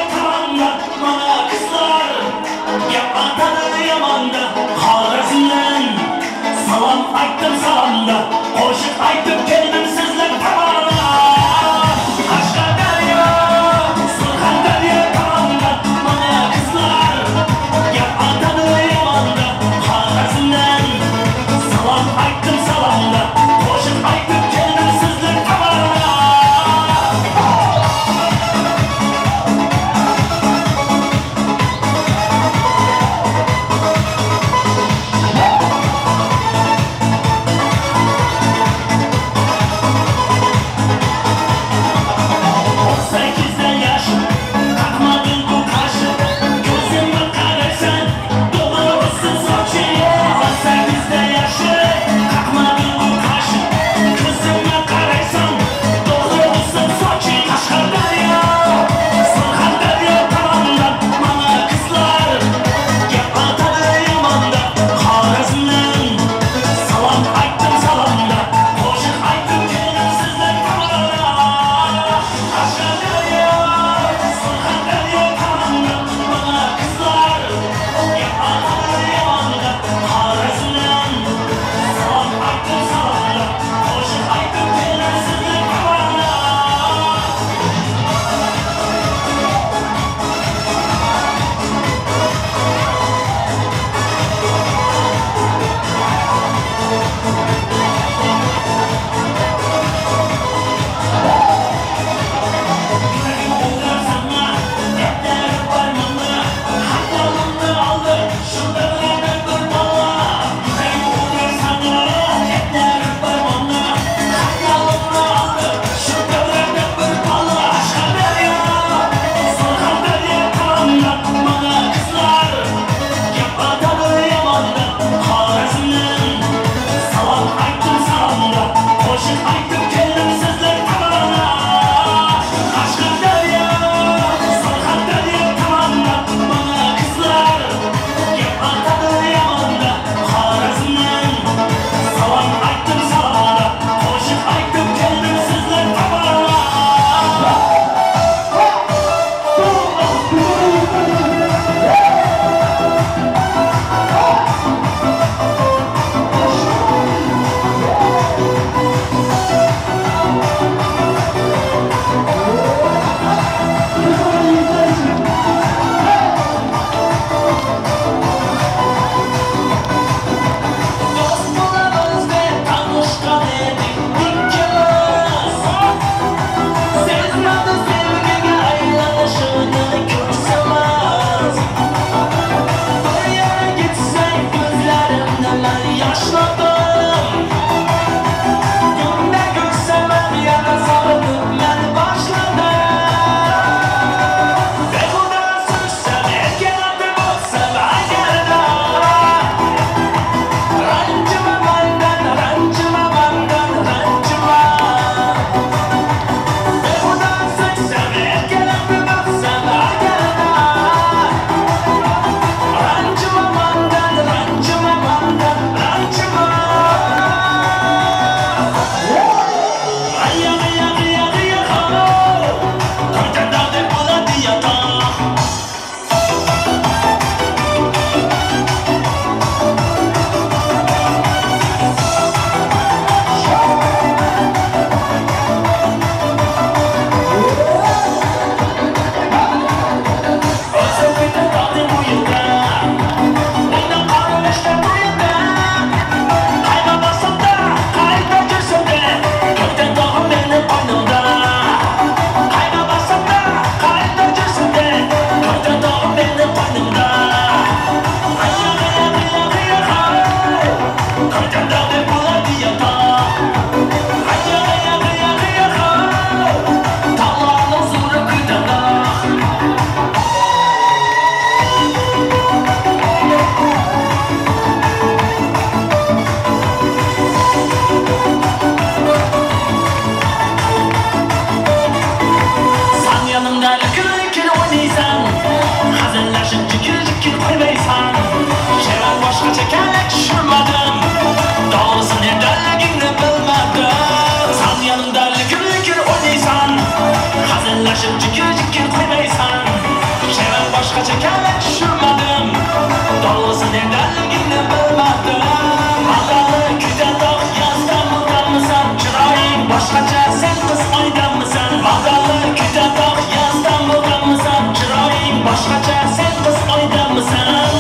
Boshqacha sen qiz oydanmisan, va'dali kuyda tog' yazdan bo'lganmisan, chiroying boshqacha sen qiz oydanmisan.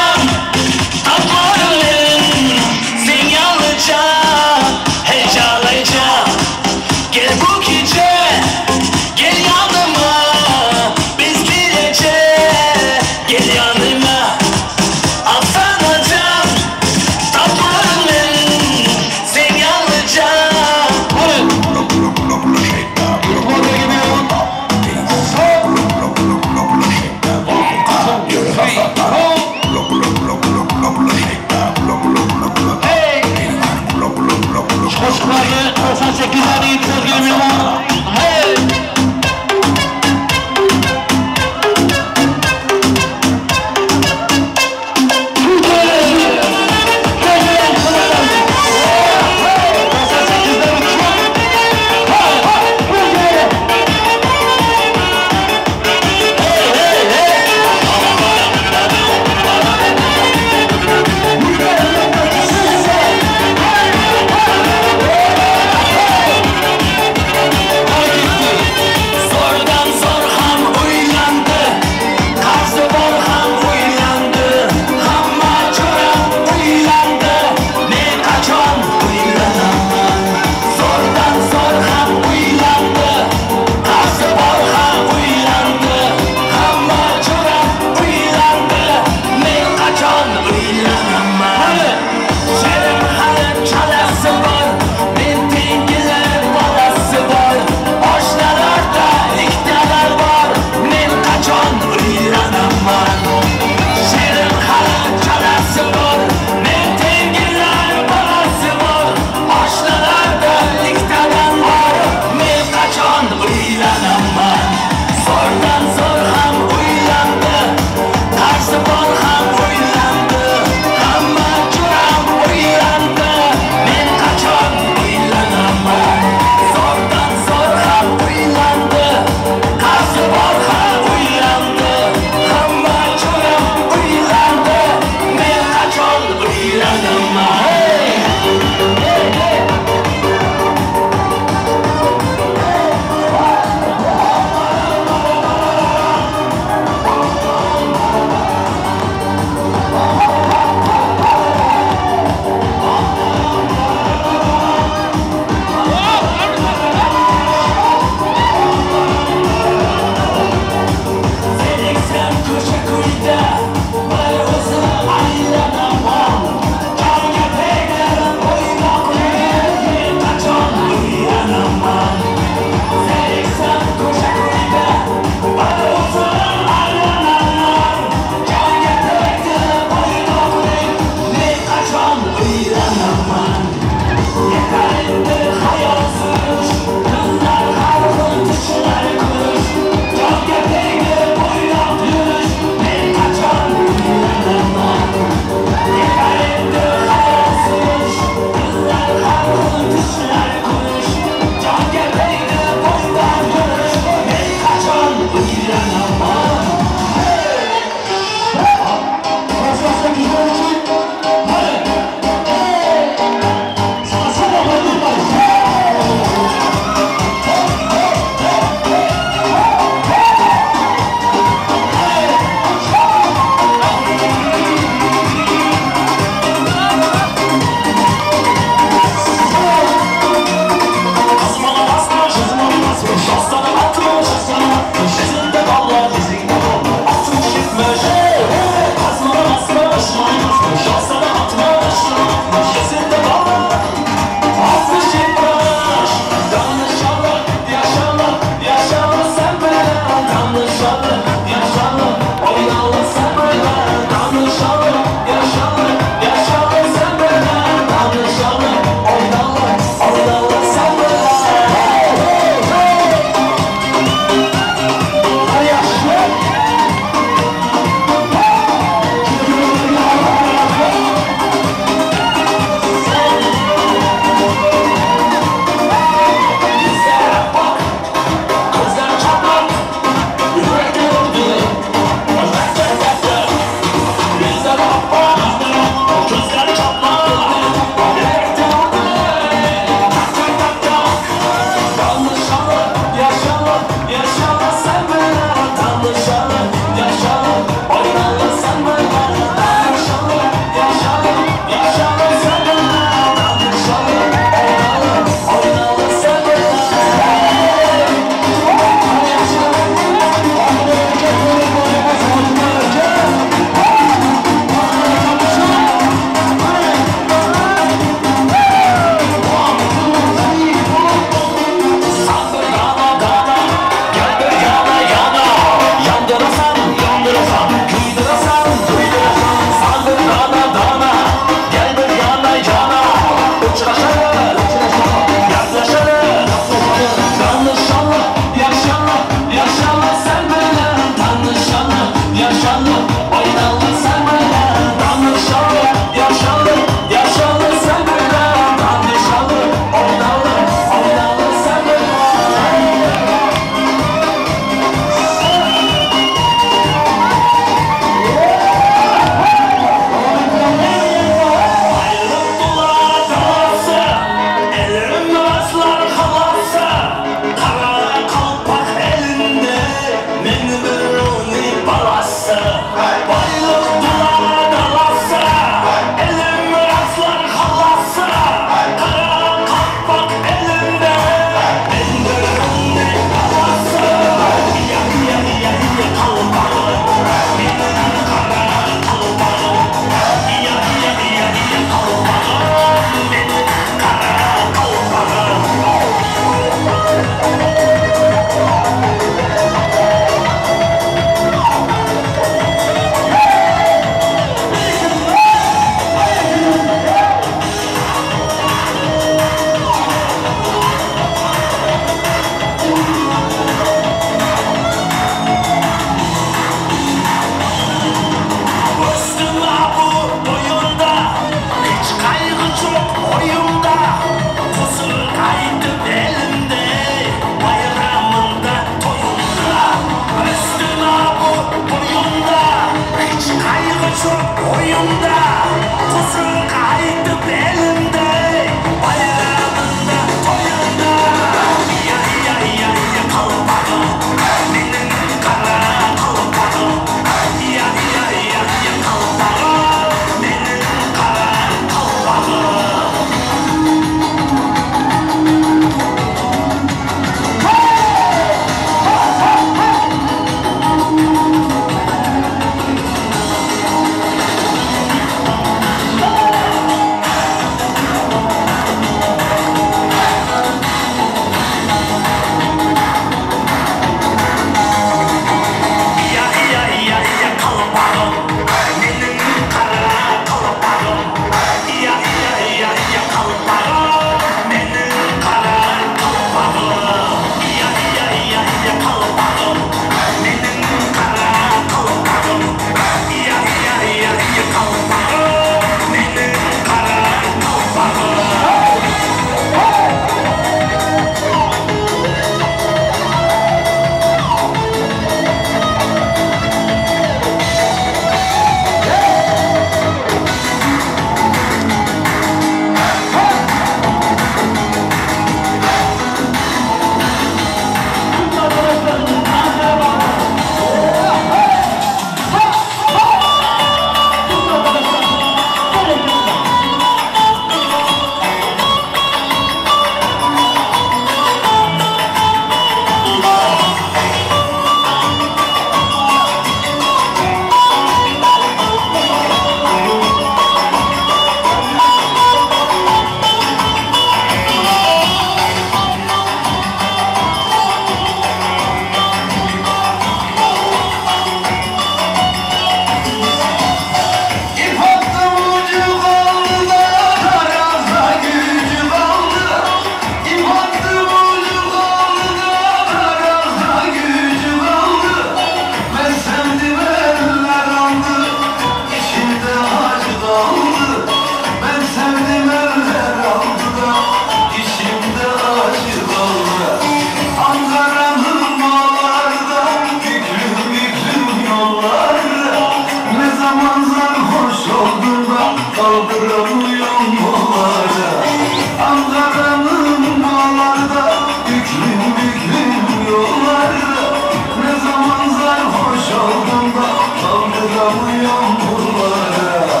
Bu yağmurlara.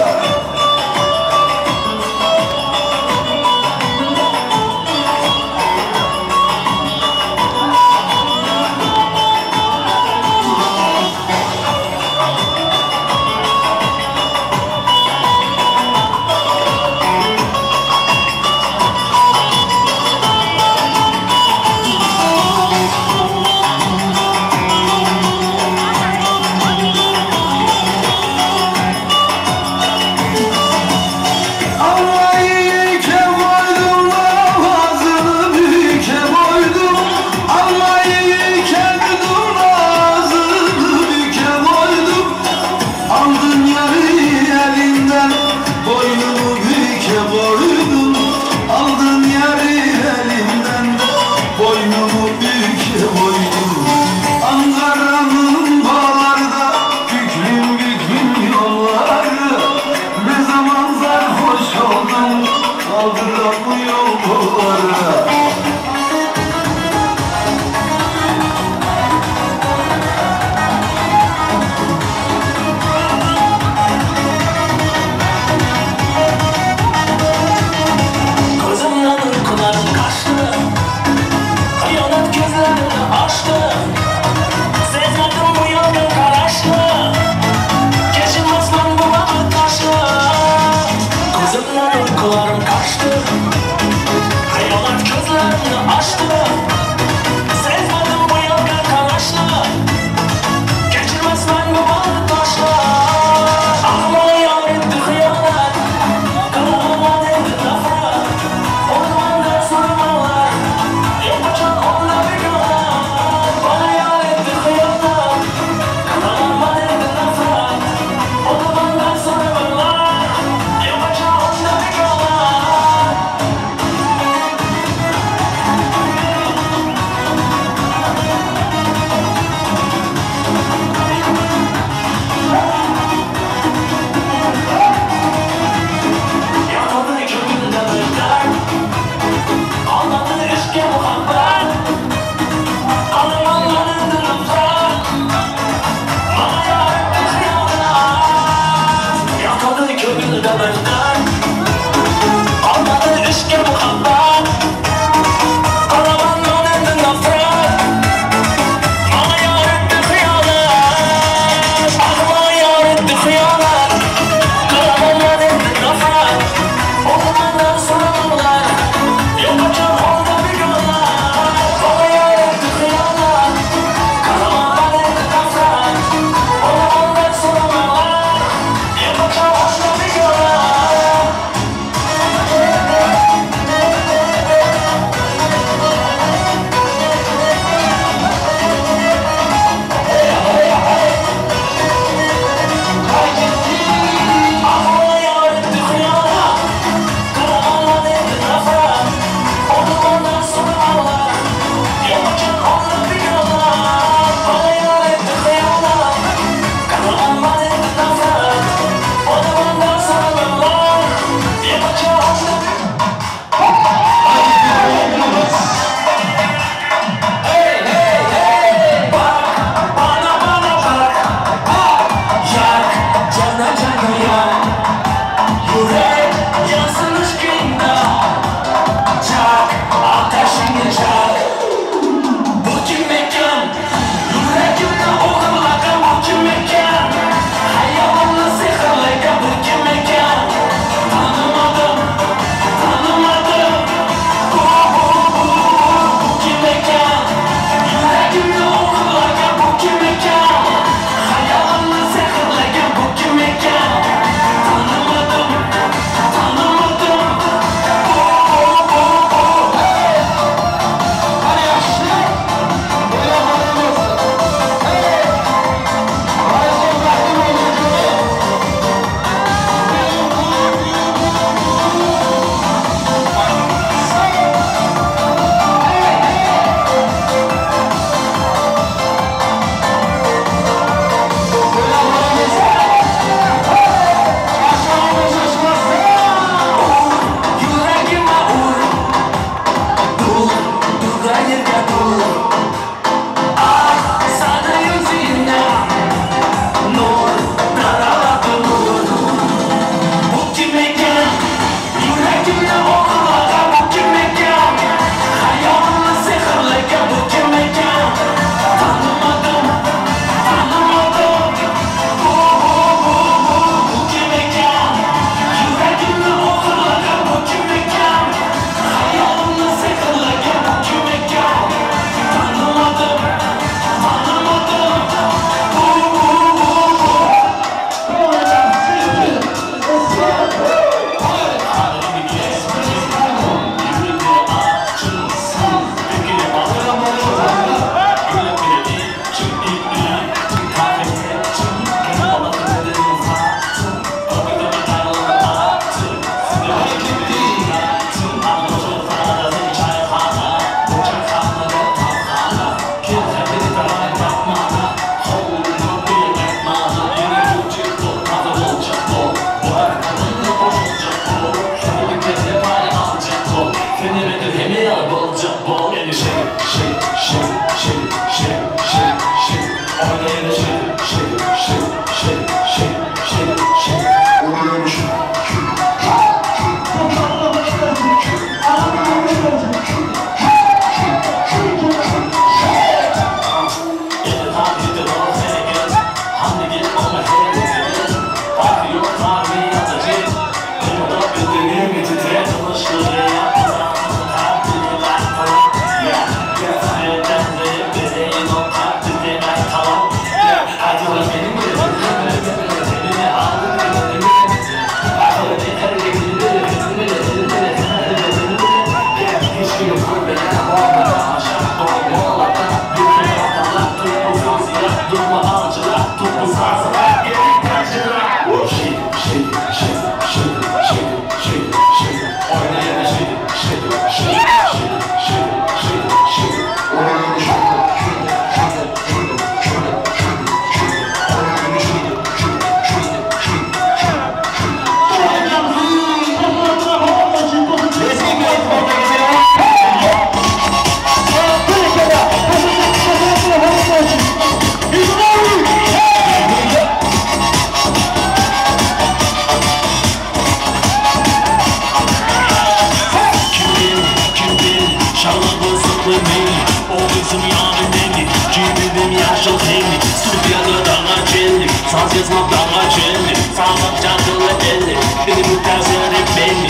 Saz yazmaktan acemi, sağlık canlı belli. Beni bu terzleri belli.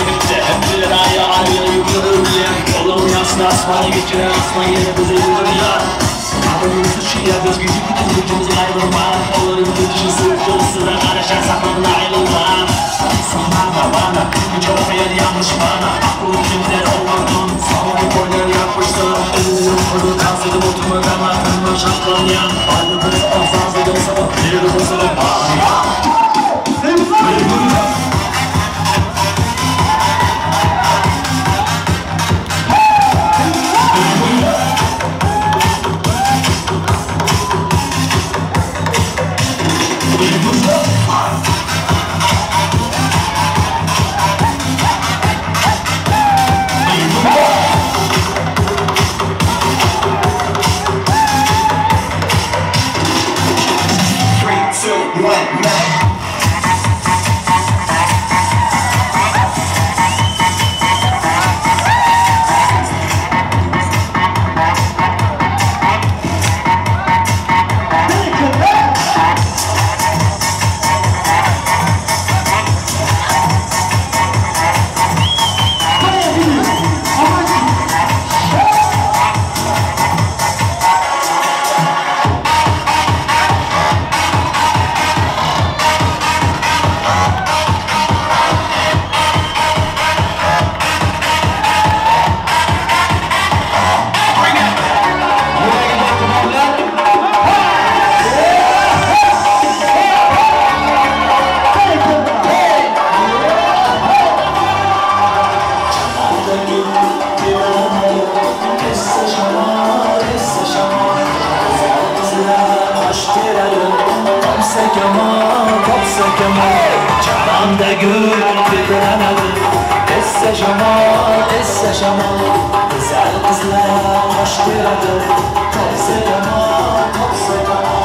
Hep de hep bir aya aya yukarıya. Yolum yasna asmana geçiren asma yere bize yukarıya. Adımızı şiya göz gücü bütün gücümüzü ayrılma. Onların gücü sırtı sıra karışan saklanın ayrılma. Sonlarda bana güç olmayan yanlış bana. Aklım kimler olmadın, sonra koylar yapmıştı. Elini kurdu dans edip oturmadan aklımda şartlanyan. Ayrılırız ansaz edip sana bir basarım. Chamanda gül titrenedi, esse şamal, esse şamal. Güzel kızlar koşturdu, topsa kemal, topsa kemal.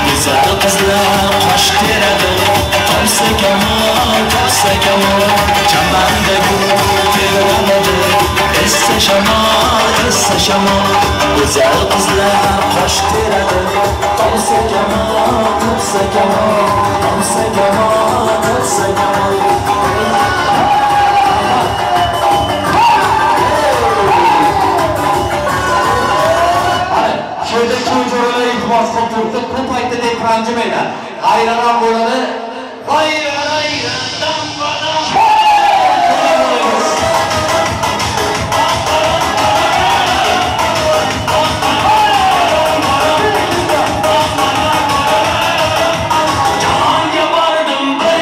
Güzel kızlar qosh teradi, topsa kamol, topsa kamol. Chamanda gul tebranadi, essa shamol, essa Essa shamol, go'zal qizlar qosh teradi. Tomsa kamol, topsa kamol, tomsa kamol, topsa kamol. Şöyle çocuğuna iltimas qilib turibdi, bu paytda deb ranjimaydi. G'ayradan bo'ladi. G'ayra g'ayradan Jahonga bordim bir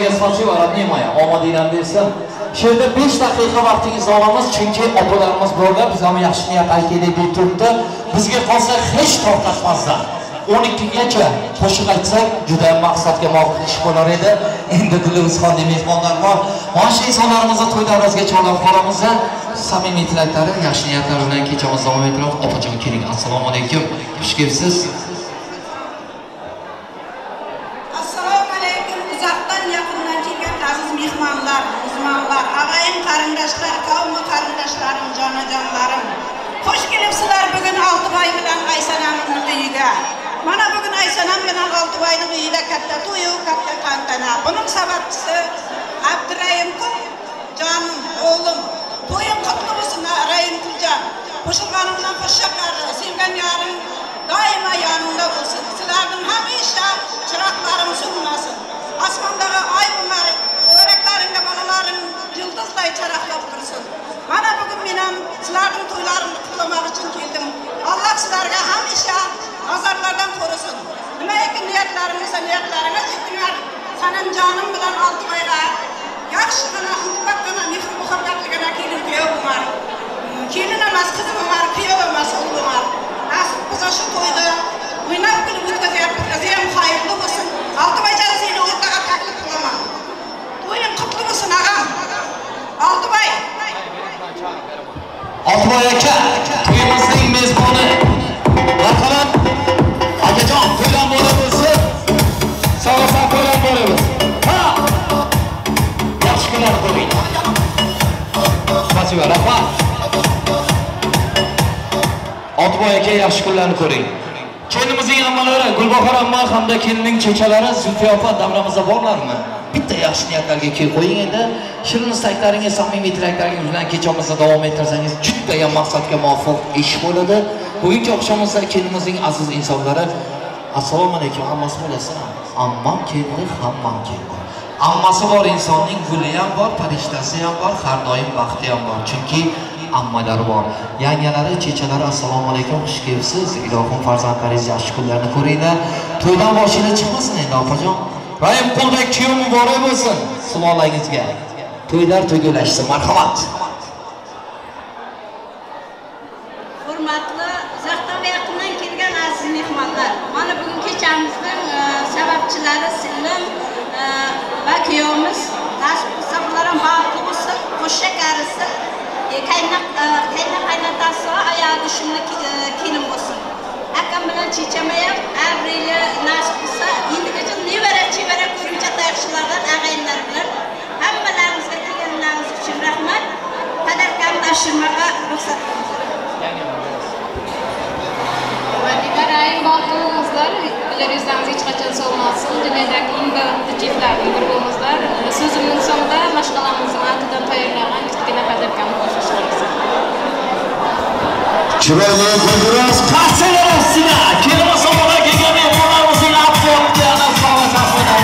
Opajonlarga спасибо, родные мои. Omadinglarni bersin. Shu yerda 5 daqiqa vaqtingizni olamiz, chunki opalarimiz borlar, biz ham yaxshi niyat aytaylik deb turibdi. Bizga qolsa hech to'xtatmasdan 12gacha qo'shiq aytsak, juda maqsadga muvofiq ish bo'lar edi. Endi Diluzxonda mehmonlar bor. Mana shu insonlarimizni to'y davrasiga chorlab qolamiz. Samimiy tilaklari, yaxshi niyatlar bilan kechamiz davom ettiramiz. Opajon keling. Assalomu alaykum. Xush kelibsiz. Assalomu alaykum. Uzoqdan yaqindan kelgan aziz mehmonlar, muzmonlar, ag'ayin qarindoshlar, qavmi qarindoshlarim, jonajonlarim. Xush kelibsizlar bugun Oltiboy bilan Aysanamning uyiga. Mana bugun Aysanam bilan Oltiboyning uyida katta to'y, katta tantana. Buning sababchisi Abdurahimqul jonim, o'g'lim. To'ying qutlu bo'lsin, Rahimquljon. Qo'shilganim bilan qo'sha qari, sevgan yoring doimo yoningda bo'lsin. Sizlarning hamisha chiroqlaring so'nmasin. Osmondagi oy bo'lar, yuraklaringda bolalaring yulduzday charaqlab tursin. Mana bugun men ham sizlarning to'ylaringni qutlamoq uchun keldim. Alloh sizlarga hamisha nazarlardan qo'risin. Nimaiki niyatlaring bo'lsa, niyatlaringiz yetinglar. Sanamjonim bilan Oltiboyga yaxshigina, iltifatgina, mehr-muhabbatligina kelin kuyov bo'lar. Kelin emas, qizim bo'lar, kuyov emas, o'g'il bo'lar. Nasib bo'lsa shu to'yni o'ynab kulib o'tkazyapmiz. O'zi ham xayrli bo'lsin. Oltiboyjon, seni o'rtaga taklif qilaman. To'ying qutlu bo'lsin, ag'am. Oltiboy. Oltiboy aka, to'yimizning mezboni. Marhamat. Akajon, to'ydan bo'lib bo'lsin. Sog'-omon to'ydan bo'lamiz. Ha! Yaxshi kunlar ko'ring. Спасибо, rahmat. Oltiboy aka, yaxshi kunlarni ko'ring. Kelinimizning ammalari Gulbahor amma hamda kelinning chechalari Zulfiya opa davramizda borlarmi? Bitta yaxshi niyatlarga kel qo'ying endi. Shirin istaklaringiz, samimiy tilaklaringiz bilan kechamizni davom ettirsangiz juda ham maqsadga muvofiq ish bo'ladi. Bugungi oqshomimizda kelinimizning aziz insonlari, assalomu alaykum, hammasi bo'lasi. Ammam keldi, hammam keldi. Ammasi bor insonning guli ham bor, farishtasi ham bor, har doim baxti ham bor. Chunki ammalari bor. Yangalari, chechalari, assalomu alaykum, xush kelibsiz. Ilohim farzandlaringiz yaxshi kunlarni ko'ringlar. To'ydan boshinglar chiqmasin endi opajon. Rahimquldek kuyov muborak bo'lsin sulolangizga. To'ylar tugallashsin, marhamat. Hurmatli uzoqdan va yaqindan kelgan aziz mehmonlar, mana bugun kechamizning sababchilari singlim va kuyovimiz. Nasib qilsa bular ham baxtli bo'lsin, qo'sha qarisin. Qayna qaynotasi oyog'i shunga kelin bo'lsin. Akam bilan checham ham avrili nasib qilsa endigacha nevara chevara ko'ruvchi yaxshilardan ag'ayinlar bilan hammalaringizga kelganlaringiz uchun rahmat. Padarkamni topshirmoqqa ruxsat qiling. Rahim baxtli bo'lingizlar, güler yüzleriniz hech qachon so'lmasin. Dunyodagi eng baxtli çiftlarning biri bo'lingizlar. So'zimning so'ngida mashg'alamizning atidan tayyorlangan kichkina padarkamni qo'shishimiz. Chiroyli gulduros qarsalar ostida kelin sovg'a kelgan mehmonlarimizning aftiga sovg'a safida.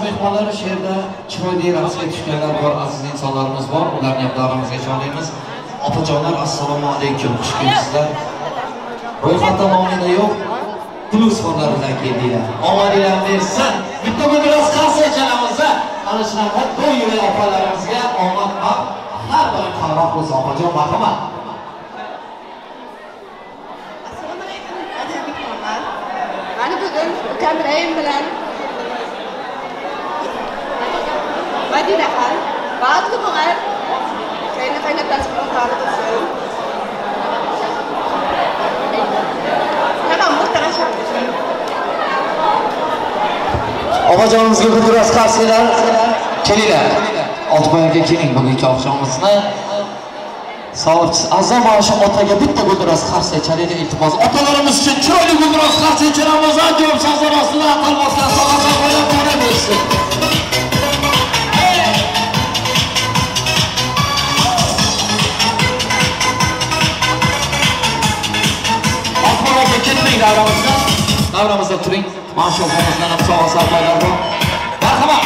Mehmonlar, shu yerda chiroyli raqsga tushganlar bor, aziz insonlarimiz bor. Ularni ham davramizga chorlaymiz. Opajonlar, assalomu alaykum, xush kelibsizlar. Ro'yxatda nominglar yo'q, plusxonlar bilan keldinglar. Omadinglar bersin. Bitta biroz qarsak chalamiz. Ana shunaqa to'y yurak opalarimizga omad ham har doim hamroh bo'lsin. Opajon, marhamat. Assalomu alaykum, aziz mehmonlar. Mana bugun ukam Rahim bilan Madinaxon baxtli bo'lar. Qayna qaynotasi bilan toli bo'lsin. Tamam, muhtarasham bo'lsin. Opajonimizga biroz qarsanglar, kelinglar. Oltiboy aka keling, bugungi oqshomimizni sog'ib azon mana shu otaga bitta gulduros qarsak chalaylik, iltimos. Otalarimiz uchun chiroyli gulduros qarsak chalamiz. Ajoyib sazorasini atalmasdan sog'asan qo'yib boraversin. Ketmang davramizdan. Davramizda turing. Mana shu opamizdan ham sovg'a sarpoylar bor. Marhamat.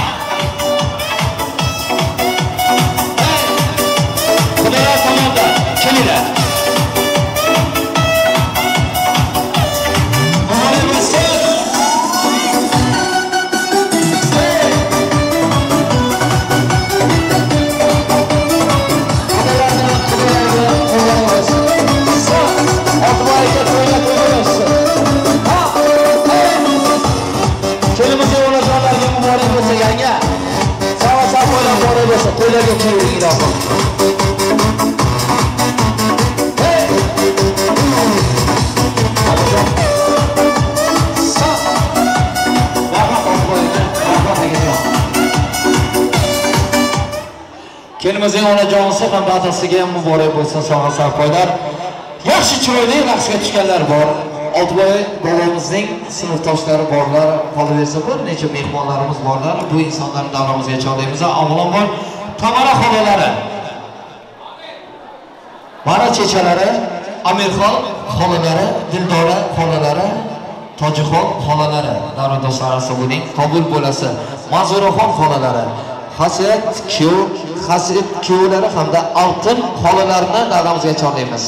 Xudolar tomonda kelinglar. To'ylarga kiying ilohim. Kelinimizning onajonisi hamda otasiga ham muborak bo'lsin sovg'a sarpoylar. Yaxshi chiroyli raqsga tushganlar bor. Oltiboy bobomizning sinfdoshlari borlar, qolaversa bir necha mehmonlarimiz borlar. Bu insonlarni davramizga chorlaymiz. Avvalambor Tamara xolalari, Mara chechalari, Amirxon xolalari, Dildora xolalari, Tojixon xolalari, davra do'stlari bo'ling, qabul bo'lasi. Manzuraxon xolalari, Hasrat kuyov, Hasrat kuyovlari hamda Oltin xolalarini davramizga chorlaymiz.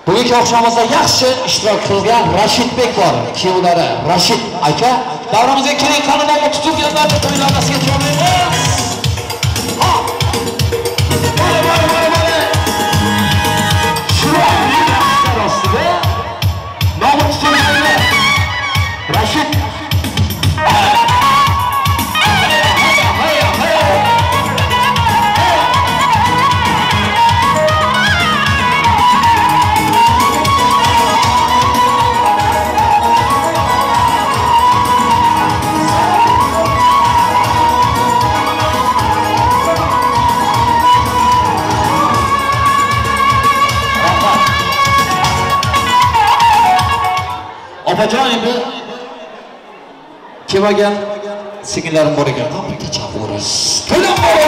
Bugungi oqshomimizda yaxshi ishtirok qilgan Rashidbek bor, kuyovlari Rashid aka. Davramizga keling, qani tutilganlarni to'ylarga chorlaymiz. Ha! Mana mana mana mana. Chiroyli raqslar ostida nomi tutilganlar Rashid. Opajon endi kelmagan singillarim bor ekan, bitta chaqirish. To'lam bor.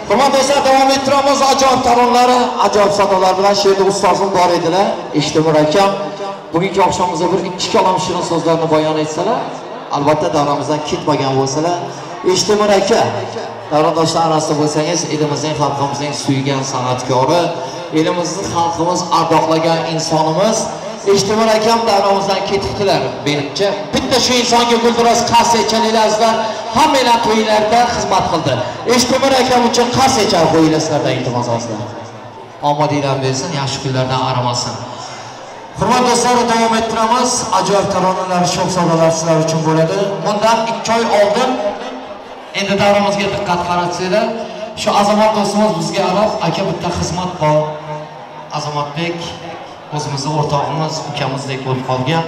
Hurmatli do'stlar, davom ettiramiz ajoyib taronalari, ajoyib sadolar bilan. She'rda ustozim bor edilar, Eshtemir akam. Bugungi oqshomimizda bir ikki kalom shirin so'zlarni bayon etsalar, albatta davramizdan ketmagan bo'lsalar, Eshtemir aka, davradoshlar orasida bo'lsangiz, elimizning, xalqimizning suygan san'atkori, elimizni xalqimiz ardoqlagan insonimiz Eshtemir akam davramizdan ketibdilar. Menimcha, bitta shu insonga gulduros qarsak chalinglar azizlar. Hammanglar to'ylarda xizmat qildi. Eshtemir akam uchun qarsak chalib qo'yinglar sizlardan iltimos azizlar. Omadinglar bersin, yaxshi kunlardan aramasin. Hurmatli do'stlar, davom ettiramiz. Ajoyib taronalar, sho'x sadolar sizlar uchun bo'ladi. Bundan 2 oy oldin endi davramizga diqqat qaratsanglar, shu Azamat do'stimiz bizga arab aka bitta xizmat bor. Azamatbek o'zimizni o'rtog'imiz, ukamizdek bo'lib qolgan.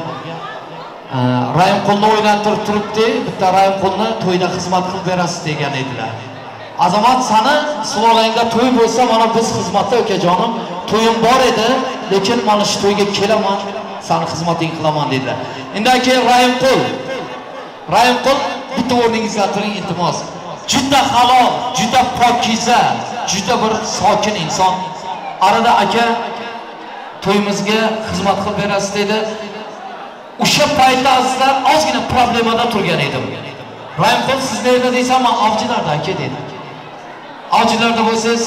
Rayimqulni o'ylantirib turibdi, bitta Rayimqulni to'yda xizmat qilib berasiz degan edilar. Azamat, sani sulolangda to'y bo'lsa, mana biz xizmatda ukajonim, to'yim bor edi, lekin mana shu to'yga kelaman, sani xizmating qilaman dedilar. Undan keyin Rayimqul. Rayimqul bitta o'rningizda turing iltimos. Juda halol, juda pokiza, juda bir sokin inson. Arada aka to'yimizga xizmat qilib berasiz dedi. O'sha paytda azizlar ozgina problemada turgan edim. Rayimqul siz nerda desam, men Avjilarda aka dedi. Avjilarda bo'lsangiz,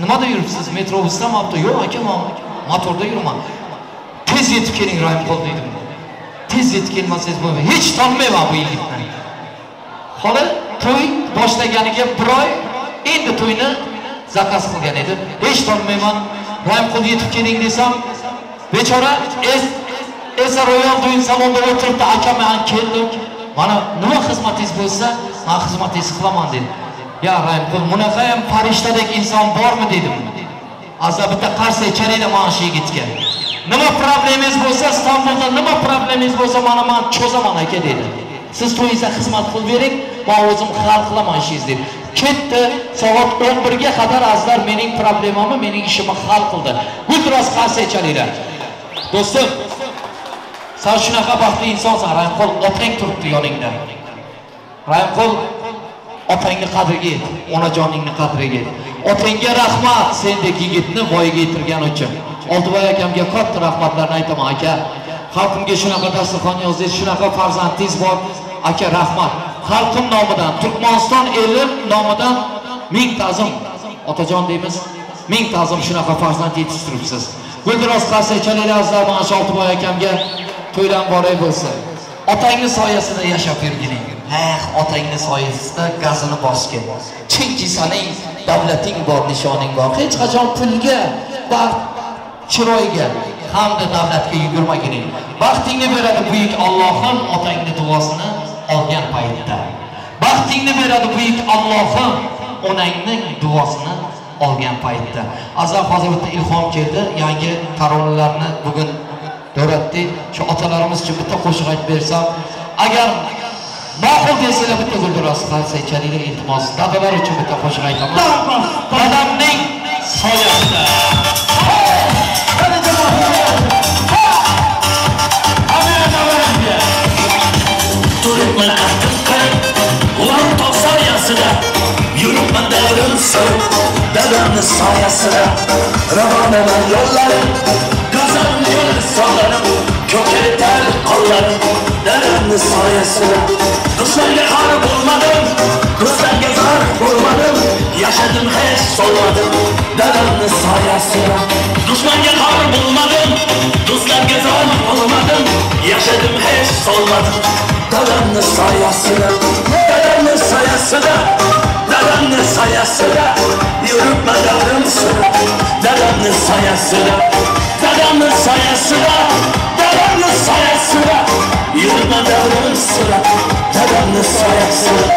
nimada yuribsiz? Metrobusdami, avto? Yo'q aka, men motorda yuraman. Tez yetib keling Rayimqul dedim. Tez yetib kelmasangiz bo'lmaydi. Hech topmayman bu yigitni. Holi to'y boshlaganiga bir oy, endi to'yni zakaz qilgan edi. Hech topmayman. Rayimqul yetib keling desam, bechora Esa Royal düğün salonda o'tiribdi, aka men keldim. Mana nima xizmatingiz bo'lsa, men xizmatingizni qilaman dedi. Ya Rayimqul, bunaqa ham farishtadek inson bormi dedim. Azza bitta qarsak chalinglar mana shu yigitga. Nima problemingiz bo'lsa, Istanbulda nima problemingiz bo'lsa, mana men cho'zaman aka dedi. Siz to'yingizda xizmat qilib bering, men o'zim hal qilaman ishingizni dedi. Ketdi, soat 11 ga qadar azizlar mening problemamni, mening ishimni hal qildi. Guldiroz qarsak chalinglar. Do'stim, sen shunaqa baxtli insonsan, Rahimqul, otang turibdi yoningda. Rahimqul, otangni qadriga yet, onajoningni qadriga yet. Otangga rahmat, sendek yigitni voyaga yetirgani uchun. Oltiboy akamga katta rahmatlarni aytaman aka. Xalqimga shunaqa dasturxon yozdingiz, shunaqa farzandingiz bor. Aka rahmat. Xalqim nomidan, Turkmaniston eli nomidan ming ta'zim otajon deymiz. Ming ta'zim shunaqa farzand yetishtiribsiz. Guldiroz qarsak chalinglar azizlar, mana shu Oltiboy akamga to'ydan boray bo'lsin. Otangni soyasida yashab yurgining. Otangni soyasida gazini bosgin. Chunki sening davlating bor, nishoning bor. Hech qachon pulga, baxt, chiroyga hamda davlatga yugurmagining. Baxtingni beradi buyuk Allohim otangni duosini olgan paytda. Baxtingni beradi buyuk Allohim onangning duosini olgan paytda. Azizlar, hozir bitta ilhom keldi. Yangi taronalarni bugun da'vatdik. Shu otalarimiz uchun bitta qo'shiq aytib bersam, agar ma'qul desalar bitta guldiroz qarsak chalinglar, iltimos. Dadalar uchun bitta qo'shiq aytaman. Dadamning soyasida. Turibman qattiq ulan tog' soyasida, yuribman davrim surib, dadamni soyasida. Ravonaman yo'llarim, go'zal yo'l solarim, ko'kaytar qo'llarim, dadamni soyasida. Dushmanga xor bo'lmadim, do'stlarga zor bo'lmadim, yashadim hech solmadim, dadamni soyasida. Dushmanga xor bo'lmadim, do'stlarga zor bo'lmadim, yashadim hech solmadim, dadamni soyasida. Dadamni soyasida, dadamni soyasida, yuribman davrim surib, dadamni soyasida. Dadamni soyasida, dadamni soyasida, yuribman davrim surib, dadamni soyasida.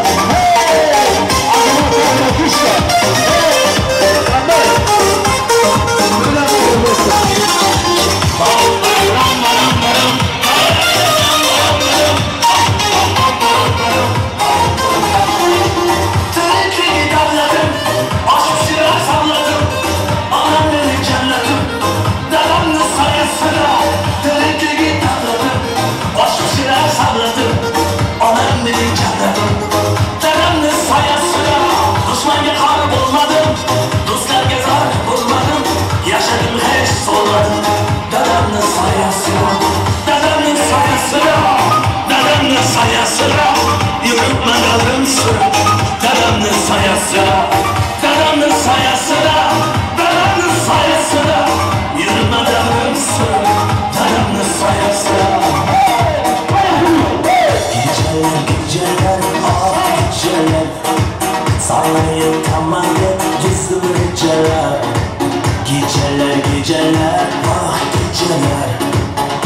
Geceler geceler, ah geceler,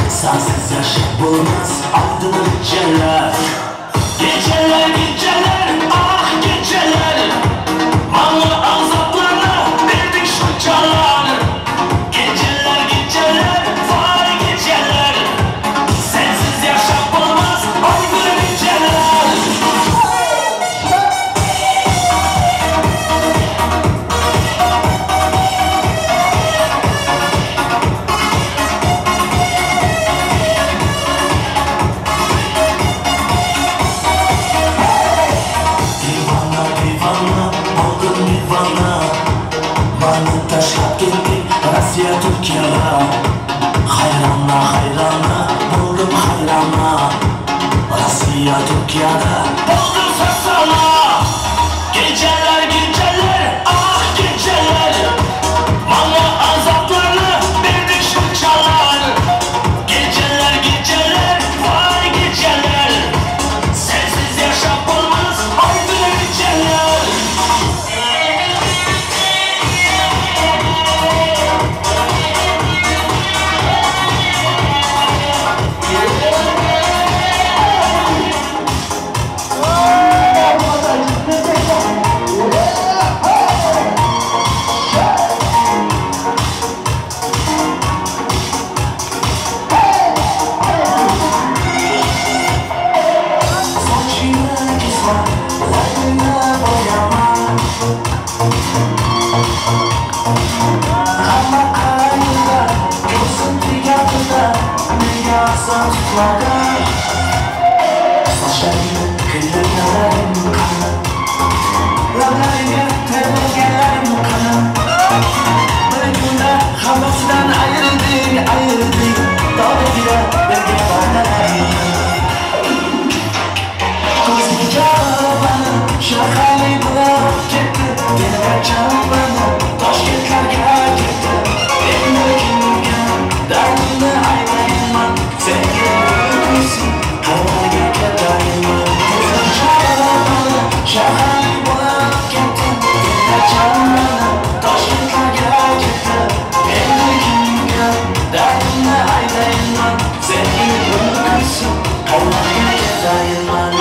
sensiz yaşam olmaz aydın geceler. Geceler geceler, ah geceler, mallı azaplarla verdik şu çağlar. Geceler geceler, vay geceler, sensiz yaşam olmaz aydın geceler. Rossiya Turkiyaga hayrona hayrona bo'ldim hayrona, Rossiya Turkiyada bo'ldim sarsona. Geceler geceler, ah geceler, mana azaplarni berdik shunchalar. Geceler geceler, vay geceler, sensiz yashab bo'lmas aydın geceler. Oh! Ramazan tutmadı. Saçlarını kıyırlarım kana, lablaringga termilganlarim qana. Bir kunda hammasidan ayrildik, ayrildik, tog'ida birga va'dalaring. Ko'zingga mani shaharli bo'lib ketdi, telbacha mani Toshkentlarga ketdi. Endi kimga dardimni aytayman, senga kuysin qayerga ketayman. Ko'zingga mani shaharli bo'lib ketdi, telbacha mani Toshkentlarga ketdi. Endi kimga dardimni aytayman, senga kuysin qayerga ketayman.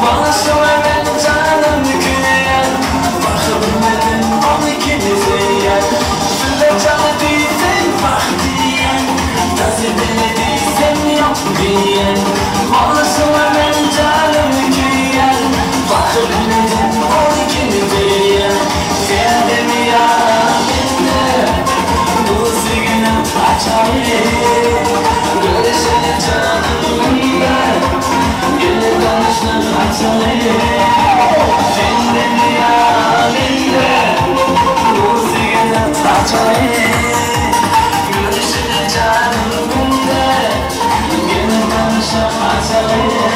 Bağışla benim canım küyen. Bakı bilmedim onu kimseye. Şunda canı değilsen bak diyen. Nasibini değilsen yap diyen. Bağışla benim canım küyen. Bakı bilmedim onu kimseye. Sen de mi ya ben de bu sevginin açayım. Görüşelim canımda. Gelip tanıştık açayım. Sen de mi ya ben de bu sevginin açayım. Görüşelim canımda. Gelip tanıştık açayım.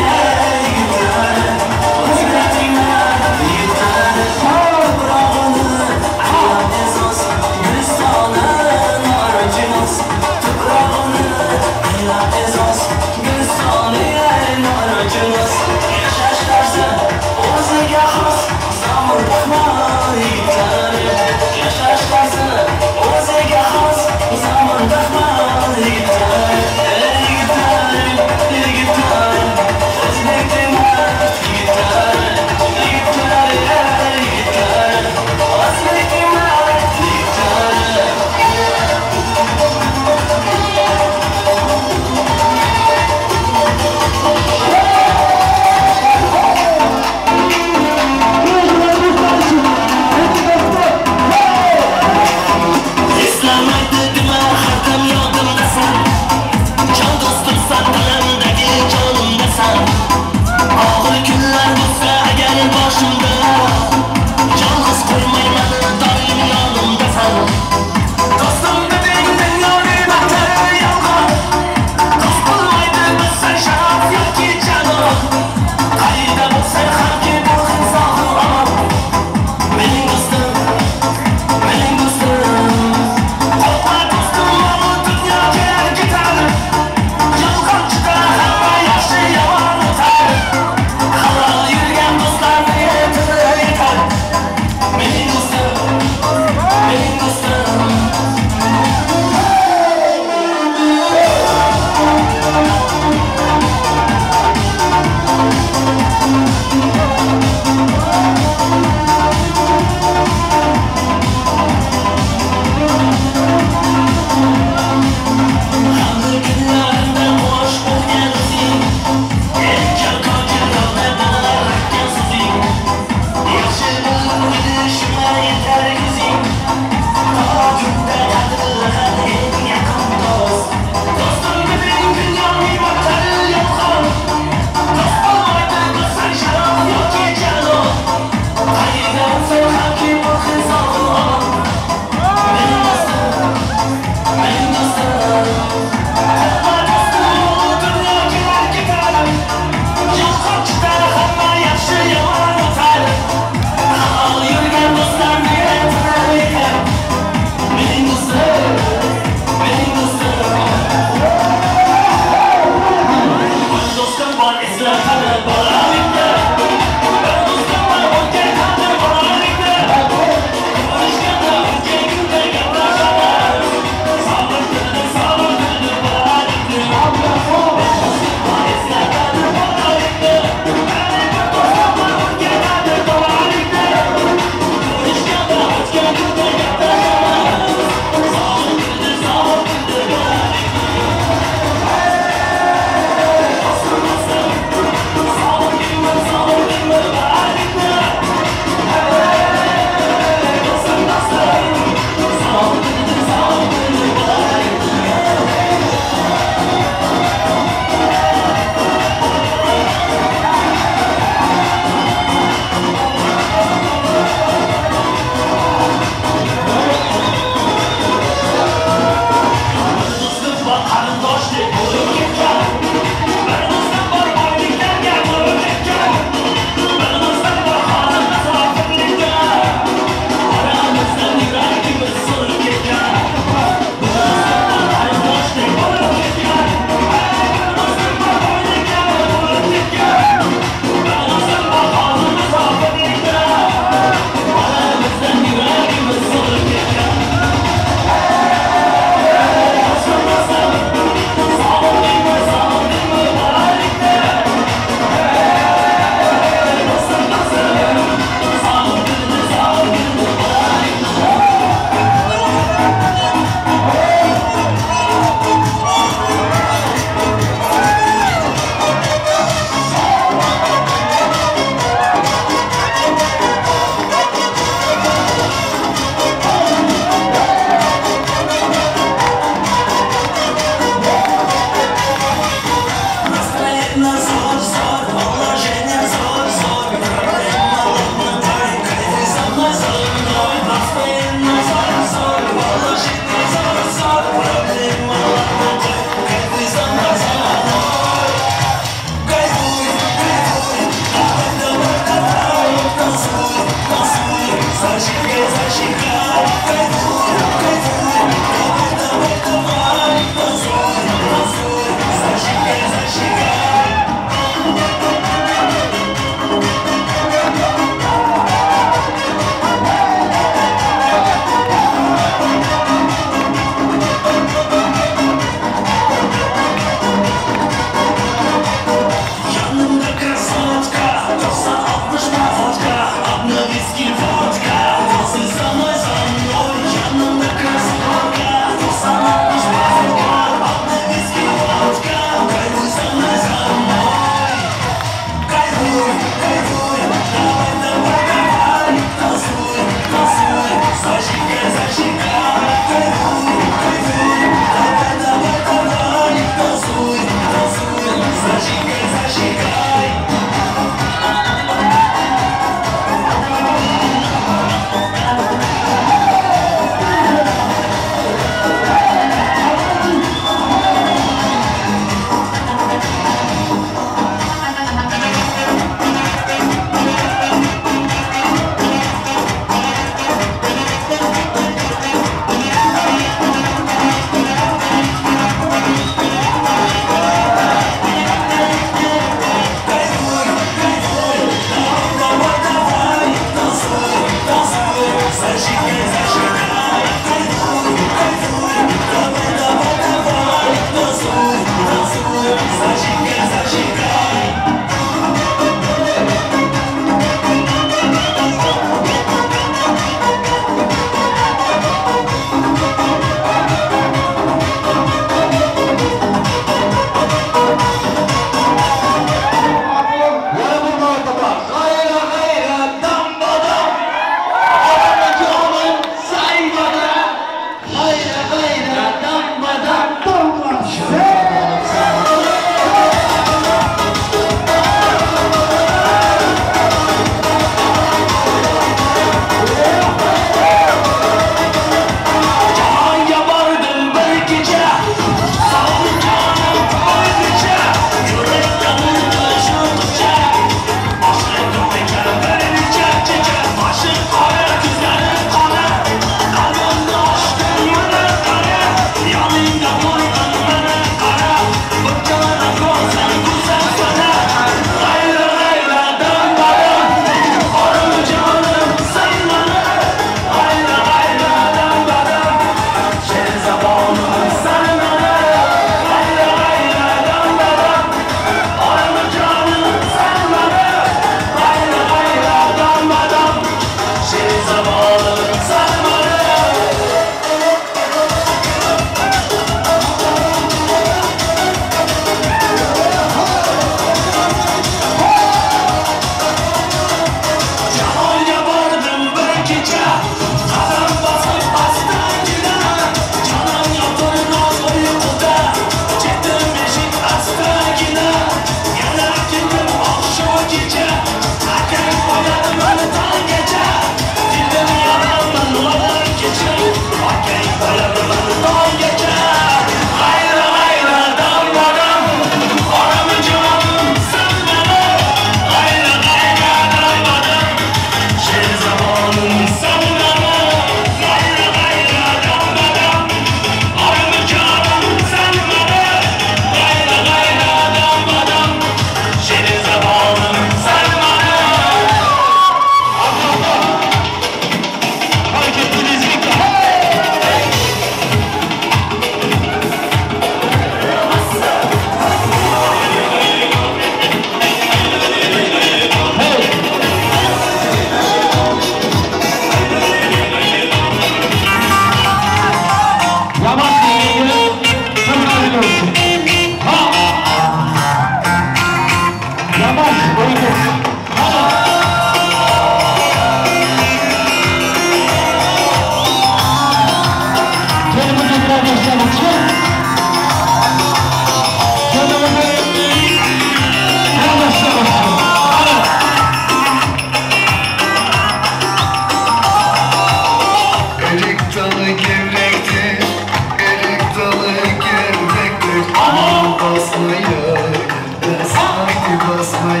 basmaya gelmez, haydi basmaya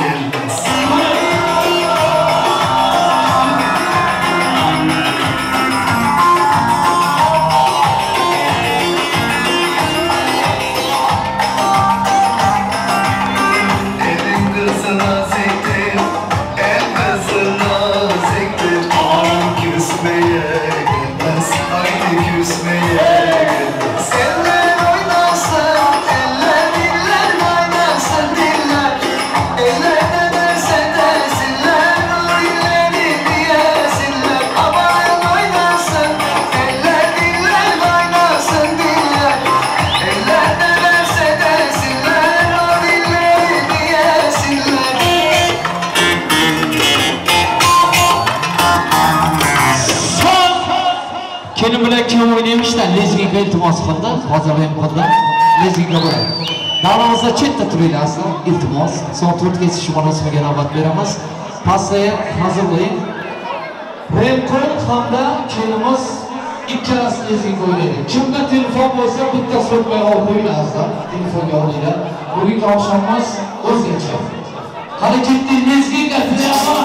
gelmez. Elin kızı naziktir, el kızı naziktir. Aman küsmeye gelmez, haydi küsmeye gelmez. Eller oynasın, eller diller kaynasın diller. Eller ne derse desinler, o dilleri diyesinler. Aman oynasın, eller diller kaynasın diller. Eller ne derse desinler, o dilleri diyesinler. Kelin bilan kuyov o'ynaymiz-da, lezginka iltimos qildi. Hozir ham qildi. Lezginka bo'ladi. Davramizda chetda turinglar asli, iltimos. So'ng to'rt kesish marosimiga navbat beramiz. Pastaya hazırlayın. Remqul hamda kelinimiz ikkalasi lezginka o'ynaydi. Kimda telefon bo'lsa, bitta so'kmay olib qo'yinglar azizlar. Telefonga olinglar. Bugungi oqshomimiz o'zgacha. Qani ketdik lezginka tilayapman.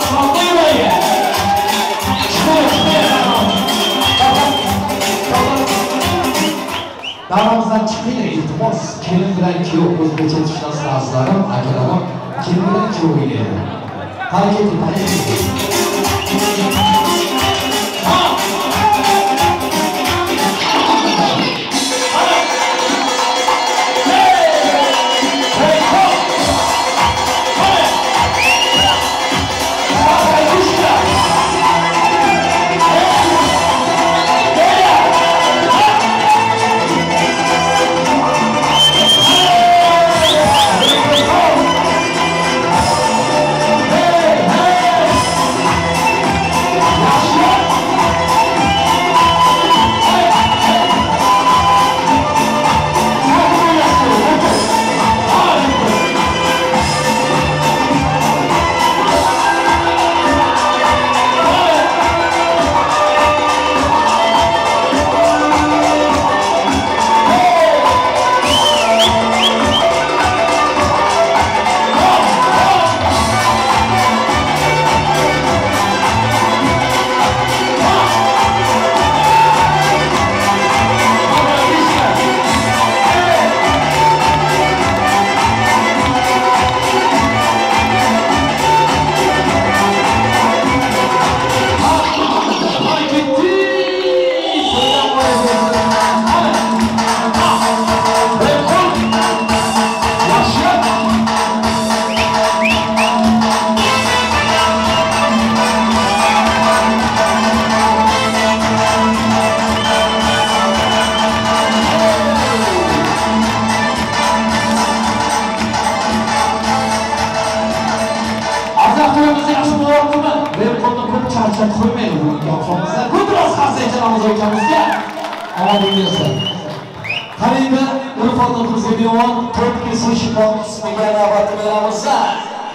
Davramizdan chiqinglar iltimos. Kelin bilan kuyov o'zgacha tushunasiz azizlarim, akalarim. Kelin bilan kuyov o'ynaydi. Qani ketdik, qani ketdik.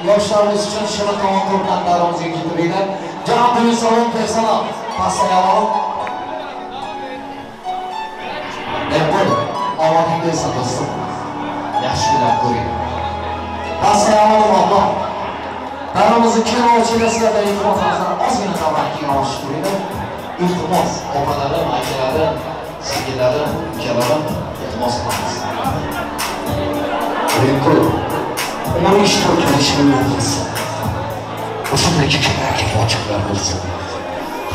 Yoshlarimiz uchun shirin taom to'rtlanlarimizga keltiringlar. Janob salom personal pastayalom. Qo'y, omading bersin do'stim. Yaxshi kunlar ko'ring. Pastayalom Alloh. Davramizning kerovchilarga iltimos qilsam, ozgina taom keyin olishib turinglar. Iltimos, opalarim, akalarim, singillarim, ukalarim, iltimos qilamiz. Qo'y. Umarım işte karışımı olmasın. O'shundagi kunlarga ochiqlar bo'lsin.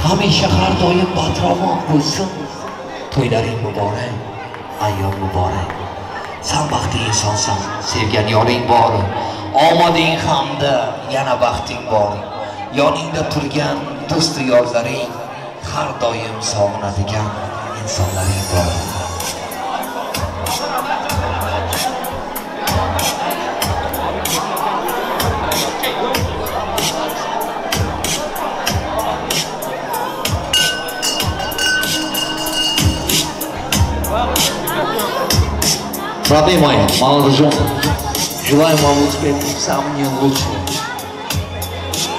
Hamisha har doim badravon bo'lsin. To'ylaring muborak, ayyom muborak. San baxtli insonsan, sevgan yoring bor. Omading hamda yana baxting bor. Yoningda turgan do'st yorlaring, har doim sog'inadigan insonlaring bor. Родные мои, молодожены, желаем вам успехов, самого лучшего.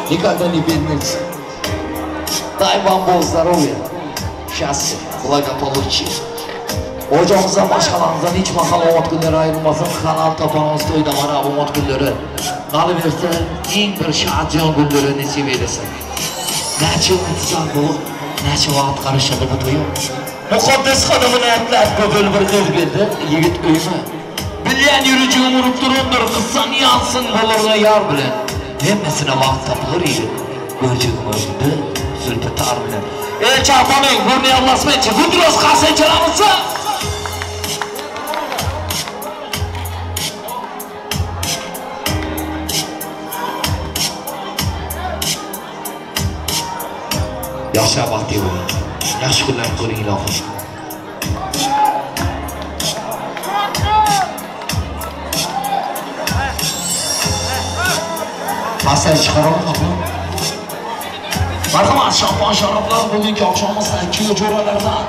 Никогда не бедниться. Дай вам Бог здоровья, счастья, благополучия. Ocağımızdan, başkalarımızdan hiç mahal omad günleri ayrılmasın. Kanal tapanımız toyda bana omad günleri. Qalıverse en bir şadcan günleri nesip eylesin. Neçe intizar bulup, neçe vaxt qarışırdı bu toyu. Mukaddes hanımın etler göbül bir kız geldi, yigit öyme. Bilen yürücüğüm urup durumdur, kızsan yansın bolurla yar bilen. Hemmesine vaxt tapılır yigit. Görcüğüm öldü, zülfü tar bilen. El çarpanın, burnu yallasmayınca, Gudros kalsın çalamızsa. Yaxshi baxtli bo'ling. Yaxshi kunlar ko'ring ilohim. Pastaj chiqarolmadimi? Marhamat, şampuan sharoblar bugungi oqshomimizda kuyov jo'ralardan.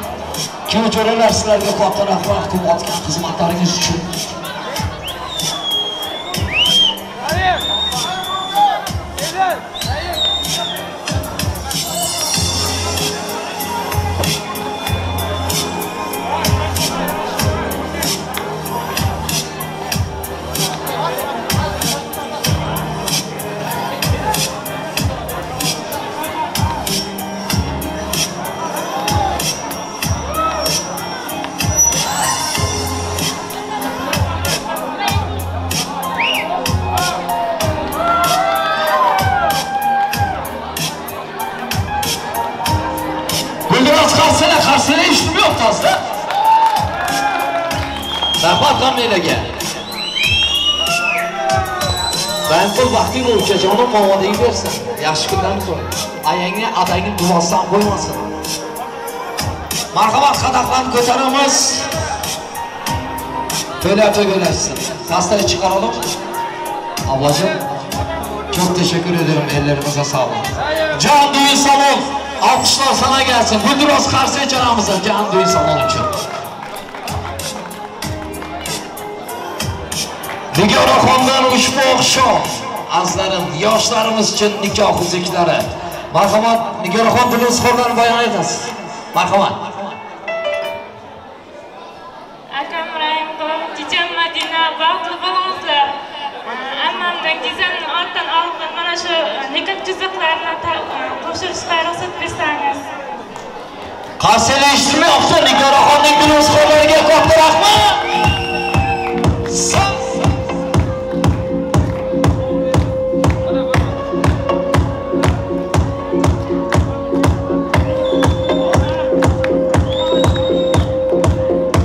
Kuyov jo'ralar sizlarga katta rahmat qilayotgan xizmatlaringiz uchun. Rahmat hammalarga. Bayramqul baxtli bo'l, ukajonim, omading bersin. Yaxshi kunlarni ko'r. Ayangni, adangni duosidan qo'ymasin. Marhamat, qadahlarni ko'taramiz. To'ylar to'ylashsin. Pastayı çıkaralım. Ablacığım, çok teşekkür ederim. Ellerinize sağlık. Can Düğün Salon, alkışlar sana gelsin. Gundros Karsiye canımıza Can Düğün Salon için. Nigoraxondan ushbu oqshom azizlarim, yoshlarimiz uchun nikoh uzuklari. Marhamat, Nigoraxon dilozxonlarni bayon etasiz. Marhamat. Akam Rahimqul, checham Madina, baxtli bo'lingizlar. Ammamdan gizamni ortdan olib mana shu nikoh juzuklarini topshirishga ruxsat bersangiz. Qarsaklar eshitilmayapti. Nigoraxonning dilozxonlariga katta rahmat.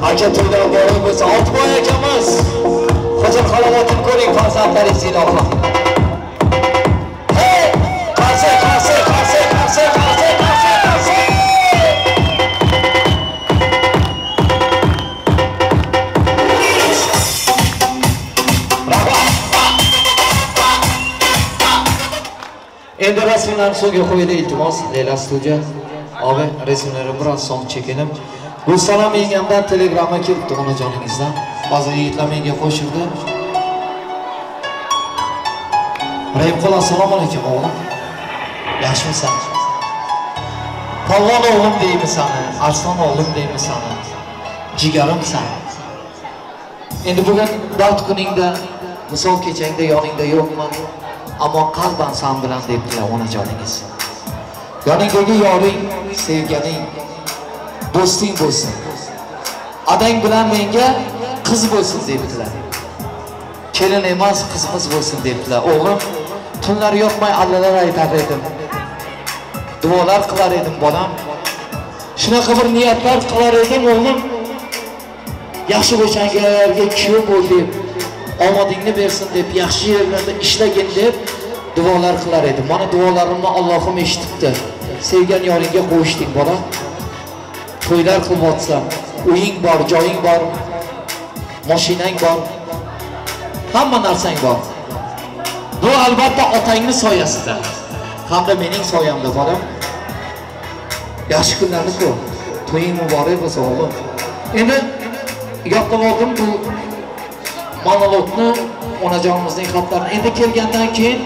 Aka to'ydan boring bo'lsa, Oltiboy akamiz. Hozir halovatini ko'ring, farzandlaringiz ilohim. Hey, qarsak, qarsak, qarsak, qarsak, qarsak, qarsak, qarsak. Endi rasmlarni so'ngga qo'ydi, iltimos, Leyla studiya. Abi, rasmlarni biroz so'ng chekinim. Gulsanam yengamdan telegramma kelibdi onajoningizdan. Hozir yigitlar menga qo'shildi. Rahimqul, assalomu alaykum o'g'lim. Yaxshimisan? Polvon o'g'lim deymiz seni, Arslon o'g'lim deymiz seni. Jigarimsan. Endi bugun baxt kuningda, misol kechangda yoningda yo'qman, ammo qalban san bilan debdilar onajoningiz. Yoningdagi yoring, sevganing, do'sting bo'lsin. Adang bilan menga qiz bo'lsin debdilar. Kelin emas, qizimiz bo'lsin debdilar. O'g'lim, tunlar yotmay allalar aytar edim. Duolar qilar edim bolam. Shunaqa bir niyatlar qilar edim o'g'lim. Yaxshi bo'shangalarga kuyov bo'l deb, omadingni bersin deb, yaxshi yerlarda ishlagin deb duolar qilar edim. Mana duolarimni Allohim eshitibdi. Sevgan yoringga qo'shding bola. To'ylar qilyapsan, uying bor, joying bor, mashinang bor, hamma narsang bor. Bu albatta otangning soyasida hamda mening soyamda bolam. Yaxshi kunlarni ko'r. To'ying muborak bo'lsin o'g'lim. Endi yoqib oldim bu monologni, onajonimizning xatlarini. Endi kelgandan keyin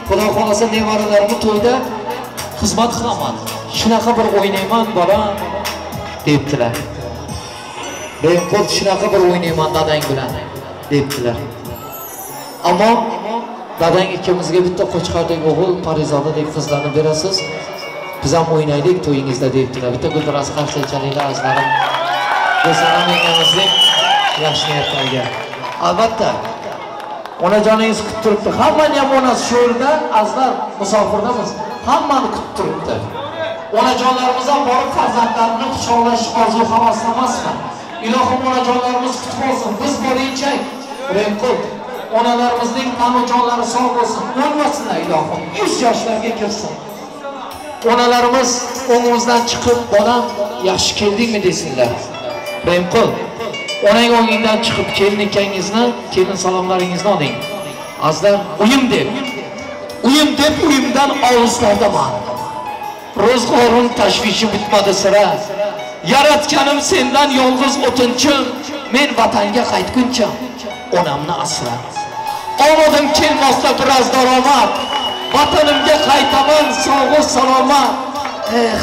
Xudo xolasa nevaralarimni to'yda xizmat qilaman. Shunaqa bir o'ynayman bolam debdilar. Rahimqul shunaqa bir o'ynayman dadang bilan debdilar. Ammo dadang ikkimizga bitta qo'chqordek o'g'il, Parizodadek qizlarni berasiz. Biz ham o'ynaylik to'yingizda debdilar. Bitta guldiroz qarsak chalinglar azizlarim. Do'stlarim yangamizning yaxshi niyatlarga. Albatta, onajoningiz kutib turibdi. Hammani ham onasi shu yerda, azizlar, musofirdamiz. Hammani kutib turibdi. Onajonlarimiz ham borib farzandlarini quchoqlash orzu havasida emasmi? Ilohim onajonlarimiz kutib olsin. Biz boringcha Rahimqul onalarimizning tanu jonlari sog' bo'lsin, o'lmasinlar ilohim. 100 yoshlarga kirsin. Onalarimiz o'ngimizdan chiqib, bolam yaxshi keldingmi desinlar. Rahimqul, onang o'ngingdan chiqib kelin ekangizni, kelin salomlaringizni oling. Azizlar, uyim deb, uyim deb uyimdan olislardaman. Ro'zg'orim tashvishi bitmadi sira. Yaratganim sendan yolg'iz o'tinchim, men vatanga qaytguncha onamni asra. Omadim kelmoqda biraz daromad, vatanimga qaytaman sog'u salomat. Eh,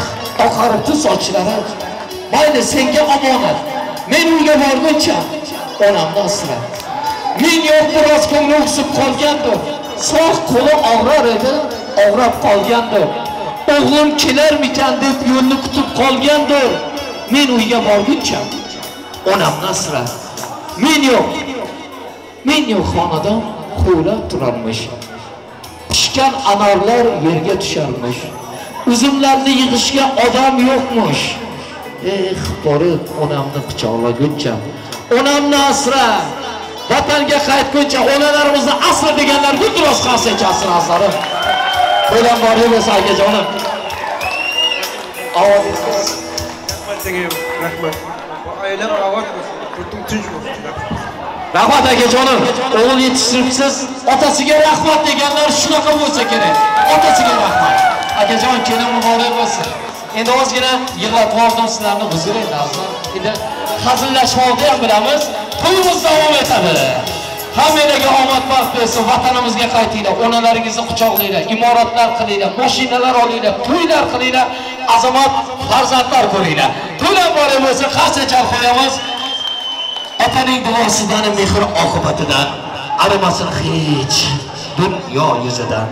oqaribdi sochlari. Mayli senga omonat. Men uyga borguncha onamni asra. Men yo'q biroz ko'ngli o'ksib qolgandir. Sog' qo'li og'rar edi, og'rab qolgandir. O'g'lim kelarmikan deb yo'lni kutib qolgandir. Men uyga borguncha onamni asra. Men yo'q. Men yo'q xonadon huvlab turarmish. Pishgan anorlar yerga tusharmish. Uzumlarni yig'ishga odam yo'qmish. Eh, borib onamni quchoqlaguncha, onamni asra, vatanga qaytguncha onalarimizni asra deganlar guldiroz qarsak chalsin azizlarim. To'ydan borib bo'lsa akajonim. Ovozingiz. Rahmat senga, rahmat. Oilam obod bo'lsin, yurting tinch bo'lsin. Rahmat akajonim, o'g'il yetishtiribsiz, otasiga rahmat deganlar shunaqa bo'lsa kerak. Otasiga rahmat. Akajon, kelin muborak bo'lsin. Endi ozgina yig'latib yubordim sizlarni, huzur endi azizlar. Endi hazillashib oldi ham bilamiz. To'yimiz davom etadi. Hammalarga omad baxt bersin, vatanimizga qaytinglar, onalaringizni quchoqlanglar, imoratlar qilinglar, mashinalar olinglar, to'ylar qilinglar, azamat farzandlar ko'ringlar. To'ylar muborak bo'lsin, qarsak chalib qo'yamiz. Otaning duosidan, mehr oqibatidan arimasin hech dunyo yuzidan.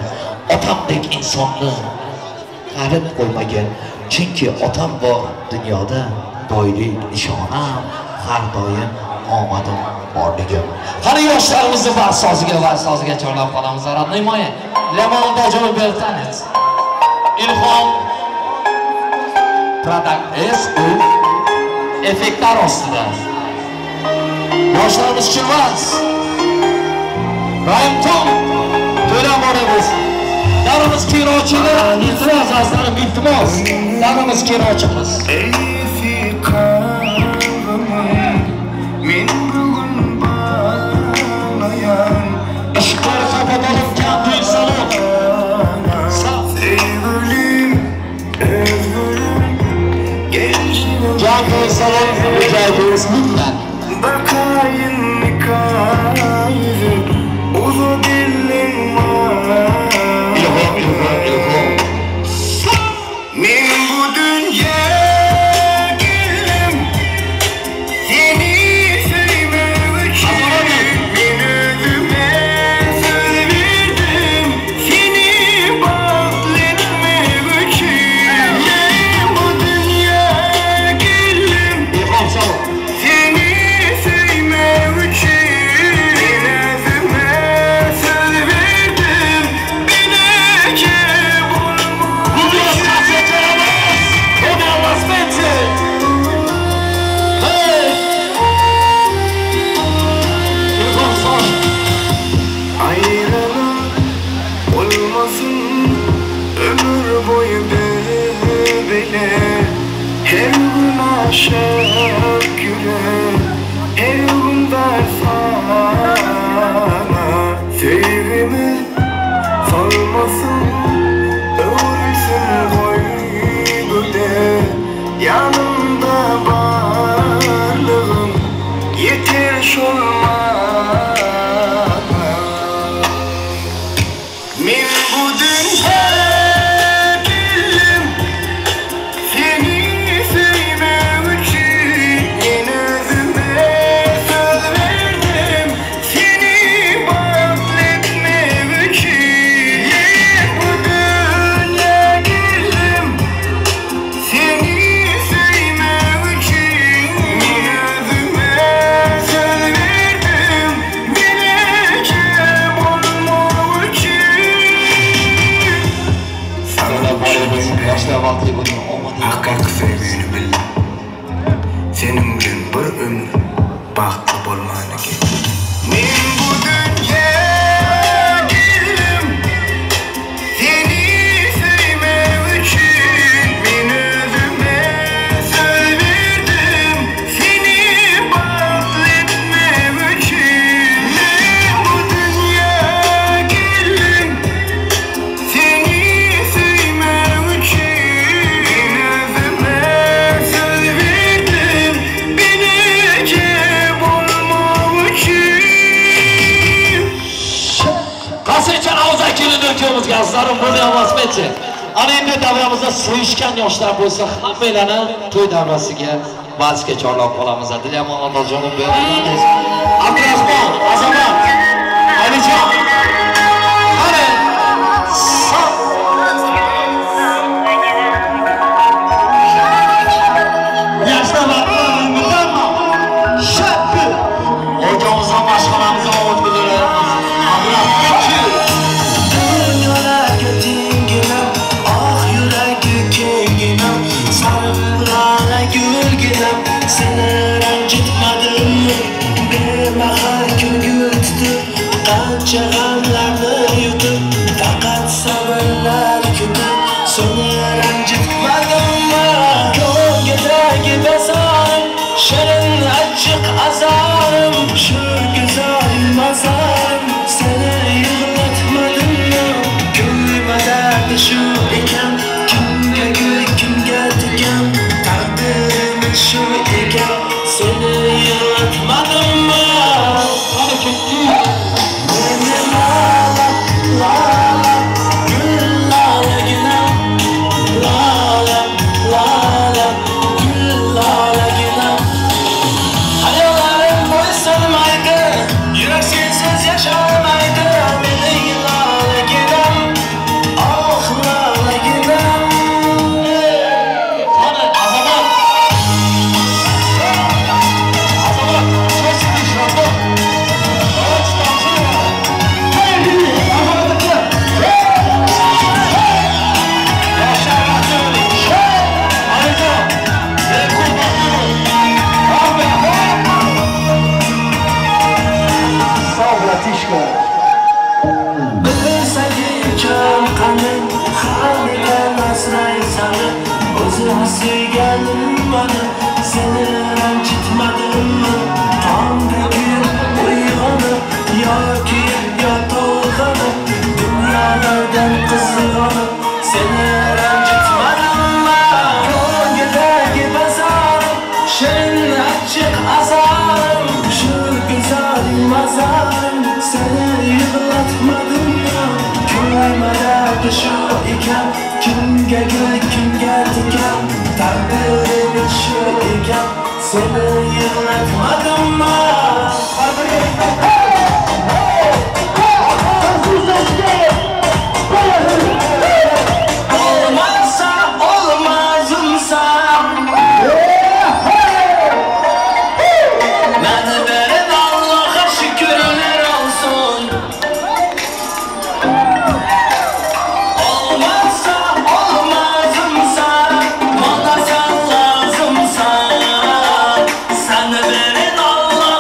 Otamdek insonni g'arib qo'ymagin, chunki otam bor dunyoda boylik nishonam, har doim omadim borligim. Qani yoshlarimizni vars soziga chorlab qolamiz. Родные мои, для молодоженов был танец. Ilhom Product SU effektlar ostida. Yoshlarimiz uchun vals. Rahimqul, to'ylar muborak bo'lsin. Darimiz kerochini, iltimos azizlarim, iltimos. Darimiz kerochimiz. Men bugun bağlayan Işıkları kapatalım, kendi salon. Sevgilim, özgürüm, gençliğim. Kendi salon rica ediyoruz lütfen. Bakayım nikahı, uzun dilim var. İlham, ilham, ilham. Men bu dünya geldim, seni sevmek için. Ben özüme söz verdim, seni bahtlı etmek için. Ben bu dünya geldim, seni sevmek için. Ben özüme söz verdim, bilece bulmak için. Ayrılık olmasın ömür boyu böyle. Her gün aşık yürek, her gün der sana. Sevgimi salmasın, öğrülsün koy böyle. Yanımda varlığın yeter şolmana. Men bu dünya geldim, seni sevmek için. Baxtli bo'lmani keldim. Men bu dunyoga keldim seni sevmek uchun. Men o'zimga so'z berdim seni baxtli etmek uchun. Men bu dunyoga keldim seni sevmek uchun. Men o'zimga so'z berdim birga bo'lmoq uchun. Qasirchan og'zakini o'tkazamiz azizlarim, buni emasmi? Ana endi davramizda sevishgan yoshlar bo'lsa, hammanglarni to'y davrasiga valsga chorlab qolamiz. Dilyamon otajonim beramiz. Abdurahmon, Azamat, Alijon. Qani? Yoshlar birdammi? Shappi. O'rtamizdan mashg'alamizdan o'tkazamiz. Abdurahmon. Dunyolarga tengginam, oh yuragi kenginam, sarg'ilana gulginam, seni ranjitmadimmi? Bemahal ko'ngil tutib, qancha g'amlarni yutib, faqat sabrlar kutib, seni ranjitmadimmi? Ko'ngildagi bezorim, shirin achchiq azorim, shu go'zal mazorim, seni yig'latmadimmi? Ko'yma dardi shu ekan, kimga gul, kimga tikan, taqdirimiz shu ekan, seni yig'latmadimmi? Meni lala, lala, gul lalaginam, lala, lala, gul lalaginam. Hayollarim bo'ysunmaydi, yurak sensiz yasholmaydi, mening lalaginam, oh lalaginam. Qani Azamat. Azamat, Bilsang qani, halidan asraysan, o'zim suyganim mani, seni ranjitmadimmi? Tongda kuyib uyg'onib, yo kuyib yo to'lg'anib, dunyolardan qizg'onib, seni ranjitmadimmi? Ko'ngildagi bazorim, shirin achchiq azorim, shu go'zal mazorim, seni yig'latmadimmi? Ko'yma dardi shu ekan, kimga gul, kimga tikan, taqdirimiz shu ekan, seni yig'latmadimmi? Olmazsa olmazımsan, meni berin Allohga shukrlar olsun. Olmazsa olmazımsan, bana sen lazımsan, seni berin Allah'a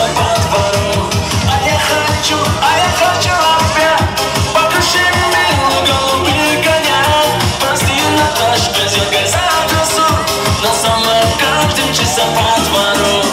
часа по двору. А я хочу опять покруши милую голубых коня. Прости, Наташка, зеркаль за красу, но сама каждым часа по двору.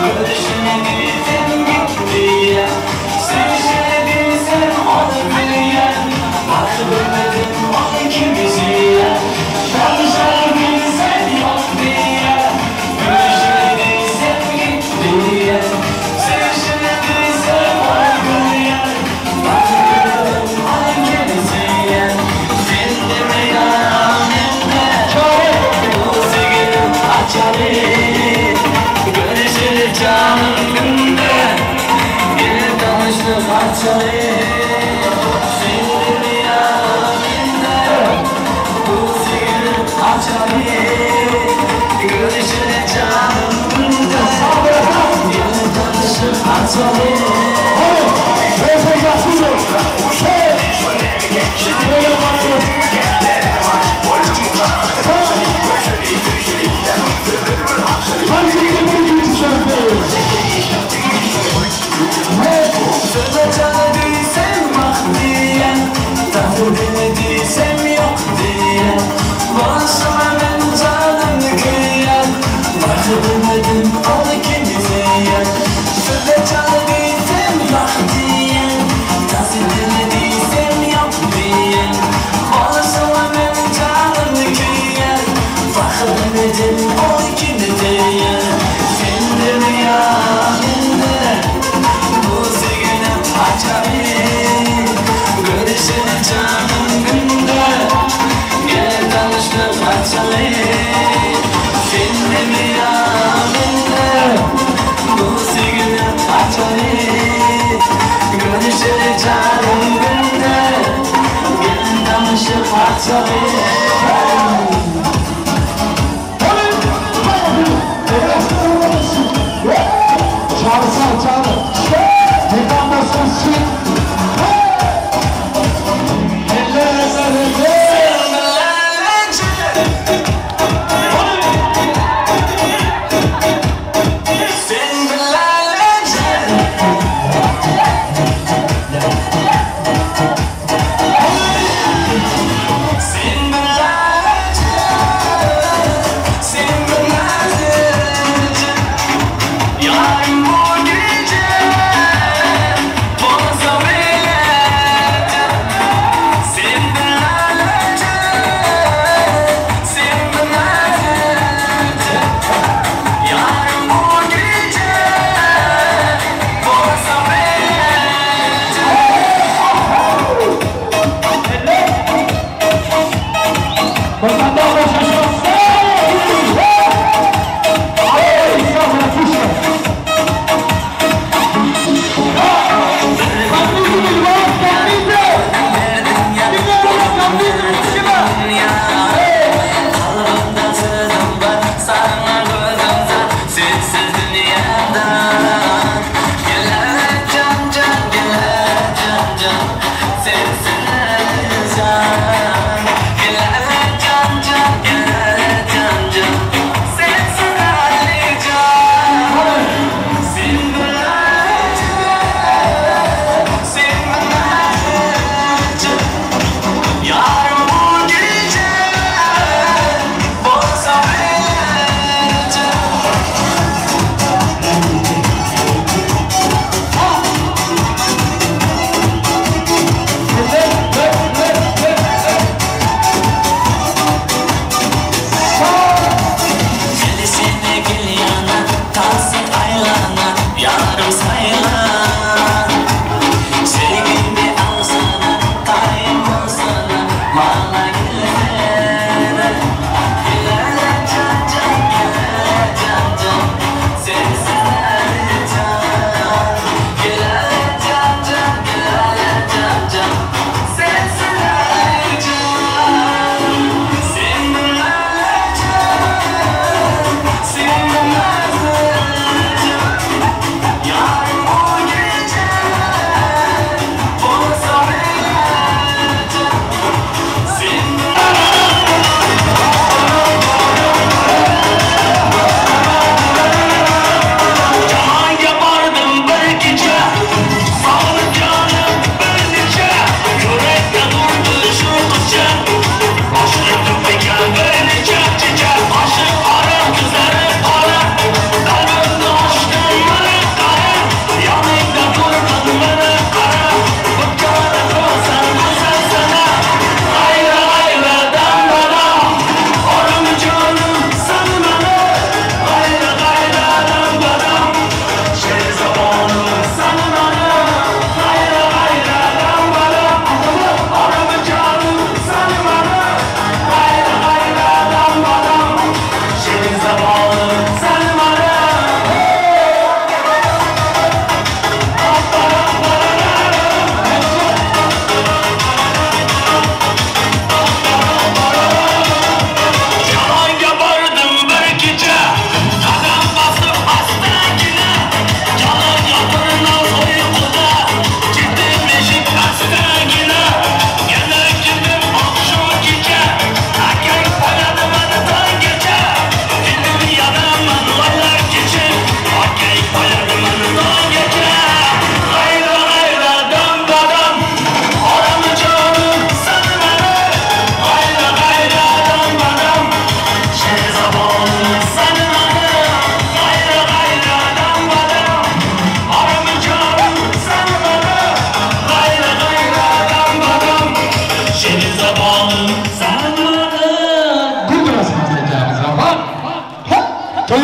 Görüşmediysem git diye, sevişemediysem onu bilyen, bak bilmedim onu kimisiye, tanışabilsem yok diye, görüşmediysem git diye, sevişemediysem onu bilyen, bak bilmedim onu kimisiye, sen de mi yanımda, bu sevgilim açarı, görüşürüz canım günde, gelip tanıştık açarı, sen de mi yanımda, bu sevgilim açarı, görüşürüz canım günde, gelip tanıştık açarı. Söyle bak diye, tatlı demediysem yok diye, başıma ben canım kıyan, bak demedim onu kimseye. Söyle bak diye, tatlı demediysem yok diye, başıma ben canım kıyan, bak demedim onu kimseye. Sen de mi yanında, bu sevgilim açarı, görüşürüz canım günde, gel tanıştık açarı. Sen de mi yanında, bu sevgilim açarı, görüşürüz canım günde, gel tanıştık açarı. Çağrı sal, çağrı. Eller, eller, eller. Sen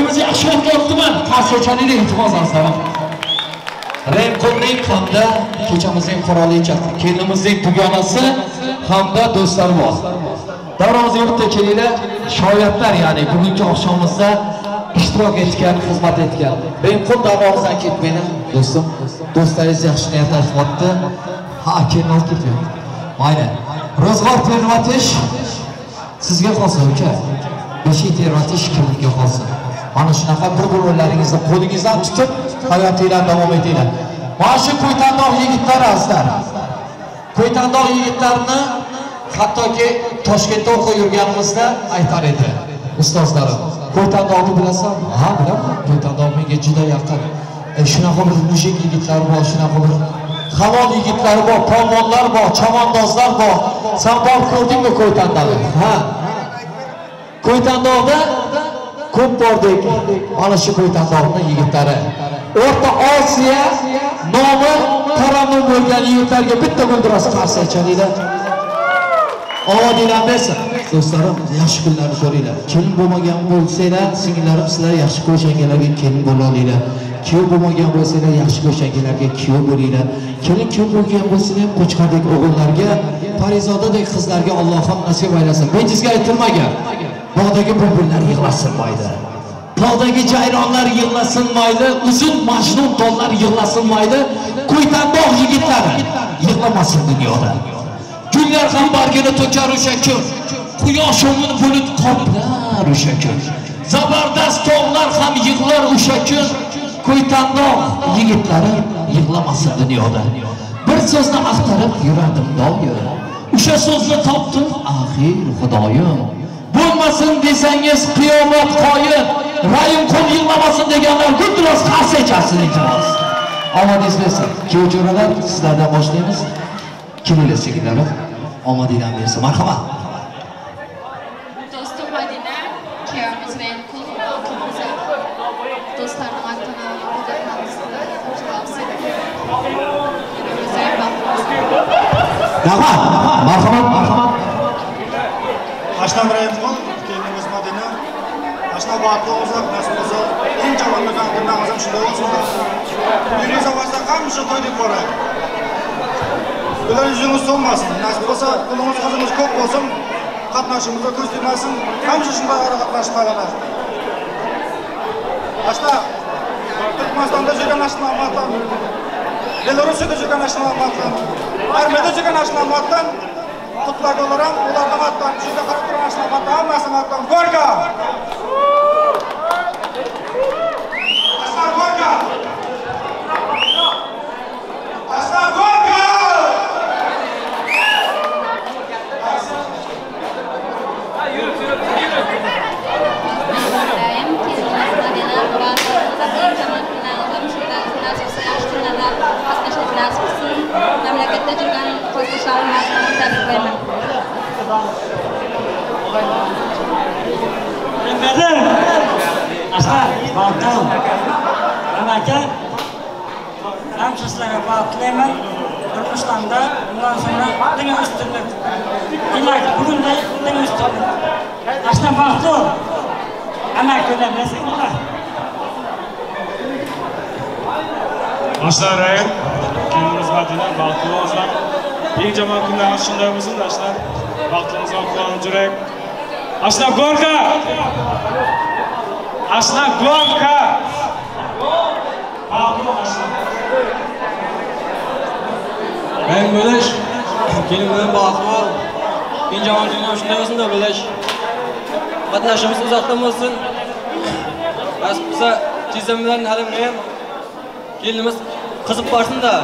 To'yimiz yaxshi o'tyaptimi? Qarshi iltimos azizlarim. Rayimqulning hamda kechamizning qirolichasi, kelinimizning dugonasi hamda do'stlari bor. Davramizga bitta kelinglar, shoyatlar, ya'ni bugungi oqshomimizda ishtirok etgan, xizmat etgan. Rayimqul davramizdan ketmanglar, do'stim. Do'stlaringiz yaxshi niyatlashyapti. Ha, kelin olib ketyapti. Mayli. Ro'zg'or tervatish sizga qolsin, uka. Beshik tervatish kimga qolsin. Mana shunaqa bir-birlaringizni qo'lingizdan tutib hayotinglarni davom etinglar. Mana shu Ko'ytandog' yigitlari azizlar. Ko'ytandog' yigitlarini hattoki Toshkentda o'qib yurganimizda aytar edi ustozlarim. Ko'ytandog'ni bilasanmi? Ha, bilaman. Ko'ytandog' menga juda yaqin. Shunaqa bir mujik yigitlari bor, shunaqa bir halol yigitlari bor, polvonlar bor, chavandozlar bor. Sen borib ko'rdingmi Ko'ytandog'ni? Ha. Ko'ytandog'da ko'p bordik. Mana shu Ko'ytandog'ning yigitlari. O'rta Osiyo nomi tarannum bo'lgan yigitlarga bitta guldiroz qarshi aytaylik. Omadinglar bersin. Do'stlarim, yaxshi kunlarni ko'ringlar. Kelin bo'lmagan bo'lsanglar, singillarim, sizlar yaxshi ko'rishganlarga kelin bo'la olinglar. Kuyov bo'lmagan bo'lsanglar, yaxshi ko'rishganlarga kuyov bo'linglar. Kelin kuyov bo'lgan bo'lsanglar, qo'chqordek o'g'illarga, parizodadek qizlarga Allohim nasib aylasin. Bejizga aytilmagan. Bog'dagi bulbullar yig'lasinmaydi. Tog'dagi jayronlar yig'lasinmaydi, uzun majnun tollar yig'lasinmaydi. Ko'ytandog' yigitlari yig'lamasin dunyoda. Gullar ham bargini to'kar o'sha kun. Quyosh o'ngini bulut qoplar o'sha kun. Zabardast tog'lar ham yig'lar o'sha kun. Ko'ytandog' yigitlari yig'lamasin dunyoda. Bir so'zni axtarib yurardim doim. O'sha so'zni topdim axir Xudoyim. Bo'lmasin desangiz qiyomat qoyim. Rayimqul yig'lamasin deganlar guldiroz qarshi echarsin iltimos. Omadingiz bersin. Kuyov jo'ralar, sizlardan boshlaymiz. Kelinglar sekinlarim. Omadinglar bersin. Marhamat. Do'stim Madina, kuyovimiz Rayimqul, do'stlarning adına Rahmat. Marhamat, marhamat. Ashna Rayimqul, kelinimiz Madina. Ashna baxtli bo'lsak, nasib bo'lsa, eng javonlagan kunlarimiz ham shunday bo'lsin. Uyimiz ovozda hamisha to'y deb boraylik. Ular yuzingiz so'nmasin, nasib bo'lsa, pulimiz, qizimiz ko'p bo'lsin, qatnashimizga ko'z tegmasin, hamisha shunday ora qatnashib qolamiz. Ashna Turkmanistonda yurgan Ashna Ahmaddan, Belarusiyada yurgan Ashna Ahmaddan, Armiyada yurgan Ashna Ahmaddan, qutlaganlar ham ularning atdan, shunda qarab turgan Ashna Ahmaddan hammasini atdan gorka! Ashna gorka! Ashna gorka! Memlekette жүрген қосылшалым атынан тәбриклеймін. Ashna, baxtli. Aka, hamma sizlarga baxtliman. Turkmanistonda bundan sonra dinga ustunlik. Iloji bugunday dinga ustunlik. Ashna baxtli. Ana ko'ramiz. Ashna Rayim, kelinimiz Madina, baxtli bo'lsinlar. Eng yomon kunlarimiz shunday bo'lsin, Ashna. Baxtimizga quvonib yuraylik. Ashna gorka! Ashna gorka! Baxtli Ashna. Rayim bo'lish, kelin bilan baxtli bo'l. Eng yomon kunlar shunday bo'lsin-da, bo'lish. Qatnashimiz uzoqdan bo'lsin. Nasib bo'lsa, tezam bilan halim ham kelinimiz qizib borsin-da.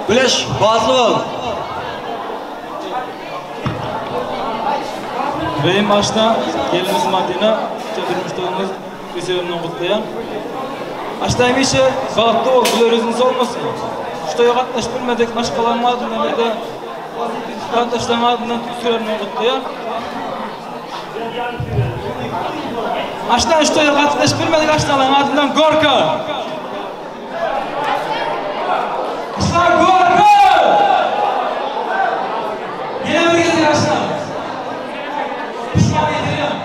Bilish, baxtli bo'l. Rayim Ashna, kelinimiz Madina, turmush to'yimiz sevimini qutlayan. Ashna hamisha baxtli bo'l, bular o'zini solmasin. Shu to'yga qatnashib bilmadik, mashqalanmadim, nimada qatnashlamadim, suylarini qutlayan. Ashna shu to'yga qatnashib bilmadik, Ashnalarning adından gorka! Ashna gorka! Yana bir gezak Ashna. Pishmon ediyorum.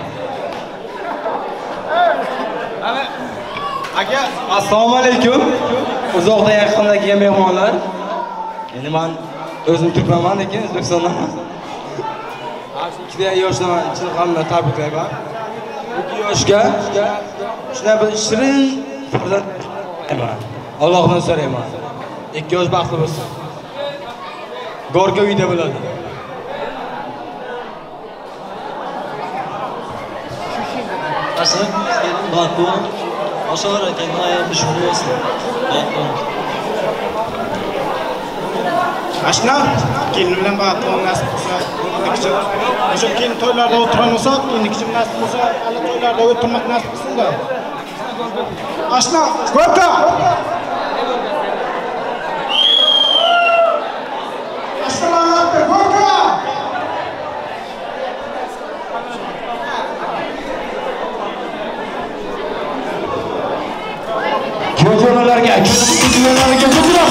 Aka, assalomu alaykum. Uzoqdan yaqindan kelgan mehmonlar. Endi men o'zim turkmanman, lekin O'zbekistondanman. Shu ikkita yoshni men chin qalbimdan tabriklayman. Bu yoshga shunday bir shirin farzand tilayman. Allohdan so'rayman. Ikki yosh baxtli bo'lsin. Gorka uyda bo'ladi. Aslan, baxtli bo'ling. Oshora kendi ayağı düşmanı olsun. Baxtli bo'ling. Ashna, kelin bilan baxtli bo'ling nasib qilsa. O'sha kelin to'ylarda o'tirgan bo'lsak, indiki nasib bo'lsa, hali to'ylarda o'tirmak nasib qilsin-da. Ashna, gorka! Ashna, gorka! Kuyovjo'ralarga, kuyovjo'ralarga ko'proq.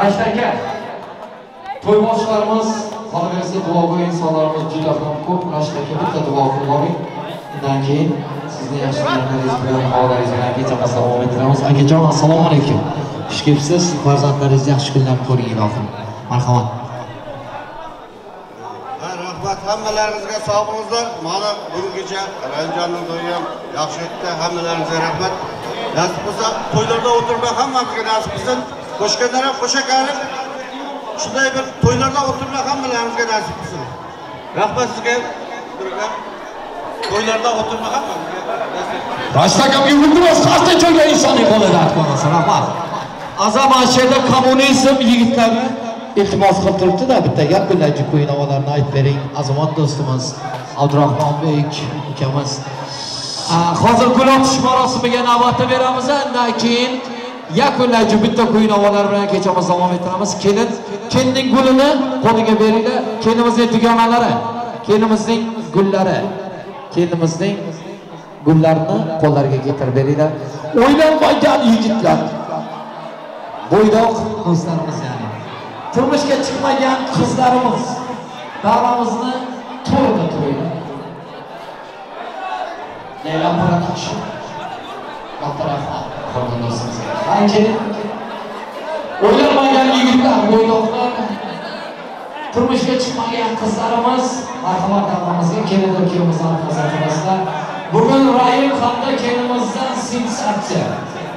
Rashid aka, to'yboshlarimiz, qolaversa duogo'y insonlarimiz juda ham ko'p. Rashid aka bitta duo qilib oling. Undan keyin sizni yaxshi niyatlaringiz bilan, duolaringiz bilan kechamiz davom ettiramiz. Akajon, assalomu alaykum. Xush kelibsiz. Farzandlaringizni yaxshi kunlarni ko'ring ilohim. Marhamat. Rahmat hammalaringizga, sog' bo'linglar. Mana bugun kecha Rayimjonning to'yi ham yaxshi o'tdi. Hammalaringizga rahmat. Nasib bo'lsa, to'ylarda o'tirmak hammamizga nasib qilsin. Qo'shganlar ham qo'sha karib, shunday bir to'ylarda o'tirmak hammalarimizga nasib qilsin. Rahmat sizga. To'ylarda o'tirmak hammamizga nasib qilsin. Rashid akamga yurtimiz xasta cho'lgan insonning qo'lida atqonasi. Rahmat. Azam ana kommunizm yigitlari iltimos qilib turibdi-da, bitta gap bilan kuy-navolarni aytib bering. Azamat do'stimiz Abdurahmonbek ukamiz. Hozir gul otish marosimiga navbatni beramiz, undan keyin yakunlaychi bitta kuy-navolar bilan kechamiz davom ettiramiz. Kelin, kelinning gulini qo'liga beringlar. Kelinimizning dugonalari, kelinimizning gullari, kelinimizning gullarini qo'llariga keltirib beringlar. O'ylanmagan yigitlar, bo'ydoq do'stlarimiz, ya'ni turmushga chiqmagan qizlarimiz davramizni to'yda to'ydi. Leyla Production. Katta rahmat hurmatli do'stimizga. Keyin o'ylanmagan yigitlar, bo'ydoqlar, turmushga chiqmagan qizlarimiz marhamat davramizga kelindir kuyovimizdan farzandlarimizlar. Bugun Rahim hamda kelinimizdan sensatsiya.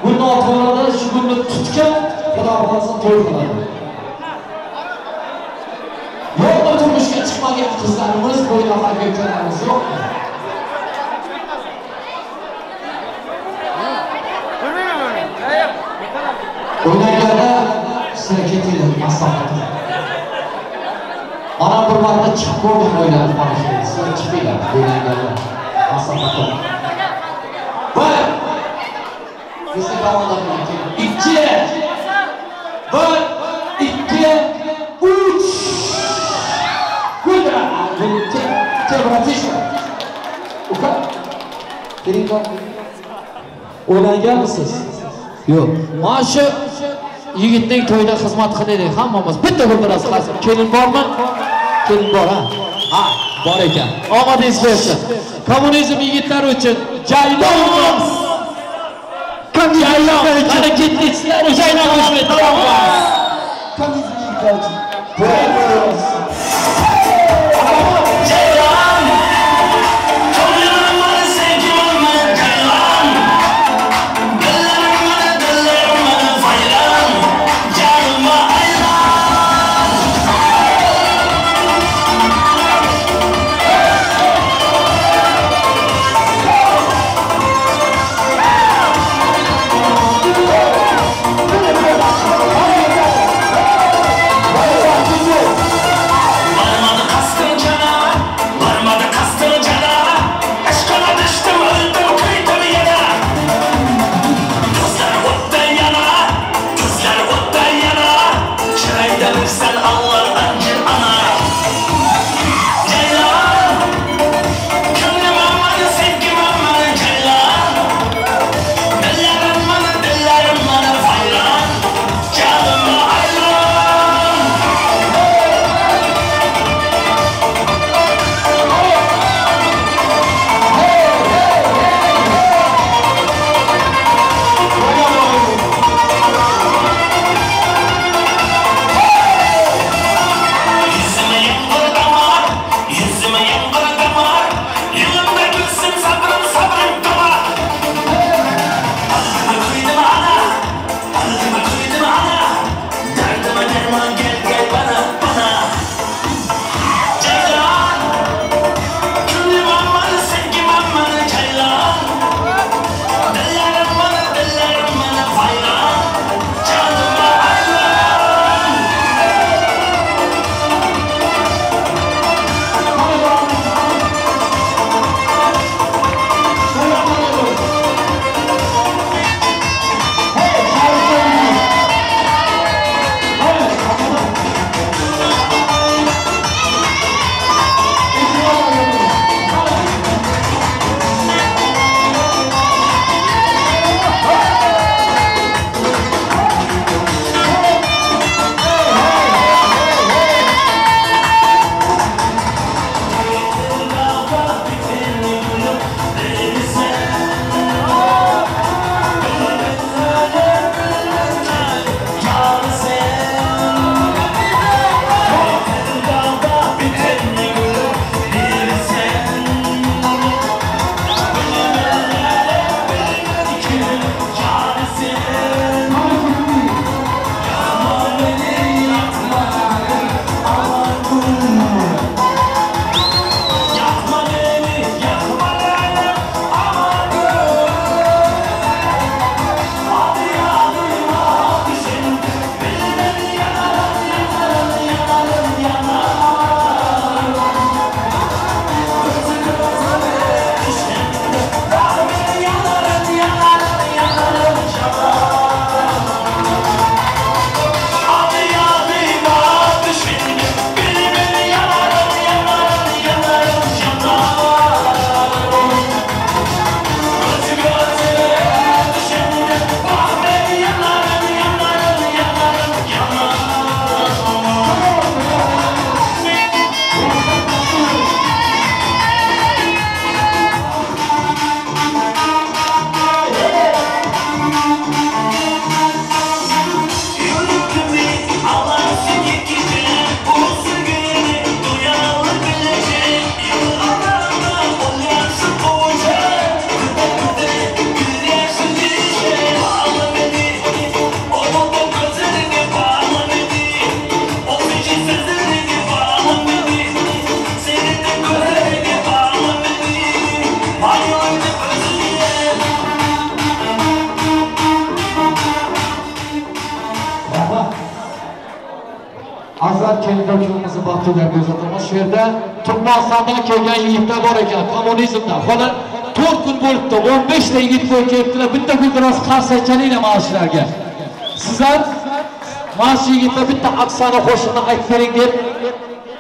Gulni otvoradi, shu gulni tutgan Xudo xohlasa to'y qiladi. Yo'qmi turmushga chiqmagan qizlarimiz, bo'ydoq aka ukalarimiz yo'qmi? O'ylanganda sizlar ketinglar, maslahat. Mana bir marta chiqib ko'rdim o'ylanib mana shu. Sizlar chiqinglar, o'ylanganda maslahat. Bir. Bizni komanda bilan keling. 2 1 2 3. Gulra, gulcha, bratishka. Uka. Kelinglar. O'ylanganmisiz? Yo'q. Mana shu yigitning to'yida xizmat qilaylik hammamiz. Bitta guldirasi qilsin. Kelin bormi? Kelin bor, ha? Ha, bor ekan. Omadingiz bersin. Kommunizm yigitlari uchun jaylov. Jaylov, mana ketdiklar uchun Kommunizm yigitlari uchun. Azizlar, kelinlar kuyovimizni baxtli uzatamiz. Shu yerda Turkmanistondan kelgan yigitlar bor ekan, kommunizmdan. Hali 4 kun bo'libdi, 15 ta yigit qo'yib kelibdilar. Bitta guldiroz qarsak chalinglar mana shularga. Sizlar mana shu yigitlar bitta aksana qo'shiqni aytib bering deb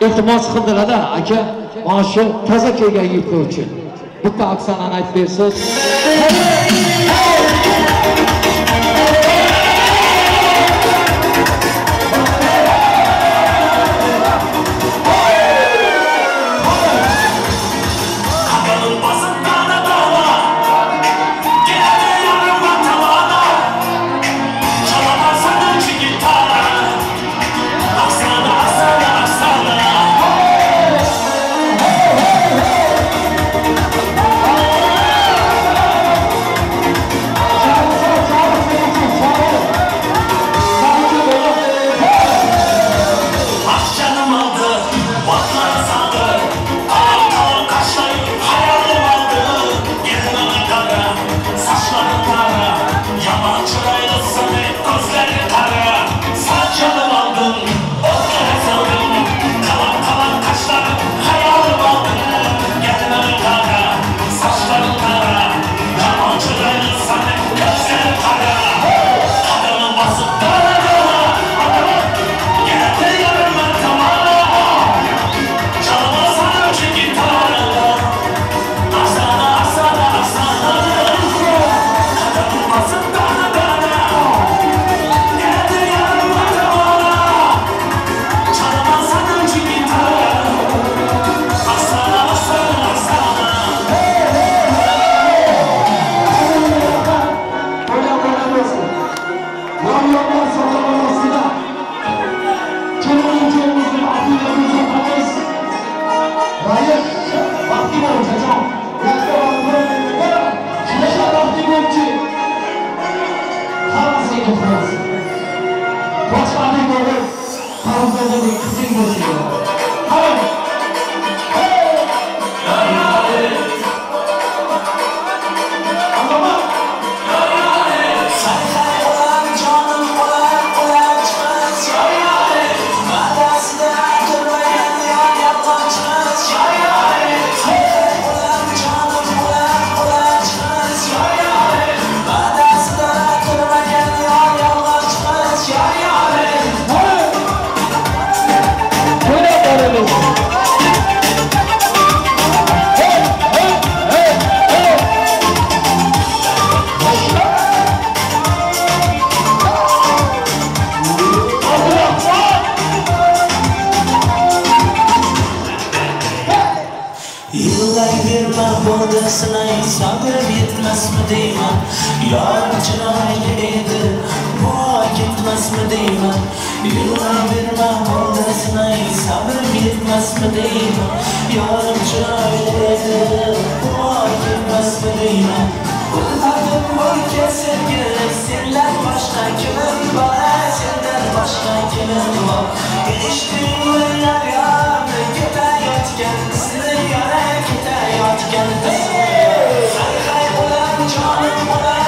iltimos qildilar-da, aka. Mana shu toza kelgan yigitlar uchun bitta aksanani aytib bersiz. Ketayotgan bizni. Hay hay ular jonim ular.